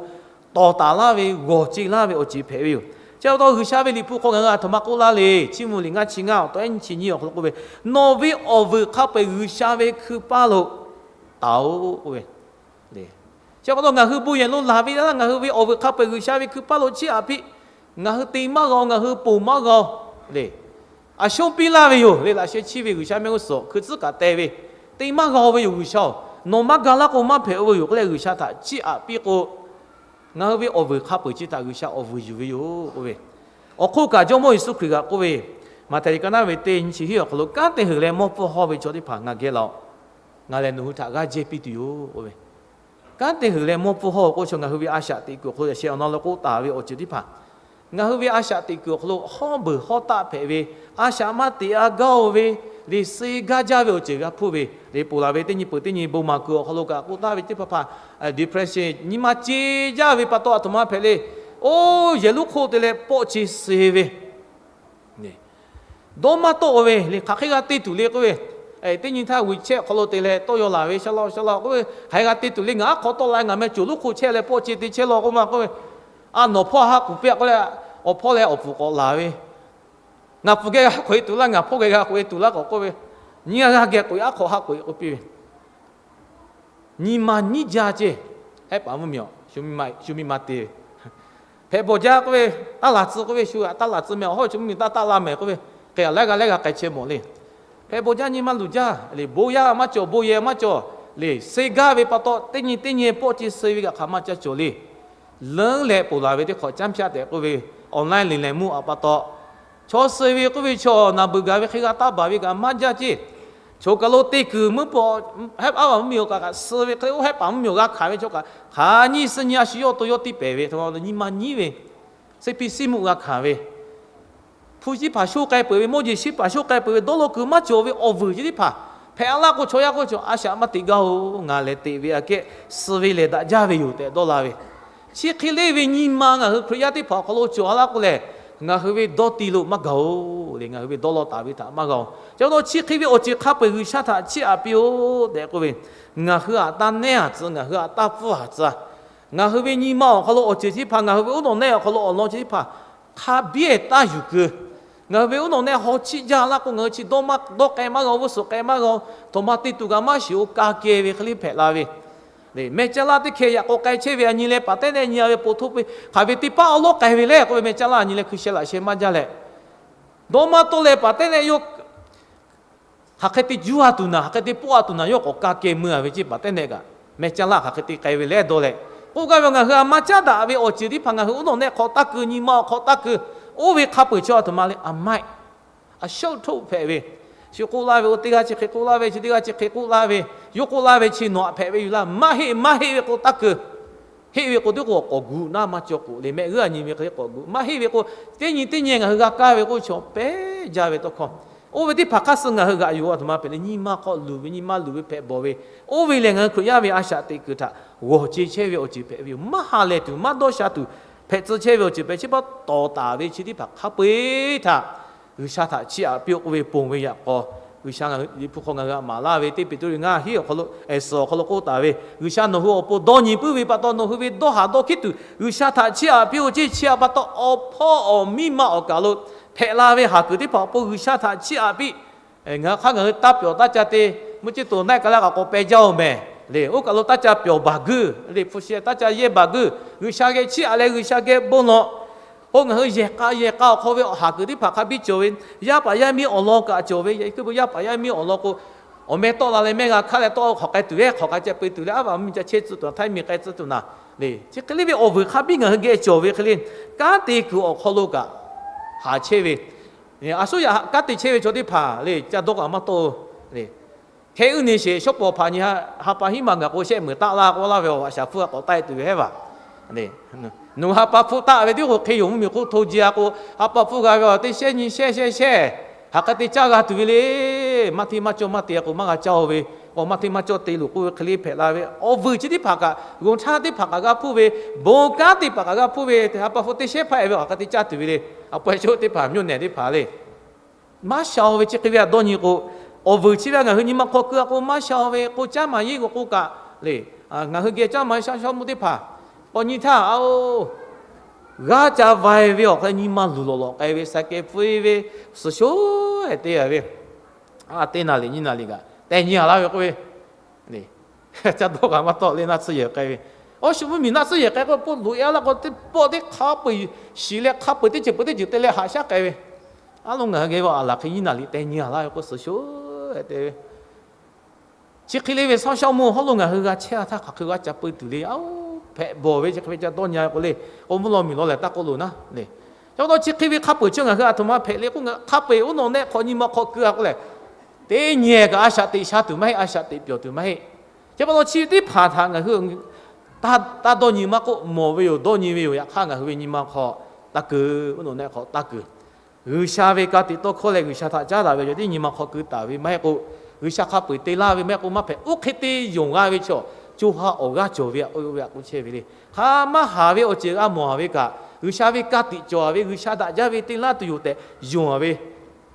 tawˍ taˍ laˇ ve, g'awˬ ce laˇ ve awˬ ceuˬ hpehꞈ ve yoˬ. Chi pa taw G'uiˬsha ve Liꞈ hpu hk'aw ngaˬ hui a htoꞈ ma k'oˆ laˇ le. Chiˇ mvuh liꞈ ngaˇ chi ngaˇ awˬ taw ehˉ nyi chi nyi awˬ hk'aw lo k'oˆ ve, Nawˬ ve awˬ vuiˬ hk'a peu-eˬ G'uiˬsha ve hkui paˇ lo taˍ-oꞈ k'oˆ ve le. Chi pa taw ngaˬ hui bon yehˬ lo laˬ ve laˇ, ngaˬ hui ve awˬ vuiˬ hk'a peu-eˬ G'uiˬsha ve hkui paˇ lo chiˇ aꞈ piˇ. Ngaˬ hui te maˇ g'a-oˬ, ngaˬ hui ponˬ maˇ g'a-oˬ le. A shonˉ piˇ laˇ ve yoˬ le. Laꞈ sheh chiˇ ve G'uiˬsha mehˆ g'uˇ suhˍ hkui tcuhˉ kaꞈ te ve, te maˇ g'a-oˬ ve yoˬ G'uiˬsha-oˬ. Nawˬ maˇ ga laˇ k'o maˇ hpehꞈ-o ve yoˬ k'oˆ leh G'uiˬsha htaꞈ chiˇ aꞈ piˇ k'o, ngaˬ hui ve awˬ vuiˬ hk'a peu-eˬ chi htaꞈ G'uiˬsha awˬ vuiˬ yuˬ ve yoˬ k'oˆ ve. Awˬ hk'oˆ kaꞈ Jawˇmawˇ Yeˍsuˆ Hkriꞈ kaꞈ k'oˆ ve, Maꞈhtehˍ liꞈ ka naˉ ve teˇ nyi chi hiˉ awˬ hk'aw lo, Kanˉ te heuˬ leh mawˇ pfuhˇ hawˇ ve chaw teˇ hpaˍ ngaˬ geh laˬ-oꞈ. Ngaˬ lehˬ nawˬ hui htaꞈ g'aˇ jehˇ piˇ tuˬ yoˬ k'oˆ ve. Kanˉ te heuˬ leh mawˇ pfuhˇ hawˇ k'oˆ ve chaw ngaˬ hui ve a shaꞈ teꞈ kuiˬ awˬ hk'aw lo yaꞈ sheh awˬ na lo k'oˆ taˍ ve awˬ ceuˬ teˇ hpaˍ, ngaˬ hui ve a shaꞈ teꞈ kuiˬ awˬ hk'aw lo hawˉ beuˬ hawˉ taˆ hpehꞈ ve, a shaꞈ maˇ teꞈ a gaˇ-oˬ ve, liꞈ suh gaˇ jaˇ ve awˬ ceuˬ g'a hpuˇ ve, liꞈ ponˬ laˬ ve teˇ nyi peuˬ teˇ nyi bon maˍ kuiˬ awˬ hk'aw lo kaꞈ k'oˆ taˍ ve teˇ hpaˍ hpaˍ, depression, nyi ma ce jaˇ ve pa taw a htoꞈ ma hpehꞈ le. Oˇ yehˬ lonˉ hk'oˆ te leh pawˆ ce suh ve dawˇ maˇ tawˆ ve le. Hk'aˬ hk'e g'a te tuˬ le k'oˆ ve, teˇ nyi htaˇ WeChat hk'aw lo te leh tawˇ yaw laˬ ve, sha law sha law k'oˆ ve, hk'aˬ hk'e g'a te tuˬ le. Ngaˬ aˉ hk'aw tawˆ la, ngaˬ meh coˬ lonˉ hk'oˆ chehˇ leh pawˆ ce te chehˇ law k'oˆ ma k'oˆ ve, a nawˬ hpawˇ ha k'oˍ peuˬ k'oˆ leh, awˬ hpawˇ leh awˬ pfuhˍ k'awꞈ laˬ ve, ngaˬ pfuhˍ geh g'a k'oꞈ e tuˬ laˇ, ngaˬ hpawˇ geh g'a k'oꞈ e tuˬ laˇ k'awꞈ k'oˆ ve, nyi g'a g'a geh k'oꞈ e aˉ hk'aw ha k'oꞈ e k'oˆ piˇ ve, nyi ma nyiˉ jaˇ ceˇ. Hehˉ paˍ mvuhˇmiˬ awˬ, shu miˇ ma te ve, hpehꞈ bawˬ jaˇ k'oˆ ve, taˇ laˬ tcuh k'oˆ ve, shu taˇ laˬ tcuh meh, awˬ hawˉ shu mvuhˇmiˬ taˇ taˇ la mehˍ k'oˆ ve, hk'e a lehˉ g'a lehˉ g'a k'ai chehˇ mawˬ le. Hpehꞈ bawˬ jaˇ nyi ma luˬ jaˇ le, bon yaˇ maˇ cawˬ, bon yehˬ maˇ cawˬ le, suh gaˇ ve pa taw teˇ nyi teˇ nyi pawˆ ce suh ve kaꞈ hk'aˬ maˇ ca cawˬ le. Leuˉ leh ponˬ laˬ ve teˇ hk'awꞈ camˇ pyaˆ tehꞈ k'oˆ ve, online liꞈ lehˬ mvuhˇ a pa taw, chaw suh ve k'oˆ ve chaw naˬ beuˬ gaˬ ve hk'e g'a taˇ baˬ ve kaꞈ maˇ jaˇ ceˇ. Choˬ kaˬ lo te kuiˬ mvuhˇ paw, hehˉ aˉ vaˬ mvuhˇmiˬ awˬ kaꞈ kaꞈ suh ve hk'e le, oˇ hehˉ paˍ mvuhˇmiˬ awˬ g'a hkanˍ ve chaw kaꞈ hk'aˬ nyiˇ suh nyi a shu yawˇ to yawˇ tiˇ pehˍ ve, nyi ma nyiˉ ve, seˇ piˇ siˉ muˆ g'a hkanˍ ve, hpu shiˉ hpaˍ shoˉ k'ai peuˬ ve, mawˇ jeˬ shiˉ hpaˍ shoˉ k'ai peuˬ ve, dawˇ law kuiˬ maˇ cawˬ ve awˬ vuiˬ chi teˇ hpaˍ hpehꞈ a laˇ k'o, chaw yaˇ k'oˆ ve chaw a shaꞈ maˇ teꞈ gaˇ-oˬ. Ngaˬ lehˬ teꞈ ve aꞈ kehˉ suh ve lehˬ daꞈ jaˇ ve yoˬ tehꞈ dawˇ la ve, chi hk'e le ve nyi ma ngaˬ hui Hkriꞈ yaˇ teˇ hpaˍ awˬ hk'aw lo cawˬ a laˇ k'o lehˬ, ngaˬ hui ve dawˇ ti lo maˇ gaˬ-oˬ le, ngaˬ hui ve dawˇ law taˍ ve htaꞈ maˇ g'a-oˬ. Chi pa taw chi hk'e ve awˬ ceuˬ hk'a peu-eˬ G'uiˬsha htaꞈ chiˇ aꞈ piˇ-oˆ tehꞈ k'oˆ ve, ngaˬ hui aꞈ taˇ nehˉ a tcuh, ngaˬ hui aꞈ taˇ pfuhˇ a tcuh, ngaˬ hui ve nyi ma awˬ hk'aw lo awˬ ceuˬ chi hpaˍ, ngaˬ hui ve uˉ nawˬ nehˆ awˬ hk'aw lo awˬ lawn chi teˇ hpaˍ hk'a biˇ taˇ yuˬ keu. Ngaˬ hui ve uˉ nawˬ nehˆ haw chiˆ jaˇ laˇ k'o, ngaˬ hui chi dawˇ maˇ dawˇ k'ai maˇ g'a-oˬ, g'uˇ suhˍ k'ai maˇ g'a-oˬ, htoꞈ ma te tuˬ kaꞈ maˇ shiˍ-oˬ, ka keh ve hk'e le hpehꞈ la ve le. Mehˬ caˇ laˇ teˇ hkeh yaꞈ k'aw k'ai chehˇ ve a nyi leh paˍ tehˉ nehˆ nyi a ve po htoˇ ve, hk'aˬ ve teˇ paˉ awˉ lawˉ k'ai ve le k'oˆ ve, mehˬ caˇ laˇ a nyi leh hkui sheh laꞈ sheh maˇ jaˇ leh, dawˇ maˇ tawˆ leh paˍ tehˉ nehˆ yawˇ hk'aˬ hk'e te juˇ a tuˬ naˍ, hk'aˬ hk'e te pawˆ a tuˬ naˍ, yawˇ k'awꞈ ka keh mui a ve ceˇ, paˍ tehˉ nehˆ kaꞈ mehˬ caˇ laˇ hk'aˬ hk'e te k'ai ve leh dawˇ leh, k'oˆ gaˇ ve ngaˬ hui a maˇ caˉ daꞈ ve awˬ ceuˬ teˇ hpaˍ ngaˬ hui uˉ nawˬ nehˆ hk'aw taˇ keu, nyi ma awˬ hk'aw taˇ keu, oˇ ve hk'a peu-eˬ chaw a htoꞈ ma le, a maˇ heˆ. A shaˉ htoˆ hpehꞈ ve, chi k'oˆ laˇ ve, oˇ teˇ g'aˇ chi hk'e k'oˆ laˇ ve, chi teˇ g'aˇ chi hk'e k'oˆ laˇ ve, yawˇ k'oˆ laˇ ve chi nawˬ aꞈ hpehꞈ ve yuˬ laˇ, maˇ heˆ maˇ heˆ ve k'o taˇ keu. Heˆ ve k'o teˇ k'o k'awꞈ gu naˉ maˇ cawˬ k'o le, mehˆ g'uˇ a nyi ve hk'e k'awꞈ gu, maˇ heˆ ve k'o, teˇ nyi teˇ nyi ngaˬ hui g'a kaˇ ve k'oˆ ve chaw pehˉ jaˇ ve tawˇ hkawˇ. Oˇ ve teˇ hpaˍ hk'aˇ suh ngaˬ hui g'aꞈ yuˬ a htoꞈ ma hpehꞈ le, nyi ma hk'aw luˬ ve, nyi ma luˬ ve hpehꞈ bawˬ ve, oˇ ve lehˬ ngaˬ hui Hkriꞈ yaˇ ve a shaꞈ teꞈ kuiˬ htaꞈ g'awˬ ce chehˇ ve awˬ ceuˬ hpehꞈ ve yoˬ. Maˇ ha lehˬ tuˬ, maˇ dawˇ sha tuˬ, hpehꞈ tcuh chehˇ ve awˬ ceuˬ hpehꞈ, chi pa taw tawˍ taˍ ve chi teˇ hpaˍ hk'a peu-eˬ htaꞈ G'uiˬsha htaꞈ chiˇ aꞈ piˇ-oˆ k'oˆ ve ponˬ ve yaꞈ k'aw, G'uiˬsha ngaˬ hui Liꞈ hpu hk'aw ngaˬ hui aꞈ maˍ laˇ ve teˇ Peˍtruˆ ngaˇ hiˉ awˬ hk'aw lo, suhˍ awˬ hk'aw lo k'oˆ taˍ ve, G'uiˬsha nawˬ hui awˬ pon dawˇ nyi puiˉ ve pa taw, nawˬ hui ve dawˇ haˍ dawˇ hkiˉ tuˬ G'uiˬsha htaꞈ chiˇ aꞈ piˇ-oˆ ceˇ. Chi a pa taw awˬ hpawˇ awˬ miˇ ma awˬ kaˬ lo hpehꞈ la ve haˍ kuiˬ teˇ hpaˍ awˬ pon G'uiˬsha htaꞈ chiˇ aꞈ piˇ. Ngaˬ hui hk'aˇ ngaˬ hui taˇ pyawˬ taˇ ca te, mvuhˇ ceˇ toˬ naˆ ka laˇ kaꞈ k'awꞈ peh jaˇ-oˬ mehˍ le. Oˇ kaˬ lo taˇ ca pyawˬ baˬ guiˇ le, hpu shi taˇ ca yehˇ baˬ guiˇ, G'uiˬsha geh chiˇ aꞈ leh G'uiˬsha geh bon lawꞈ k'o, ngaˬ hui yehˬ k'a yehˬ k'a awˬ hk'aw ve awˬ haˍ kuiˬ teˇ hpaˍ hk'a biˇ cawˬ ve, yaˇ paˍ yaˇ miˇ awˬ lawn kaꞈ cawˬ ve, yaꞈ hk'aˇ yaˇ paˍ yaˇ miˇ awˬ lawn k'o, awˬ meh tawˆ la leh mehˆ g'a hkaˇ leh tawˆ hk'awꞈ k'ai tuˬ ve, hk'awꞈ k'ai ca peu tuˬ leh aˉ vaꞈ mvuhˇmiˬ ca chehˇ tcuh tuˬ, htaiˇ miˬ k'ai tcuh tuˬ naˍ le. Chi hk'e le ve awˬ vuiˬ hk'a biˇ ngaˬ hui geh cawˬ ve hk'e le, kanˉ te kuiˬ awˬ hk'aw lo kaꞈ haˍ chehˇ ve, a suˉ yaꞈ kanˉ te chehˇ ve chaw teˇ hpaˍ le, ca dawˇ kaꞈ maˇ tawˆ le. Hkehˇ uiˍ neˇ sheˍ shawˉ pawˍ hpaˍ nyi ha pa hiˉ ma gaˬ k'o, shehˆ meuˍ taˆ laˇ k'oˆ laˇ ve awˬ, a shaˍ hpfuhˇ a k'awꞈ taˆ e tuˬ ve hehˉ vaˬ le. Nawˬ hui ha pa hpfuhˇ taˆ ve teˇ k'o, hk'e yoˬ mvuhˇmiˬ hk'oˆ hto ji a k'o, ha pa hpfuhˇ g'a ve awˬ teˇ shehˉ nyi shehˉ shehˉ shehˉ, hk'aˬ hk'e te caˇ g'a tuˬ ve le. Maˇ hteˇ maˇ cawˇ maˇ te k'o, maˇ g'a caˇ-oˬ ve, k'o maˇ hteˇ maˇ cawˇ te loˬ k'oˆ ve hk'e le hpehꞈ la ve, awˬ vuiˬ chi teˇ hpaˍ kaꞈ, g'oˬ htaˇ teˇ hpaˍ kaꞈ g'a hpuˇ ve, bon kanˉ teˇ hpaˍ kaꞈ g'a hpuˇ ve, ha pa hpfuhˇ teˇ shehˉ hpaˇ e ve awˬ hk'aˬ hk'e te caˇ tuˬ ve le. A pawehˇ shoˆ teˇ hpaˍ, mvuhˇ nehˬ teˇ hpaˍ le. Maˇ sha ve chi hk'e ve htaꞈ dawˇ nyi k'o, awˬ vuiˬ chi ve ngaˬ hui nyi ma hk'aw keu-a k'o maˇ sha ve k'o, caˇ maˍ yeˇ g'awˬ k'o kaꞈ le, ngaˬ hui geh caˇ maˍ shaˉ shaˉ mvuhˇ teˇ hpaˍ k'awꞈ nyi htaˇ, oˬ, g'aˇ ca va ve awˬ hk'aw leh nyi ma luˬ lawꞈ lawꞈ k'ai ve, saˍ kehˍ pfuhˇ ve, suhˍ sho-e te-a ve, a teˇ naˍ riˍ nyiˇ naˍ riˍ kaꞈ tehꞈ nyi-a laˇ ve k'oˆ ve, ca dawˇ kaꞈ maˇ tawˆ le, naˆ tsuhˇ yehˬ k'ai ve. Awˬ shu mvuhˇ miˬ naˆ tsuhˇ yehˬ k'ai k'o, pawˆ loꞈ-e laˇ k'o, teˇ pawˆ teˇ hk'a peu-eˬ shiˍ leh hk'a peu-eˬ teˇ ceuˬ peuˬ teˇ ceuˬ te leh haꞈ shaˉ k'ai ve. A lo ngaˬ hui geh ve a laˬ hk'e nyiˇ naˍ riˍ tehꞈ nyi-a laˇ ve k'o, suhˍ sho-e te ve. Chi hk'e le ve shaˉ shaˉ mvuhˇ hawˉ lo ngaˬ hui g'a chehˇ-a htaˇ hk'aˬ hk'e g'a ca peu tuˬ le. Aˬ, hpehꞈ bawˬ ve chi hk'e ve ca dawˇ nyi k'o le, k'o mvuhˇ law miˬ law lehˬ taˇ k'oˆ loˬ naˉ le. Chi pa taw chi hk'e ve hk'a peu-eˬ chi ngaˬ hui a htoꞈ ma hpehꞈ le k'oˆ, hk'a peu-eˬ uˉ nawˬ nehˆ hk'awꞈ nyi ma hk'aw keu-a k'oˆ lehˬ, teˇ nyi kaꞈ a shaꞈ teꞈ sha tuˬ maˇ heˆ, a shaꞈ teꞈ pyawˬ tuˬ maˇ heˆ. Chi pa taw chi teˇ hpaˍ htaꞈ ngaˬ hui taˇ dawˇ nyi maˇ k'oˆ, mawˬ ve yoˬ, dawˇ nyi ve yoˬ. Yaꞈ hk'aˇ ngaˬ hui ve nyi ma hk'aw taˇ keu, uˉ nawˬ nehˆ hk'aw taˇ keu. G'uiˬsha ve ka tiꞈ tawˇ hkawˇ leh G'uiˬsha htaꞈ caˉ daꞈ ve cawˬ tiˉ nyi ma hk'aw keu taˍ ve maˇ heˆ k'o, G'uiˬsha hk'a peu-eˬ te laˇ ve maˇ heˆ k'o, maˇ hpehꞈ. Oˇ hk'e te yonˍ g'a ve chaw, co ha awˬ g'aˇ cawˬ ve aꞈ k'oˆ ve aꞈ k'oˆ chehˇ ve le. Hk'a maˇ haˍ ve awˬ ceuˬ g'a mawˬ-a ve kaꞈ, G'uiˬsha ve ka tiꞈ cawˬ-a ve, G'uiˬsha daꞈ jaˇ ve te laˇ tuˬ yoˬ tehꞈ yonˍ-a ve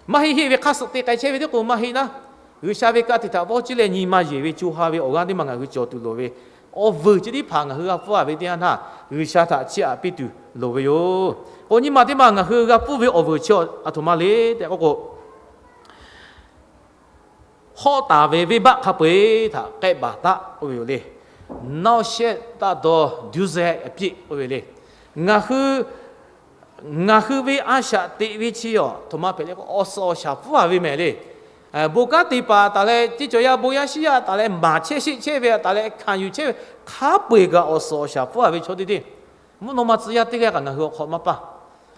maˇ heˆ. Heˆ ve hk'a suhˍ te k'ai chehˇ ve teˇ k'o maˇ heˆ naˉ, G'uiˬsha ve ka tiꞈ htaꞈ vawˇ ciˇ leh nyi ma yeˬ ve co ha ve awˬ g'aˇ teˇ maˬ ngaˬ hui cawˬ tuˬ loˍ ve, awˬ vuiˬ chi teˇ hpaˍ ngaˬ hui g'a pfuhˇ-a ve teˇ yanˇ htaˇ, G'uiˬsha htaꞈ chiˇ aꞈ piˇ tuˬ loˍ ve yoˬ. K'o nyi ma teˇ maˬ ngaˬ hui g'a pfuhˇ ve awˬ vuiˬ chi aˬ htoꞈ ma le tehꞈ k'oˆ k'o, hawˆ taˍ ve venˇbaˆ hk'a peu-eˬ htaꞈ k'ehˆ baˬ taˆ k'oˆ ve yoˬ le. Naoˇ shehˆ taˇ dawˇ duˇ zehˆ aꞈ piˇ k'oˆ ve le. Ngaˬ hui ngaˬ hui ve a shaꞈ teꞈ ve chi aˬ htoꞈ ma hpehꞈ le k'o, awˬ suhˍ awˬ shaˍ pfuhˇ-a ve mehˍ le. Bon kanˉ te paˍ taˍ leh, teˇ cawˬ yaˇ bon yaˇ shiˉ yaˇ taˍ leh, maˍ chehˇ sheˆ chehˇ ve taˍ leh, hkanˍ yuˬ chehˇ ve, hk'a peu-eˬ kaꞈ awˬ suhˍ awˬ shaˍ pfuhˇ-a ve chaw teˇ teˇ, mvuhˇ naw ma tcuh yaˇ teˇ g'aˇ kaꞈ ngaˬ hui awˬ hk'aw maˇ paˇ.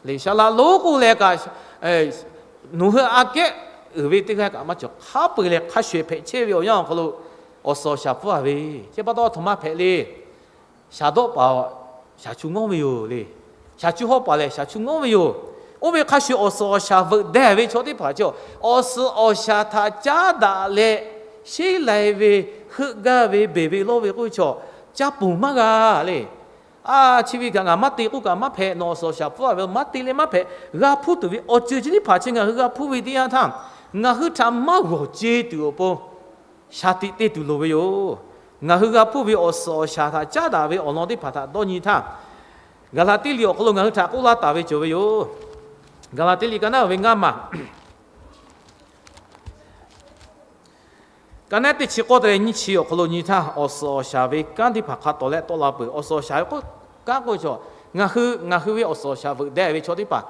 Liꞈ sha laꞈ lonˉ k'oˆ leh kaꞈ, nawˬ hui aꞈ kehˉ uiˍ ve teˇ g'aˇ kaꞈ maˇ cawˬ. Hk'a peu-eˬ leh hk'a shuˍ hpehꞈ chehˇ ve awˬ yanˇ awˬ hk'aw lo awˬ suhˍ awˬ shaˍ pfuhˇ-a ve. Chi pa taw a htoꞈ ma hpehꞈ le. Shaˍ dawˆ paˍ shaˍ chu ngawˉ ve yoˬ le. Shaˍ chu hawˉ paˍ lehˬ shaˍ chu ngawˉ ve yoˬ. Oˇ ve hk'a shuˍ awˬ suhˍ awˬ shaˍ veuꞈ deh ve chaw teˇ hpaˍ chi awˬ suhˍ awˬ shaˍ htaꞈ caˉ daꞈ leh, sheˉ lai ve heuˆ gaˇ ve beˬ ve lawˇ ve k'oˆ ve chaw, caˇ ponˬ maˇ g'a le. A, chi ve kaꞈ ngaˬ maˇ te k'oˆ kaꞈ maˇ hpehꞈ, nawˬ awˬ suhˍ awˬ shaˍ pfuhˇ-a ve maˇ te leh maˇ hpehꞈ. G'a hpuˇ tuˬ ve awˬ ceuˬ chi teˇ hpaˍ chi ngaˬ hui g'a hpuˇ ve teˇ yanˇ htaˇ, ngaˬ hui htaꞈ maˇ g'awˬ ce tuˬ awˬ pon shaˍ tiꞈ te tuˬ loˍ ve yoˬ. Ngaˬ hui g'a hpuˇ ve awˬ suhˍ awˬ shaˍ htaꞈ caˉ daꞈ ve awˬ lawn teˇ hpaˍ htaꞈ dawˇ nyi htaˇ, Gaˍlaˍtiˆ liꞈ awˬ hk'aw lo ngaˬ hui htaꞈ k'oˆ laˇ taˍ ve cawˬ ve yoˬ. Gaˍlaˍtiˆ liꞈ ka naˉ ve ngaˇ maˬ, ka naˉ teˇ chi k'awˇ te leh nyiˇ chi awˬ hk'aw lo nyi htaˇ, awˬ suhˍ awˬ shaˍ ve kanˉ teˇ hpaˍ hk'a tawˍ leh tawˆ la peuˬ. Awˬ suhˍ awˬ shaˍ ve k'oˆ, kanˉ k'oˆ ve chaw, ngaˬ hui ngaˬ hui ve awˬ suhˍ awˬ shaˍ veuꞈ deh ve chaw teˇ hpaˍ,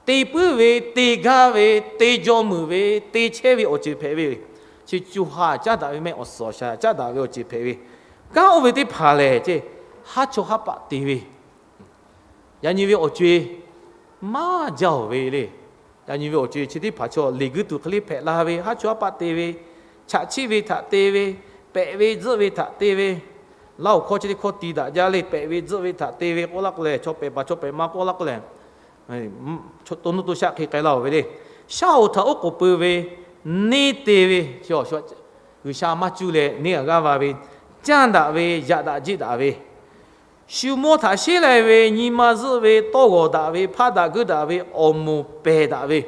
te puiˉ ve, te gaˇ ve, te jaw meuˍ ve, te chehˇ ve awˬ ceuˬ hpehꞈ ve, chi co ha caˉ daꞈ ve mehˆ, awˬ suhˍ awˬ shaˍ caˉ daꞈ ve awˬ ceuˬ hpehꞈ ve, kanˉ oˇ ve teˇ hpaˍ lehˬ, haˉ chawˇ haˉ paˆ te ve, yaꞈ nyi ve awˬ co-e maˇ jaˇ-oˬ ve le. Yaꞈ nyi ve awˬ co-e chi teˇ hpaˍ chaw liꞈ guiˇ tuˬ hk'e le hpehꞈ la ve, haˉ chawˇ haˉ paˆ te ve, chaꞈ chiˆ ve htaꞈ te ve, pehꞈ ve tzuhˆ ve htaꞈ te ve, laˇ-oˬ hkawˇ chi teˇ hkawˇ ti daꞈ jaˇ le, pehꞈ ve tzuhˆ ve htaꞈ te ve k'oˆ laˇ k'o lehˬ, chaw pehꞈ paˍ chaw pehꞈ ma k'oˆ laˇ k'o lehˬ, to nuˇ to shaˆ hk'e k'ai laˇ-oˬ ve le. Shaˉ-oˬ htaꞈ oˉ k'oˍ pui ve, neˇ te ve, G'uiˬsha maˇ cuˇ leh neˇ g'a g'aˇ va ve, canˇ daꞈ ve, yaꞈ daꞈ jiˆ daꞈ ve, shu mawˇ htaꞈ sheˉ lai ve, nyi ma zuhˆ ve, tawˇ g'awˬ daꞈ ve, hpaˇ daꞈ guiˇ daꞈ ve, awˬ moˍ pehˬ daꞈ ve,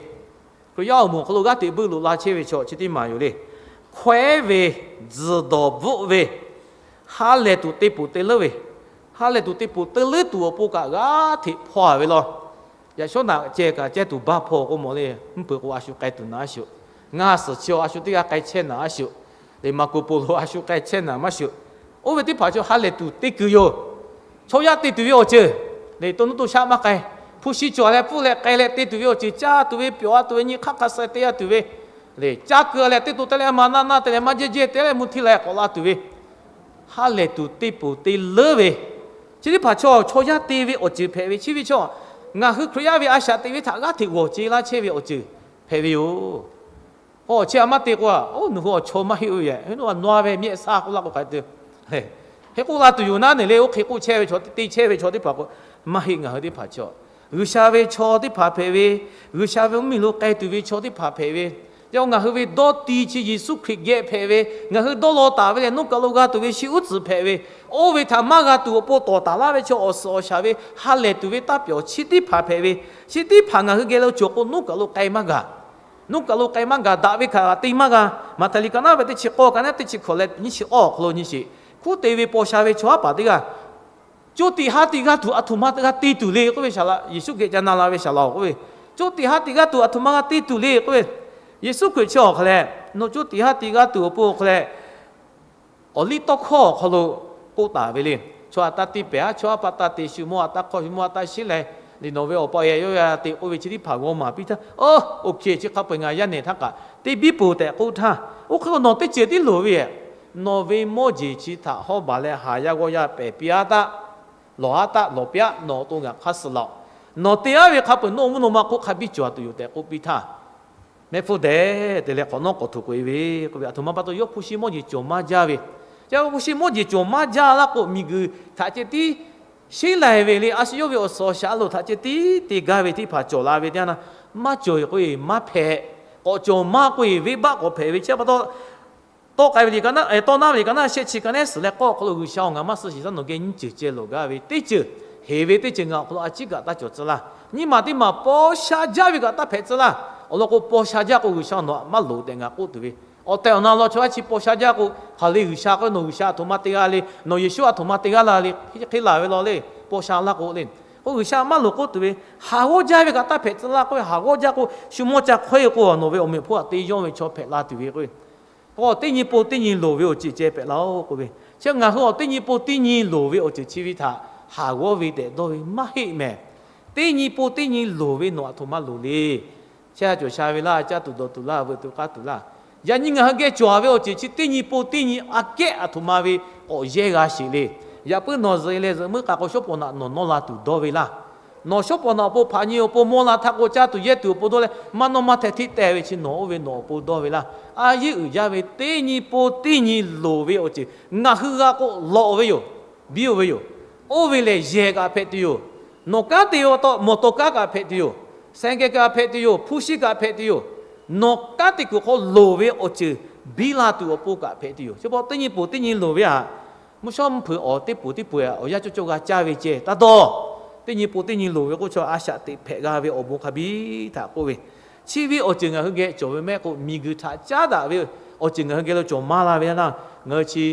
Hkriꞈ yaˇ awˬ moˍ awˬ hk'aw lo g'aˇ hteꞈ buiˇ loꞈ la chehˇ ve chaw chi teˇ maˬ yoˬ le. Hkawehˉ ve, tzuhˬ dawˬ bvuhˆ ve, ha lehˬ tuˬ te poˬ te leuˉ ve, ha lehˬ tuˬ te poˬ te leuˉ tuˬ awˬ pon kaꞈ g'aˇ hteꞈ hpaw-a ve law. Yaꞈ shawˉ naꞈ ceh kaꞈ ceh tuˬ baˇ hpaw k'o mawˬ le, mvuhˇ hpeuꞈ k'o a shu k'ai tuˬ naˍ a shuˍ, ngaˇ suhˍ chi a shu teˇ g'aˇ k'ai chehˇ naˍ a shuˍ, le maˍ koˍ poˍ lo a shu k'ai chehˇ naˍ maˇ shuˍ. Oˇ ve teˇ hpaˍ chaw ha lehˬ tuˬ te kuiˬ yoˬ. Chaw yaˇ te tuˬ ve awˬ ceuˬ, le to nuˇ to shaˆ maˇ k'ai. Hpu shi cawˬ leh pfuhˇ leh k'ai leh te tuˬ ve awˬ ceuˬ, caˇ tuˬ ve, pyawꞈ-a tuˬ ve, nyi hk'aˇ hk'a suh te-a tuˬ ve, le caˇ keu-a leh teˇ to te leh maˇ naˇ naˇ te leh maˇ jehˇ jehˇ te leh mvuhˇ htiˇ la k'awꞈ la tuˬ ve, ha lehˬ tuˬ te poˬ te leuˉ ve, chi teˇ hpaˍ chaw chaw yaˇ te ve awˬ ceuˬ hpehꞈ ve. Chi ve chaw ngaˬ hui Hkriꞈ yaˇ ve a shaꞈ teꞈ ve htaꞈ g'aˇ hteꞈ g'awˬ ce laˇ chehˇ ve awˬ ceuˬ hpehꞈ ve yoˬ. K'o chi a maˇ te k'o, oˇ nawˬ hui awˬ chaw maˇ heˆ-oˬ ve, nawˬ a ve mehˆ shaˉ k'oˆ laˇ k'o hk'a te, hk'e k'oˆ la tuˬ yoˬ naˉ neˬ le. Oˇ hk'e k'oˆ chehˇ ve chaw, te chehˇ ve chaw teˇ hpaˍ k'o, maˇ heˆ. Ngaˬ hui teˇ hpaˍ chaw, G'uiˬsha ve chaw teˇ hpaˍ hpehꞈ ve, G'uiˬsha ve mvuhˇmiˬ lo k'ai tuˬ ve chaw teˇ hpaˍ hpehꞈ ve, yawˇ ngaˬ hui ve dawˇ ti chi Yeˍsuˆ Hkriꞈ geh hpehꞈ ve, ngaˬ hui dawˇ law taˍ ve lehˬ, nuˇ kaˬ lo g'a tuˬ ve shi uˉ tcuhˍ hpehꞈ ve, oˇ ve htaꞈ maˇ g'a tuˬ awˬ pon tawˍ taˍ laˇ ve chaw awˬ suhˍ awˬ shaˍ ve ha lehˬ tuˬ ve taˇ pyawˬ chi teˇ hpaˍ hpehꞈ ve, chi teˇ hpaˍ ngaˬ hui geh lo cawˬ k'o nuˇ kaˬ lo k'ai maˇ gaˬ. Nuˇ kaˬ lo k'ai maˇ gaˬ, daꞈ ve hkaꞈ te maˇ g'a. Maꞈhtehˍ liꞈ ka naˉ ve teˇ chi k'awˇ, ka naˉ teˇ chi hkawꞈ leh nyiˇ chi awˇ awˬ hk'aw lo nyi sheˍ. Hkunˉ te ve paw sha ve chaw haˉ paˍ teˇ g'aˇ, co tiꞈ ha tiꞈ g'aˇ tuˬ aˬ htoꞈ ma g'a te tuˬ le k'oˆ ve, Yeˍsuˆ geh ca na la ve saˍ laꞈ-oˬ k'oˆ ve, co tiꞈ ha tiꞈ g'aˇ tuˬ aˬ htoꞈ ma g'a te tuˬ le k'oˆ ve, Yeˍsuˆ Hkriꞈ chi awˬ hk'a leh, nawˬ co tiꞈ ha tiꞈ g'aˇ tuˬ awˬ pon awˬ hk'a leh awˬ liˇ tawˇ hkawˇ awˬ hk'aw lo k'oˆ taˍ ve le. Chaw aꞈ taˇ te pehˍ-aˉ, chaw haˉ paˍ taˇ te, shu mawˇ aꞈ taˇ hk'awˇ, shu mawˇ aꞈ taˇ sheˉ leh, liꞈ nawˬ ve awˬ pa e yaˇ yaˇ te k'oˆ ve chi teˇ hpaˍ g'aw maˍ piˇ htaˇ, oˇ, oˇ hk'e chi hk'a peu-eˬ ngaˬ yaˇ nehˬ htaˇ kaꞈ te biˇ peuˬ tehꞈ k'oˆ htaˇ, oˇ hk'e k'o nawˬ teˇ ceuˬ tiˉ loˍ ve, nawˬ ve mawˇ jeˬ chi htaꞈ hawˉ baˬ leh haˍ yaˇ g'awˇ yaˇ pehˬ piˇ-aˉ taˆ, lawˬ-aˉ taˆ, lawˬ piˇ-aˉ, nawˬ awˬ to ngaˬ hk'aˇ suh laˬ-oꞈ. Nawˬ te-aˉ ve hk'a peu-eˬ nawˬ mvuhˇ naw ma hk'oˆ hk'a biˇ cawˬ tuˬ yoˬ tehꞈ k'oˆ piˇ htaˇ, mehˆ hpfuhˇ dehꞈ te leh hk'awꞈ nawˉ k'awꞈ htoꞈ k'oꞈ-e ve k'oˆ ve, aˬ htoꞈ ma pa taw yawˇ hpu shi mawˇ jeˬ cawˬ maˇ jaˇ ve. Chi hpu shi mawˇ jeˬ cawˬ maˇ jaˇ laˇ k'o, miˬguiˬ htaꞈ ceh tiˉ sheˉ lai ve le. A shu yawˇ ve awˬ suhˍ awˬ shaˍ a loˍ htaꞈ ceh tiˉ te gaˇ ve teˇ hpaˍ cawˬ la ve teˇ yanˇ, maˇ cawˬ-e k'o-e maˇ hpehꞈ. K'awꞈ cawˬ maˇ k'o-e, venˇbaˆ k'awꞈ hpehꞈ ve chi pa taw, tawˇ k'ai ve liꞈ ka naˉ, tawˇ naˉ ve liꞈ ka naˉ shehˆ chi ka naˉ suhˍ leh k'awˇ awˬ hk'aw lo, G'uiˬsha-oˬ, ngaˬ maˇ suh sheˍ htaˇ nawˬ geh nyiˇ ceuˬ ceh lawˬ gaˇ ve, teˇ ceuˬ, heˍ ve teˇ ceuˬ ngaˬ awˬ hk'aw lo a ciˉ kaꞈ taˇ cawˬ tcuh laˇ. Nyiˇ maˬ teˇ maˬ paw sha jaˇ ve kaꞈ taˇ hpehꞈ tcuh laˇ. Awˬ lawn k'o, paw sha jaˇ k'o G'uiˬsha nawˬ maˇ loˍ tehꞈ ngaˬ k'oˆ tuˬ ve, awˬ tehˬ awˬ na lawn chaw aˉ chi paw sha jaˇ k'o, hk'aˬ le G'uiˬsha k'oˆ ve, nawˬ G'uiˬsha aˬ htoꞈ ma te g'a le, nawˬ Yeˍsuˆ aˬ htoꞈ ma te g'a la le, hk'e laˬ ve law le, paw sha laˇ k'o le. K'o G'uiˬsha maˇ loˍ k'oˆ tuˬ ve, haˍ g'awˇ jaˇ ve kaꞈ taˇ hpehꞈ tcuh laˇ k'oˆ ve, haˍ g'awˇ jaˇ k'o shu mawˇ ca hk'awehˇ k'o, nawˬ ve awˬ meꞈ awˬ hponˇ htaꞈ te yawˇ ve chaw hpehꞈ la tuˬ ve k'o, k'o teˇ nyi pon teˇ nyi loˍ ve awˬ ceuˬ ceh hpehꞈ laˇ-oˆ k'oˆ ve. Chi ngaˬ hui awˬ teˇ nyi pon teˇ nyi loˍ ve awˬ ceuˬ chi ve htaꞈ haˍ g'awˇ ve tehꞈ dawˇ ve maˇ heˆ mehˍ. Teˇ nyi pon teˇ nyi loˍ ve nawˬ aˬ htoꞈ ma loˍ le. Chehˇ sha cawˬ sha ve laˇ, caˇ tuˬ dawˬ tuˬ laˇ, veuꞈ tuˬ k'aˇ tuˬ laˇ. Yaꞈ nyi ngaˬ hui geh cawˬ ve awˬ ceuˬ chi teˇ nyi pon teˇ nyi aꞈ kehˉ aˬ htoꞈ ma ve k'awꞈ yehˇ g'a sheˍ le. Yaꞈ puiˉ nawˬ zuhꞈ e leh zuhꞈ muiˉ k'a k'o, shawˉ pawˍ naꞈ nawˬ nawˇ la tuˬ dawˇ ve laˇ. Nawˬ shawˉ pawˍ naꞈ awˬ pon hpaꞈ nyi awˬ pon mawˇ la htaˇ k'o, caˇ tuˬ yehˇ tuˬ awˬ pon dawˇ leh maˇ nawˇ maˇ hteh hteˇ teh ve chi nawˬ oˇ ve nawˬ awˬ pon dawˇ ve laˇ. A yeˇ uiˍ jaˇ ve teˇ nyi pon teˇ nyi loˍ ve awˬ ceuˬ ngaˬ hui g'a k'o lawꞈ ve yoˬ. Biˇ-oˬ ve yoˬ. Oˇ ve lehˬ yehˬ kaꞈ hpehꞈ tuˬ yoˬ. Nawˬ kanˉ te-o taw mawˬ tawˍ kanˉ kaꞈ hpehꞈ tuˬ yoˬ. Saiˍ geh kaꞈ hpehꞈ tuˬ yoˬ. Hpu shi kaꞈ hpehꞈ tuˬ yoˬ. Nawˬ kanˉ te kuiˬ hk'aw loˍ ve awˬ ceuˬ biˇ la tuˬ awˬ pon kaꞈ hpehꞈ tuˬ yoˬ. Chi pa teˇ nyi pon teˇ nyi loˍ ve htaꞈ mvuhˇ shawˉ mvuhˇ hpeuꞈ awˬ teˇ poˍ teˇ poˍ awˬ yanˇ cawˇ cawˇ g'a caˇ ve ceh taˇ dawˇ. Teˇ nyi pon teˇ nyi loˍ ve k'oˆ chaw a shaꞈ teꞈ hpehꞈ g'a ve awˬ bon hk'a biˇ htaꞈ k'oˆ ve, chi ve awˬ ceuˬ ngaˬ hui geh cawˬ ve mehˆ k'o, miˬguiˬ htaꞈ caˉ daꞈ ve awˬ ceuˬ ngaˬ hui geh lo cawˬ maˇ la ve laˇ. Ngaˬ hui chi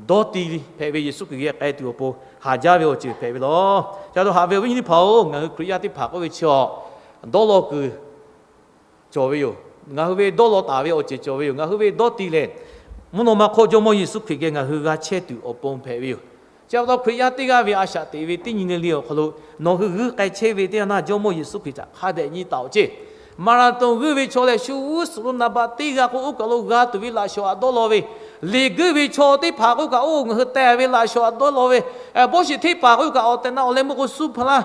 dawˇ ti hpehꞈ ve Yeˍsuˆ Hkriꞈ geh k'ai tuˬ awˬ pon haˍ jaˇ ve awˬ ceuˬ hpehꞈ ve law. Ca dawˇ haꞈ ve awˬ viˉ nyi teˇ hpaˍ-oˬ, ngaˬ hui Hkriꞈ yaˇ teˇ hpaˍ k'oˆ ve chi-a, dawˇ law kuiˬ cawˬ ve yoˬ. Ngaˬ hui ve dawˇ law taˍ ve awˬ ceuˬ cawˬ ve yoˬ. Ngaˬ hui ve dawˇ ti lehˬ, mvuhˇ naw ma hk'oˆ Jawˇmawˇ Yeˍsuˆ Hkriꞈ geh ngaˬ hui g'a chehˇ tuˬ awˬ pon hpehꞈ ve yoˬ. Chi pa taw Hkriꞈ yaˇ teˇ g'aˇ ve a shaꞈ teꞈ ve teˇ nyi le le awˬ hk'aw lo nawˬ hui g'uiˇ k'ai chehˇ ve teˇ yanˇ, Jawˇmawˇ Yeˍsuˆ Hkriꞈ htaꞈ hk'a dehꞈ nyi taˍ-oˬ ceˇ. Maˍraˍtonˍ g'uiˇ ve chaw lehˬ, shu g'uˇ suhˍ lo naˍ baꞈ teˇ g'a k'o, oˇ kaˬ lo g'a tuˬ ve laꞈ shawˍ htaꞈ dawˇ law ve, liꞈ guiˇ ve chaw teˇ hpaˍ k'oˆ kaꞈ, oˇ ngaˬ hui teh ve laꞈ shawˍ htaꞈ dawˇ law ve, bawˇ shiˍ hteˇ paˍ k'oˆ kaꞈ, awˬ tehˬ na awˬ leh meuˇ k'o suh hpaˇ laˇ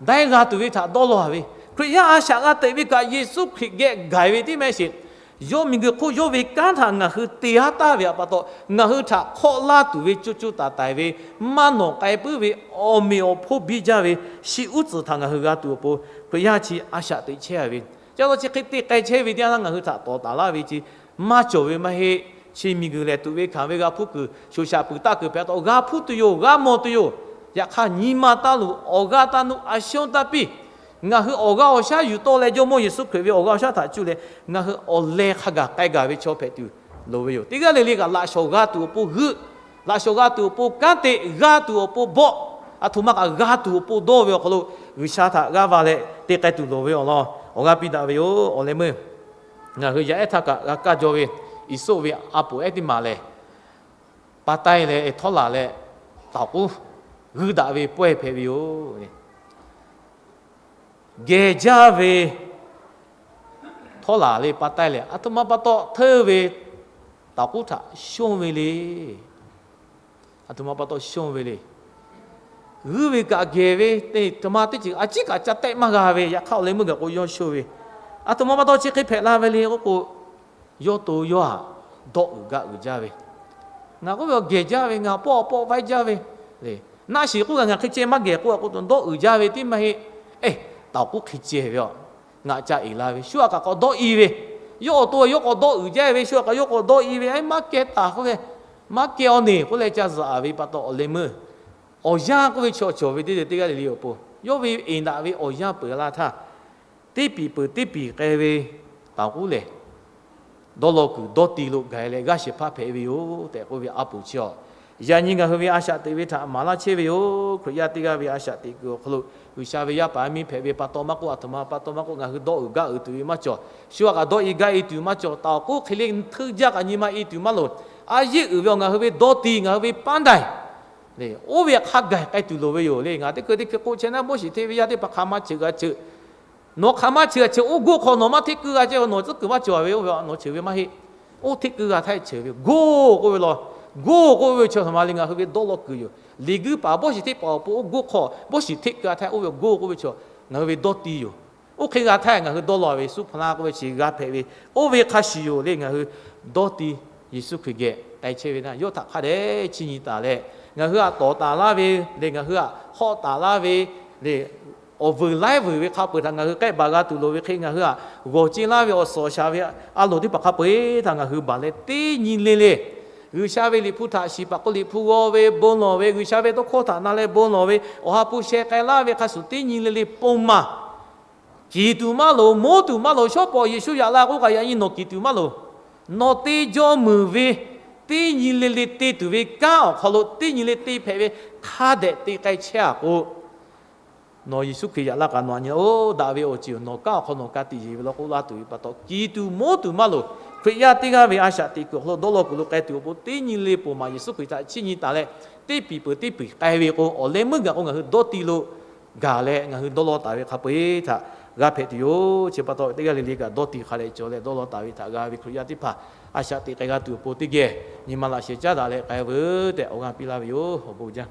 daiˇ g'a tuˬ ve htaꞈ dawˇ law ve, Hkriꞈ yaˇ a shaꞈ g'a teꞈ ve kaꞈ Yeˍsuˆ Hkriꞈ geh gaˬ ve tiˉ mehˆ sheˍ. Yawˇ miˬguiˬ hk'oˆ yawˇ ve kanˉ htaꞈ ngaˬ hui te haˉ taˍ ve htaꞈ pa taw, ngaˬ hui htaꞈ hk'awˆ laˇ tuˬ ve co co taiˍ taiˍ ve, maˇ nawˬ k'ai puiˉ ve awˬ meꞈ awˬ hponˇ biˇ jaˇ ve shi uˉ tcuhˍ htaꞈ ngaˬ hui g'a tuˬ awˬ pon Hkriꞈ yaˇ chi a shaꞈ teꞈ chehˇ ve. Chi pa taw chi hk'e te k'ai chehˇ ve teˇ yanˇ ngaˬ hui htaꞈ tawˍ taˍ laˇ ve chi maˇ cawˬ ve maˇ heˆ. Chi miˬguiˬ lehˬ tuꞈ ve hkanˍ ve g'a hpuˇ kuiˬ, shoˍ shaꞈ puiˍ taˆ kuiˬ hpehꞈ taw g'a hpuˇ tuˬ yoˬ, g'a mawˬ tuˬ yoˬ. Yaꞈ hk'aˇ nyi ma taˇ luˬ, awˬ g'aˇ taˇ nuˆ, a shonˇ taˇ piˇ. Ngaˬ hui awˬ g'aˇ awˬ shaˉ yuˬ tawˆ leh Jawˇmawˇ Yeˍsuˆ Hkriꞈ ve awˬ g'aˇ awˬ shaˉ htaꞈ cuˇ leh ngaˬ hui awˬ leh hk'a gaˬ k'ai gaˬ ve chaw hpehꞈ tuˬ loˍ ve yoˬ. Teˇ g'aˇ le le kaꞈ laꞈ shawˍ g'a tuˬ awˬ pon g'euˆ, laꞈ shawˍ g'a tuˬ awˬ pon kanˉ te, g'a tuˬ awˬ pon bawˆ, aˬ htoꞈ ma kaꞈ g'a tuˬ awˬ pon dawˇ ve awˬ hk'aw lo G'uiˬsha htaꞈ g'aˇ va leh te k'ai tuˬ loˍ ve awˬ lawn awˬ g'aˇ piˇ daꞈ ve yoˬ. Awˬ leh meuˇ ngaˬ hui yaˇ ehˉ htaˇ kaꞈ g'a kaˇ jaw ve, Iˉsoˆ ve a poˍ ehˉ teˇ maˬ lehˬ, pa taiˇ leh htawˇ laˬ leh tawˍ k'uˉ g'uiˇ daꞈ ve pawehˇ hpehꞈ ve yoˬ. Geh jaˇ ve htawˇ laˬ le pa taiˇ lehˬ, aˬ htoꞈ ma pa taw hteˇ ve tawˍ k'uˉ htaꞈ shonˇ ve le. Aˬ htoꞈ ma pa taw shonˇ ve le. G'uiˇ ve kaꞈ geh ve, teˇ htoꞈ ma teˇ ceuˬ a ciˉ kaꞈ ca tehˆ maˇ g'a ve, yaꞈ hk'aˇ awˬ leh meuˇ gaˬ k'o yawˇ shonˇ ve. Aˬ htoꞈ ma pa taw chi hk'e hpehꞈ la ve le k'oˆ k'o, yawˇ to yawˇ htaꞈ dawˇ uiˍ gaˇ uiˍ jaˇ ve. Ngaˬ k'oˆ ve awˬ geh jaˇ ve, ngaˬ pawˆ awˬ pawˆ vaiˇ jaˇ ve le. Naˆ shiˍ k'oˆ kaꞈ ngaˬ hk'e ceh maˇ geh k'oˆ a k'o, dawˇ uiˍ jaˇ ve tiˉ maˇ heˆ. Eˬ, tawˍ k'uˉ hk'e ceh ve a, ngaˬ ca uiˍ la ve, shu aꞈ kaꞈ k'awꞈ dawˇ i ve, yawˇ awˬ to yawˇ k'awꞈ dawˇ uiˍ jaˇ ve, shu aꞈ kaꞈ yawˇ k'awꞈ dawˇ i ve, maˇ keh taˍ k'oˆ ve, maˇ keh awˬ neˬ k'oˆ leh ca zuhꞈ ve pa taw awˬ leh meuˇ awˬ yanˇ k'oˆ ve chaw cawˬ ve teˇ ceuˬ teˇ g'aˇ le le awˬ pon, yawˇ ve eˍ daꞈ ve awˬ yanˇ peuˬ la htaˇ, teˇ piˍ peuˬ teˇ piˍ k'ai ve, taˍ k'uˉ lehˬ, dawˇ law kuiˬ dawˇ ti lo gaˬ leh g'aˇ shehˍ hpaˇ hpehꞈ ve yoˬ tehꞈ k'oˆ ve a poˍ chi awˬ, yaꞈ nyi ngaˬ hui ve a shaꞈ teꞈ ve htaꞈ maˍ laˇ chehˇ ve yoˬ. Hkriꞈ yaˇ teˇ g'aˇ ve a shaꞈ teꞈ kuiˬ awˬ hk'aw lo G'uiˬsha ve yaˇ paˍ yaˇ miˇ hpehꞈ ve pa taw maˇ k'oˆ, a htoꞈ ma pa taw maˇ k'oˆ, ngaˬ hui dawˇ uiˍ gaˇ uiˍ tuˬ ve maˇ cawˬ. Shu a kaꞈ dawˇ i gaˇ i tuˬ maˇ cawˬ. Taˍ awˬ k'oˉ hk'e le hteˇ jaˇ kaꞈ nyi ma i tuˬ maˇ loˍ. A yeˇ uiˍ ve awˬ ngaˬ hui ve dawˇ ti, ngaˬ hui ve paˉ daiˍ, oˇ ve hk'a gaˬ k'ai tuˬ loˍ ve yoˬ le. Ngaˬ teˇ hkui teˇ hkui k'oˆ chehˇ naˉ, boˇ shiˍ hteˇ ve yaˇ teˇ hpaˍ hk'aˬ ma cheuˬ g'a cheuˬ, nawˬ hk'aˬ ma cheuˬ g'a cheuˬ, oˇ goˇ hk'aw nawˬ maˇ hteˇ keu g'a chehˇ, nawˬ tcuhˉ kuiˬ maˇ cawˬ ve, oˇ ve nawˬ cheuˬ ve maˇ heˆ. Oˇ hteˇ keu g'a htaˇ cheuˬ ve, goˇ k'oˆ ve law. Goˇ k'oˆ ve chaw hk'aˬ ma le, ngaˬ hui ve dawˇ law kuiˬ yoˬ. Liꞈ guiˇ paˍ boˇ shiˍ hteˇ paˍ awˬ pon oˇ goˇ hk'aw boˇ shiˍ hteˇ keu g'a htaˇ, oˇ ve goˇ k'oˆ ve chaw ngaˬ hui ve dawˇ ti yoˬ. Oˇ hk'e g'a htaˇ ngaˬ hui dawˇ law ve suhˉ hpaw laˇ k'oˆ ve chi g'a hpehꞈ ve, oˇ ve hk'a shuˍ yoˬ le. Ngaˬ hui dawˇ ti Yeˍsuˆ Hkriꞈ geh k'ai chehˇ ve naˆ, yawˇ htaꞈ hk'a dehꞈ chiˇ nyi taˍ leh, ngaˬ hui htaꞈ tawˍ taˍ laˇ ve le, ngaˬ hui htaꞈ hawˆ taˍ laˇ ve le, awˬ vuiˬ laiˉ vuiˬ ve hk'a peu-eˬ htaꞈ ngaˬ hui k'ehˆ baˬ g'a tuˬ loˍ ve hk'e, ngaˬ hui htaꞈ g'awˬ ce laˇ ve awˬ suhˍ awˬ shaˍ ve a loˍ teˇ hpaˍ hk'a peu-eˬ htaꞈ ngaˬ hui baˬ leh teˇ nyi le le G'uiˬsha ve Liꞈ hpu htaꞈ shiˍ paˍ k'o, Liꞈ hpu g'aw ve bon lawˬ ve, G'uiˬsha ve tawˇ hkawˇ htaꞈ na leh bon lawˬ ve, awˬ ha hpu sheh k'ai laˇ ve hk'a shuˍ teˇ nyi le le pon maˬ. Kiˍ tuˬ maˇ loˍ, moˉ tuˬ maˇ loˍ. Shawˉ pawˍ Yeˍsuˆ yaꞈ la k'oˆ kaꞈ, yaꞈ nyi nawˬ kiˍ tuˬ maˇ loˍ. Nawˬ te jaw muiˬ ve teˇ nyi le le te tuˬ ve kanˉ awˬ hk'aw lo teˇ nyi le te hpehꞈ ve hk'a dehꞈ te k'ai chehˇ-a k'o, nawˬ Yeˍsuˆ Hkriꞈ yaꞈ la kaꞈ nawˬ a nyi-oˬ, daꞈ ve awˬ ceuˬ nawˬ kanˉ awˬ hk'aw nawˬ ka tiꞈ yeˬ ve law k'oˆ laˇ tuˬ ve pa taw, kiˍ tuˬ moˉ tuˬ maˇ loˍ. Hkriꞈ yaˇ teˇ g'aˇ ve a shaꞈ teꞈ kuiˬ awˬ hk'aw lo dawˇ law kuiˬ lo k'ai tuˬ awˬ pon teˇ nyi le pon maˬ Yeˍsuˆ Hkriꞈ htaꞈ chiˇ nyi taˍ leh, teˇ piˍ peuˬ teˇ piˍ k'ai ve k'o, awˬ leh meuˇ gaˬ k'o ngaˬ hui dawˇ ti lo gaˬ leh ngaˬ hui dawˇ law taˍ ve hk'a peu-eˬ htaꞈ g'a hpehꞈ tuˬ yoˬ. Chi pa taw teˇ g'aˇ le le kaꞈ dawˇ ti hk'a leh cawˬ leh dawˇ law taˍ ve htaꞈ g'a ve Hkriꞈ yaˇ teˇ hpaˍ a shaꞈ teꞈ k'ai g'a tuˬ awˬ pon teˇ geh nyi ma laꞈ sheh caˉ daꞈ leh k'ai veuˬ tehꞈ awˬ g'aˇ piˇ laˇ ve yoˬ. Awˬ bon jaˇ.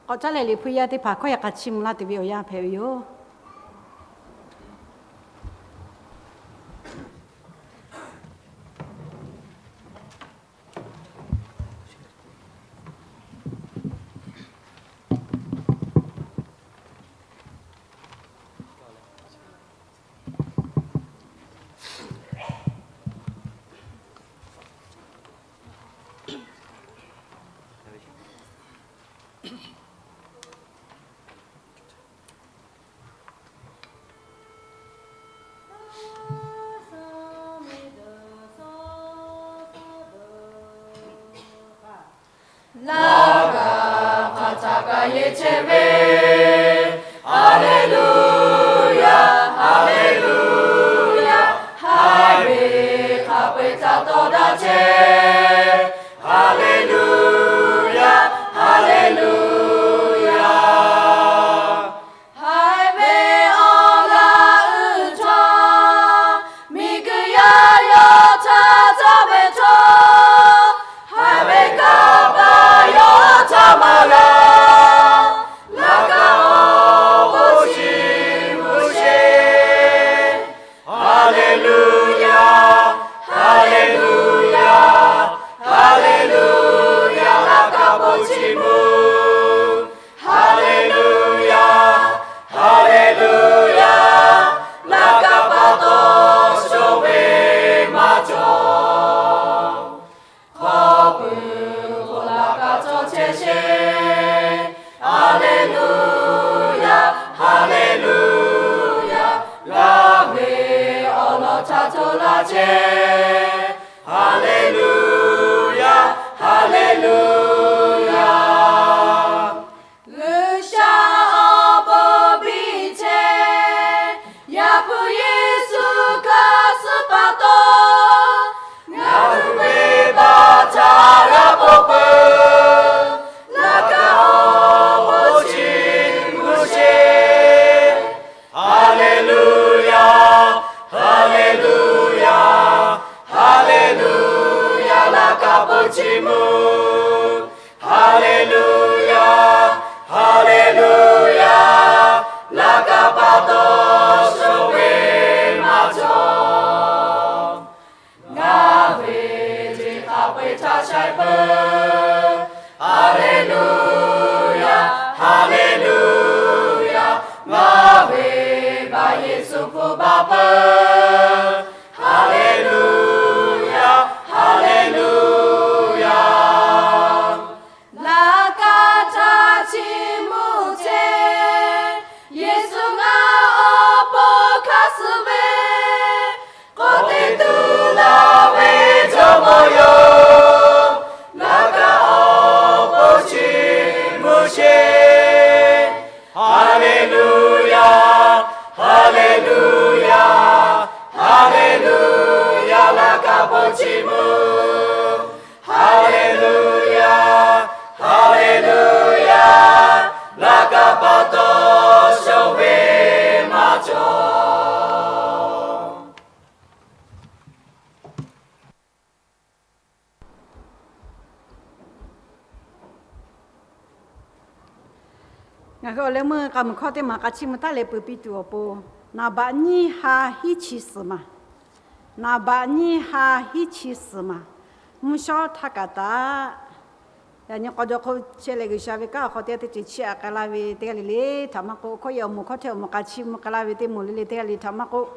K'awꞈ caˉ leh Liꞈ hpu yaˇ teˇ hpaˍ hkawˇ yaꞈ k'a chiˇ mvuh laˇ tuˬ ve awˬ yanˇ hpehꞈ ve yoˬ. Laˇ kaꞈ hk'aˬ htaꞈ kaꞈ yeˬ chehˇ ve, Haˍleˍluˍyaˍ, Haˍleˍluˍyaˍ, haiˬ ve hk'a peu-eˬ htaꞈ tawˇ daꞈ chehˇ, Haˍleˍluˍyaˍ, Haˍleˍluˍyaˍ. Haiˬ ve awˬ laꞈ uiˍ htawˇ, miˬguiˬ yaˇ yawˇ htaꞈ caˇ ve htawˇ, haiˬ ve kanˇ paˍ yawˇ htaꞈ maˇ g'a. Laˇ kaꞈ awˬ bon chiˇ mvuh sheˍ. Haˍleˍluˍyaˍ, Haˍleˍluˍyaˍ, Haˍleˍluˍyaˍ, laˇ kaꞈ bon chiˇ mvuh. Haˍleˍluˍyaˍ, Haˍleˍluˍyaˍ, laˇ kaꞈ pa taw shawˍ ve maˇ cawˬ. Hk'aw pui k'o laˇ kaꞈ cawˬ chehˇ sheˍ. Haˍleˍluˍyaˍ, Haˍleˍluˍyaˍ, laˇ ve awˬ lawn htaꞈ hto laˇ chehˇ. Haˍleˍluˍyaˍ, Haˍleˍluˍyaˍ. G'uiˬsha awˬ bon biˇ chehˇ, Yaˇ hpu Yeˍsuˆ hkanˍ suh pa taw, ngaˬ hui venˇbaˆ htaꞈ g'a ponˬ peuˬ. Laˇ kaꞈ awˬ bon chiˇ mvuh sheˍ. Haˍleˍluˍyaˍ, Haˍleˍluˍyaˍ, Haˍleˍluˍyaˍ, laˇ kaꞈ bon chiˇ mvuh. Haˍleˍluˍyaˍ, Haˍleˍluˍyaˍ, laˇ kaꞈ pa taw shawˍ ve maˇ cawˬ. Ngaˬ ve teˇ hk'a peu-eˬ htaꞈ shaiˍ peuˬ. Haˍleˍluˍyaˍ, Haˍleˍluˍyaˍ, ngaˬ ve venˇbaˆ Yeˍsuˆ hpu baˬ peuˬ. Haˍleˍluˍyaˍ, Haˍleˍluˍyaˍ. Laˇ kaꞈ htaꞈ chiˇ mvuh chehˇ. Ngaˬ hui awˬ leh meuˇ k'a muiˬ hkawˇ teˇ maˬ k'a chiˇ mvuh taˉ leh peuˬ piˇ tuˬ awˬ pon, naˍ baꞈ nyiˇ ha hiˉ chi suhˍ maˬ, naˍ baꞈ nyiˇ ha hiˉ chi suhˍ maˬ, mvuhˇ shawˉ htaˇ kaꞈ taꞈ, yaꞈ nyi k'aw jaw hk'oˆ chehˇ leh G'uiˬsha ve kanˉ awˬ hk'aw teˇ g'aˇ teˇ ceuˬ chiˇ aꞈ k'ai laˇ ve teˇ g'aˇ le le htaꞈ maˇ k'oˆ, hkawˇ yehˬ awˬ moˍ hkawˇ htehˇ awˬ moˍ k'a chiˇ mvuh k'ai laˇ ve teˇ moˍ le le teˇ g'aˇ le htaꞈ maˇ k'oˆ,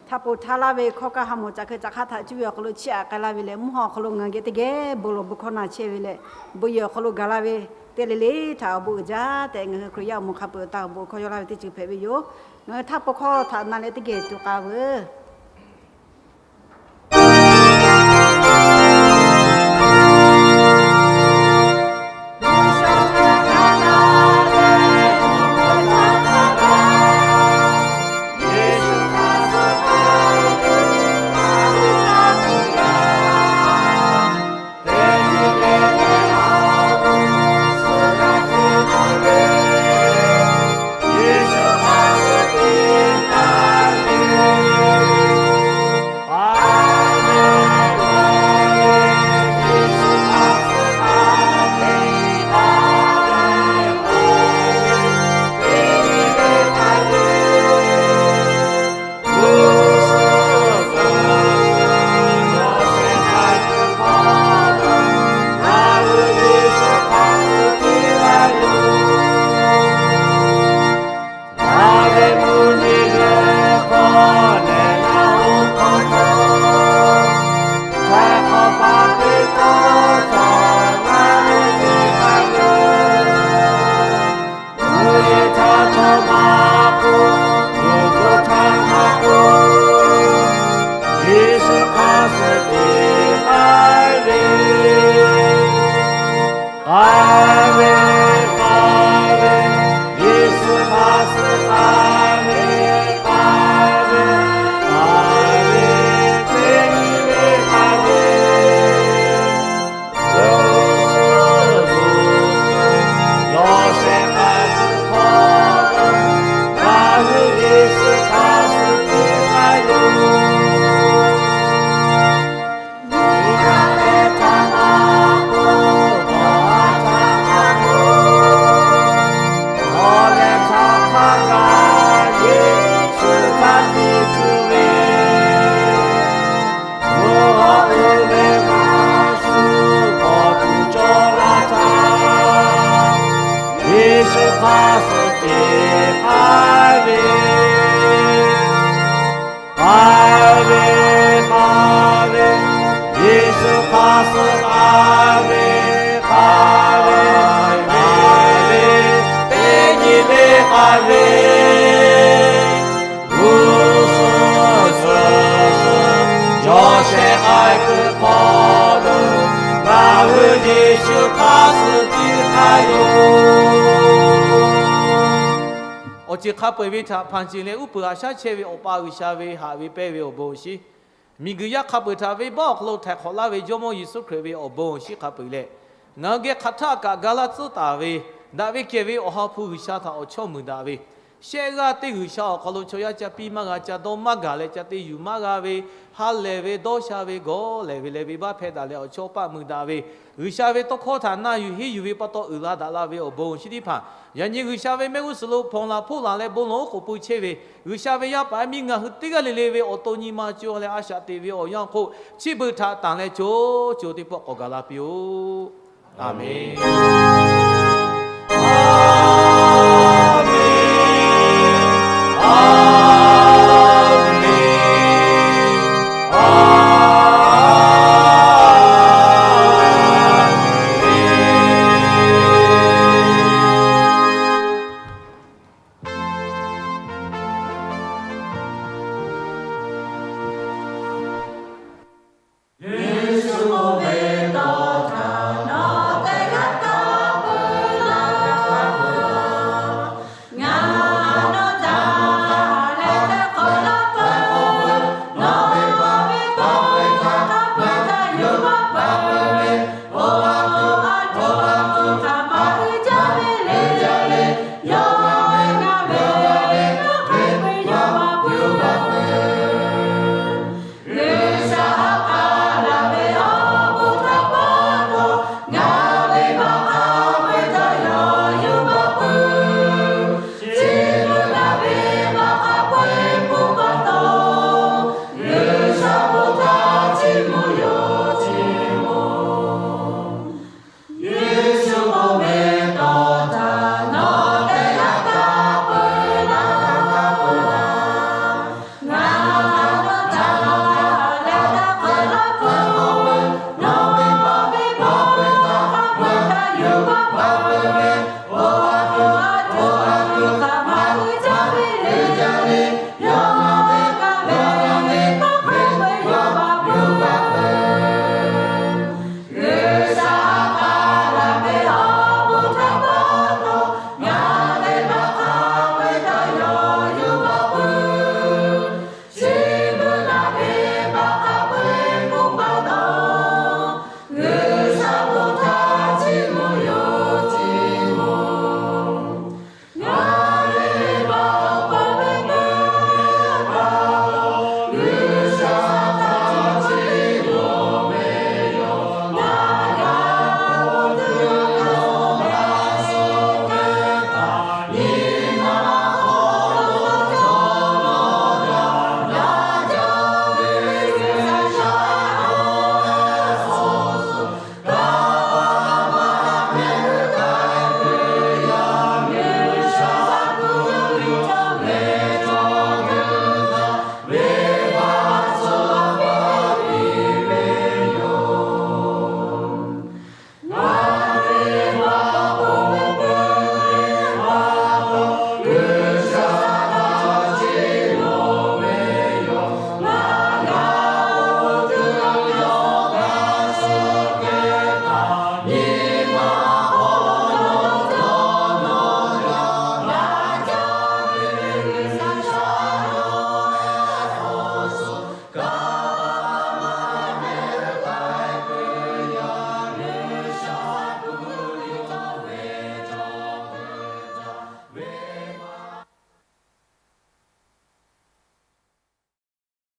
htaꞈ poˬ htaˇ laˇ ve hkawˇ kaˇ ha moˍ caꞈ hkeu caꞈ hk'aˇ htaꞈ cuˇ ve awˬ hk'aw lo chiˇ aꞈ k'ai laˇ ve leh, mvuhˇ haw awˬ hk'aw lo ngaˬ hui geh teˇ geh bon lawˬ bon hkawˇ na chehˇ ve leh, bon yehˬ awˬ hk'aw lo gaˬ la ve teˇ g'aˇ le le htaꞈ awˬ bon uiˍ jaˇ tehꞈ ngaˬ hui Hkriꞈ yaˇ awˬ moˍ hk'a peuˬ taˍ awˬ bon hkawˇ yaw laˇ ve teˇ ceuˬ hpehꞈ ve yoˬ. Ngaˬ hui htaˇ pawˇ hkawˇ htaꞈ na leh teˇ geh tuˬ k'a veuˬ. Yeˍsuˆ Hkriꞈ suh teˇ hpaˍ ve, hpaˍ ve, hpaˍ ve, Yeˍsuˆ Hkriꞈ suh hpaˍ ve, hpaˍ ve, hpaˍ ve, teˇ nyi ve hpaˍ ve, g'uˇ suhˍ suhˍ suhˍ yawˇ shehˍ k'ai kuiˬ hk'aw lo, ngaˬ hui Yeˍsuˆ Hkriꞈ suh teˇ hpaˍ yoˬ. Awˬ ceuˬ hk'a peu-eˬ ve htaꞈ hpanˍ ceˬ leh uˉ peunˍ haꞈ shaˉ chehˇ ve Awˬ pa G'uiˬsha ve haꞈ ve pehnˇ ve awˬ bon awˬ shinˉ, miˬguiˬ yaˇ hk'a peu-eˬ htaꞈ venˇbaˆ awˬ hk'aw lo htaiˍ hk'awꞈ laˇ ve Jawˇmawˇ Yeˍsuˆ Hkriꞈ ve awˬ bon awˬ shinˉ hk'a peu-eˬ leh, ngaˬ hui geh hk'aˬ htaˆ kaꞈ ga laˇ tcuhˉ taˍ ve, daꞈ ve kehˬ ve Awˬ ha hpu G'uiˬsha htaꞈ awˬ chawˇ meuˍ daꞈ ve, shehˆ g'aˇ teˇ G'uiˬsha awˬ hk'aw lo chaw yaˇ ca piˇ maˇ g'a, ca dawˇ maˇ gaˬ leh ca te yuˬ maˇ g'a ve, ha lehˬ ve, dawˇ sha ve, gawˬ lehˬ ve leh venˇbaˆ hpehˇ daꞈ leh awˬ chawˇ paˆ meuˍ daꞈ ve, G'uiˬsha ve tawˇ hkawˇ htaꞈ na yuˬ henˇ yuˬ ve pa taw uiˍ la daꞈ la ve awˬ bon awˬ shinˉ teˇ hpaˍ, yaꞈ nyi G'uiˬsha ve mehˆ g'uˇ suhˍ lo hpawnˬ laˬ hpoˆ laˬ leh bon lawˬ oˉ k'oˍ pui chehˇ ve G'uiˬsha ve yaˇ paˍ yaˇ miˇ ngaˬ hui teˇ g'aˇ le le ve awˬ to nyi ma co leh a shaꞈ teꞈ ve awˬ yanˇ hk'oˆ chi beuꞈ htaꞈ tanˬ leh co co teˇ pawˆ k'awꞈ gaˬ la piˇ-oˆ. Aˍmenˍ.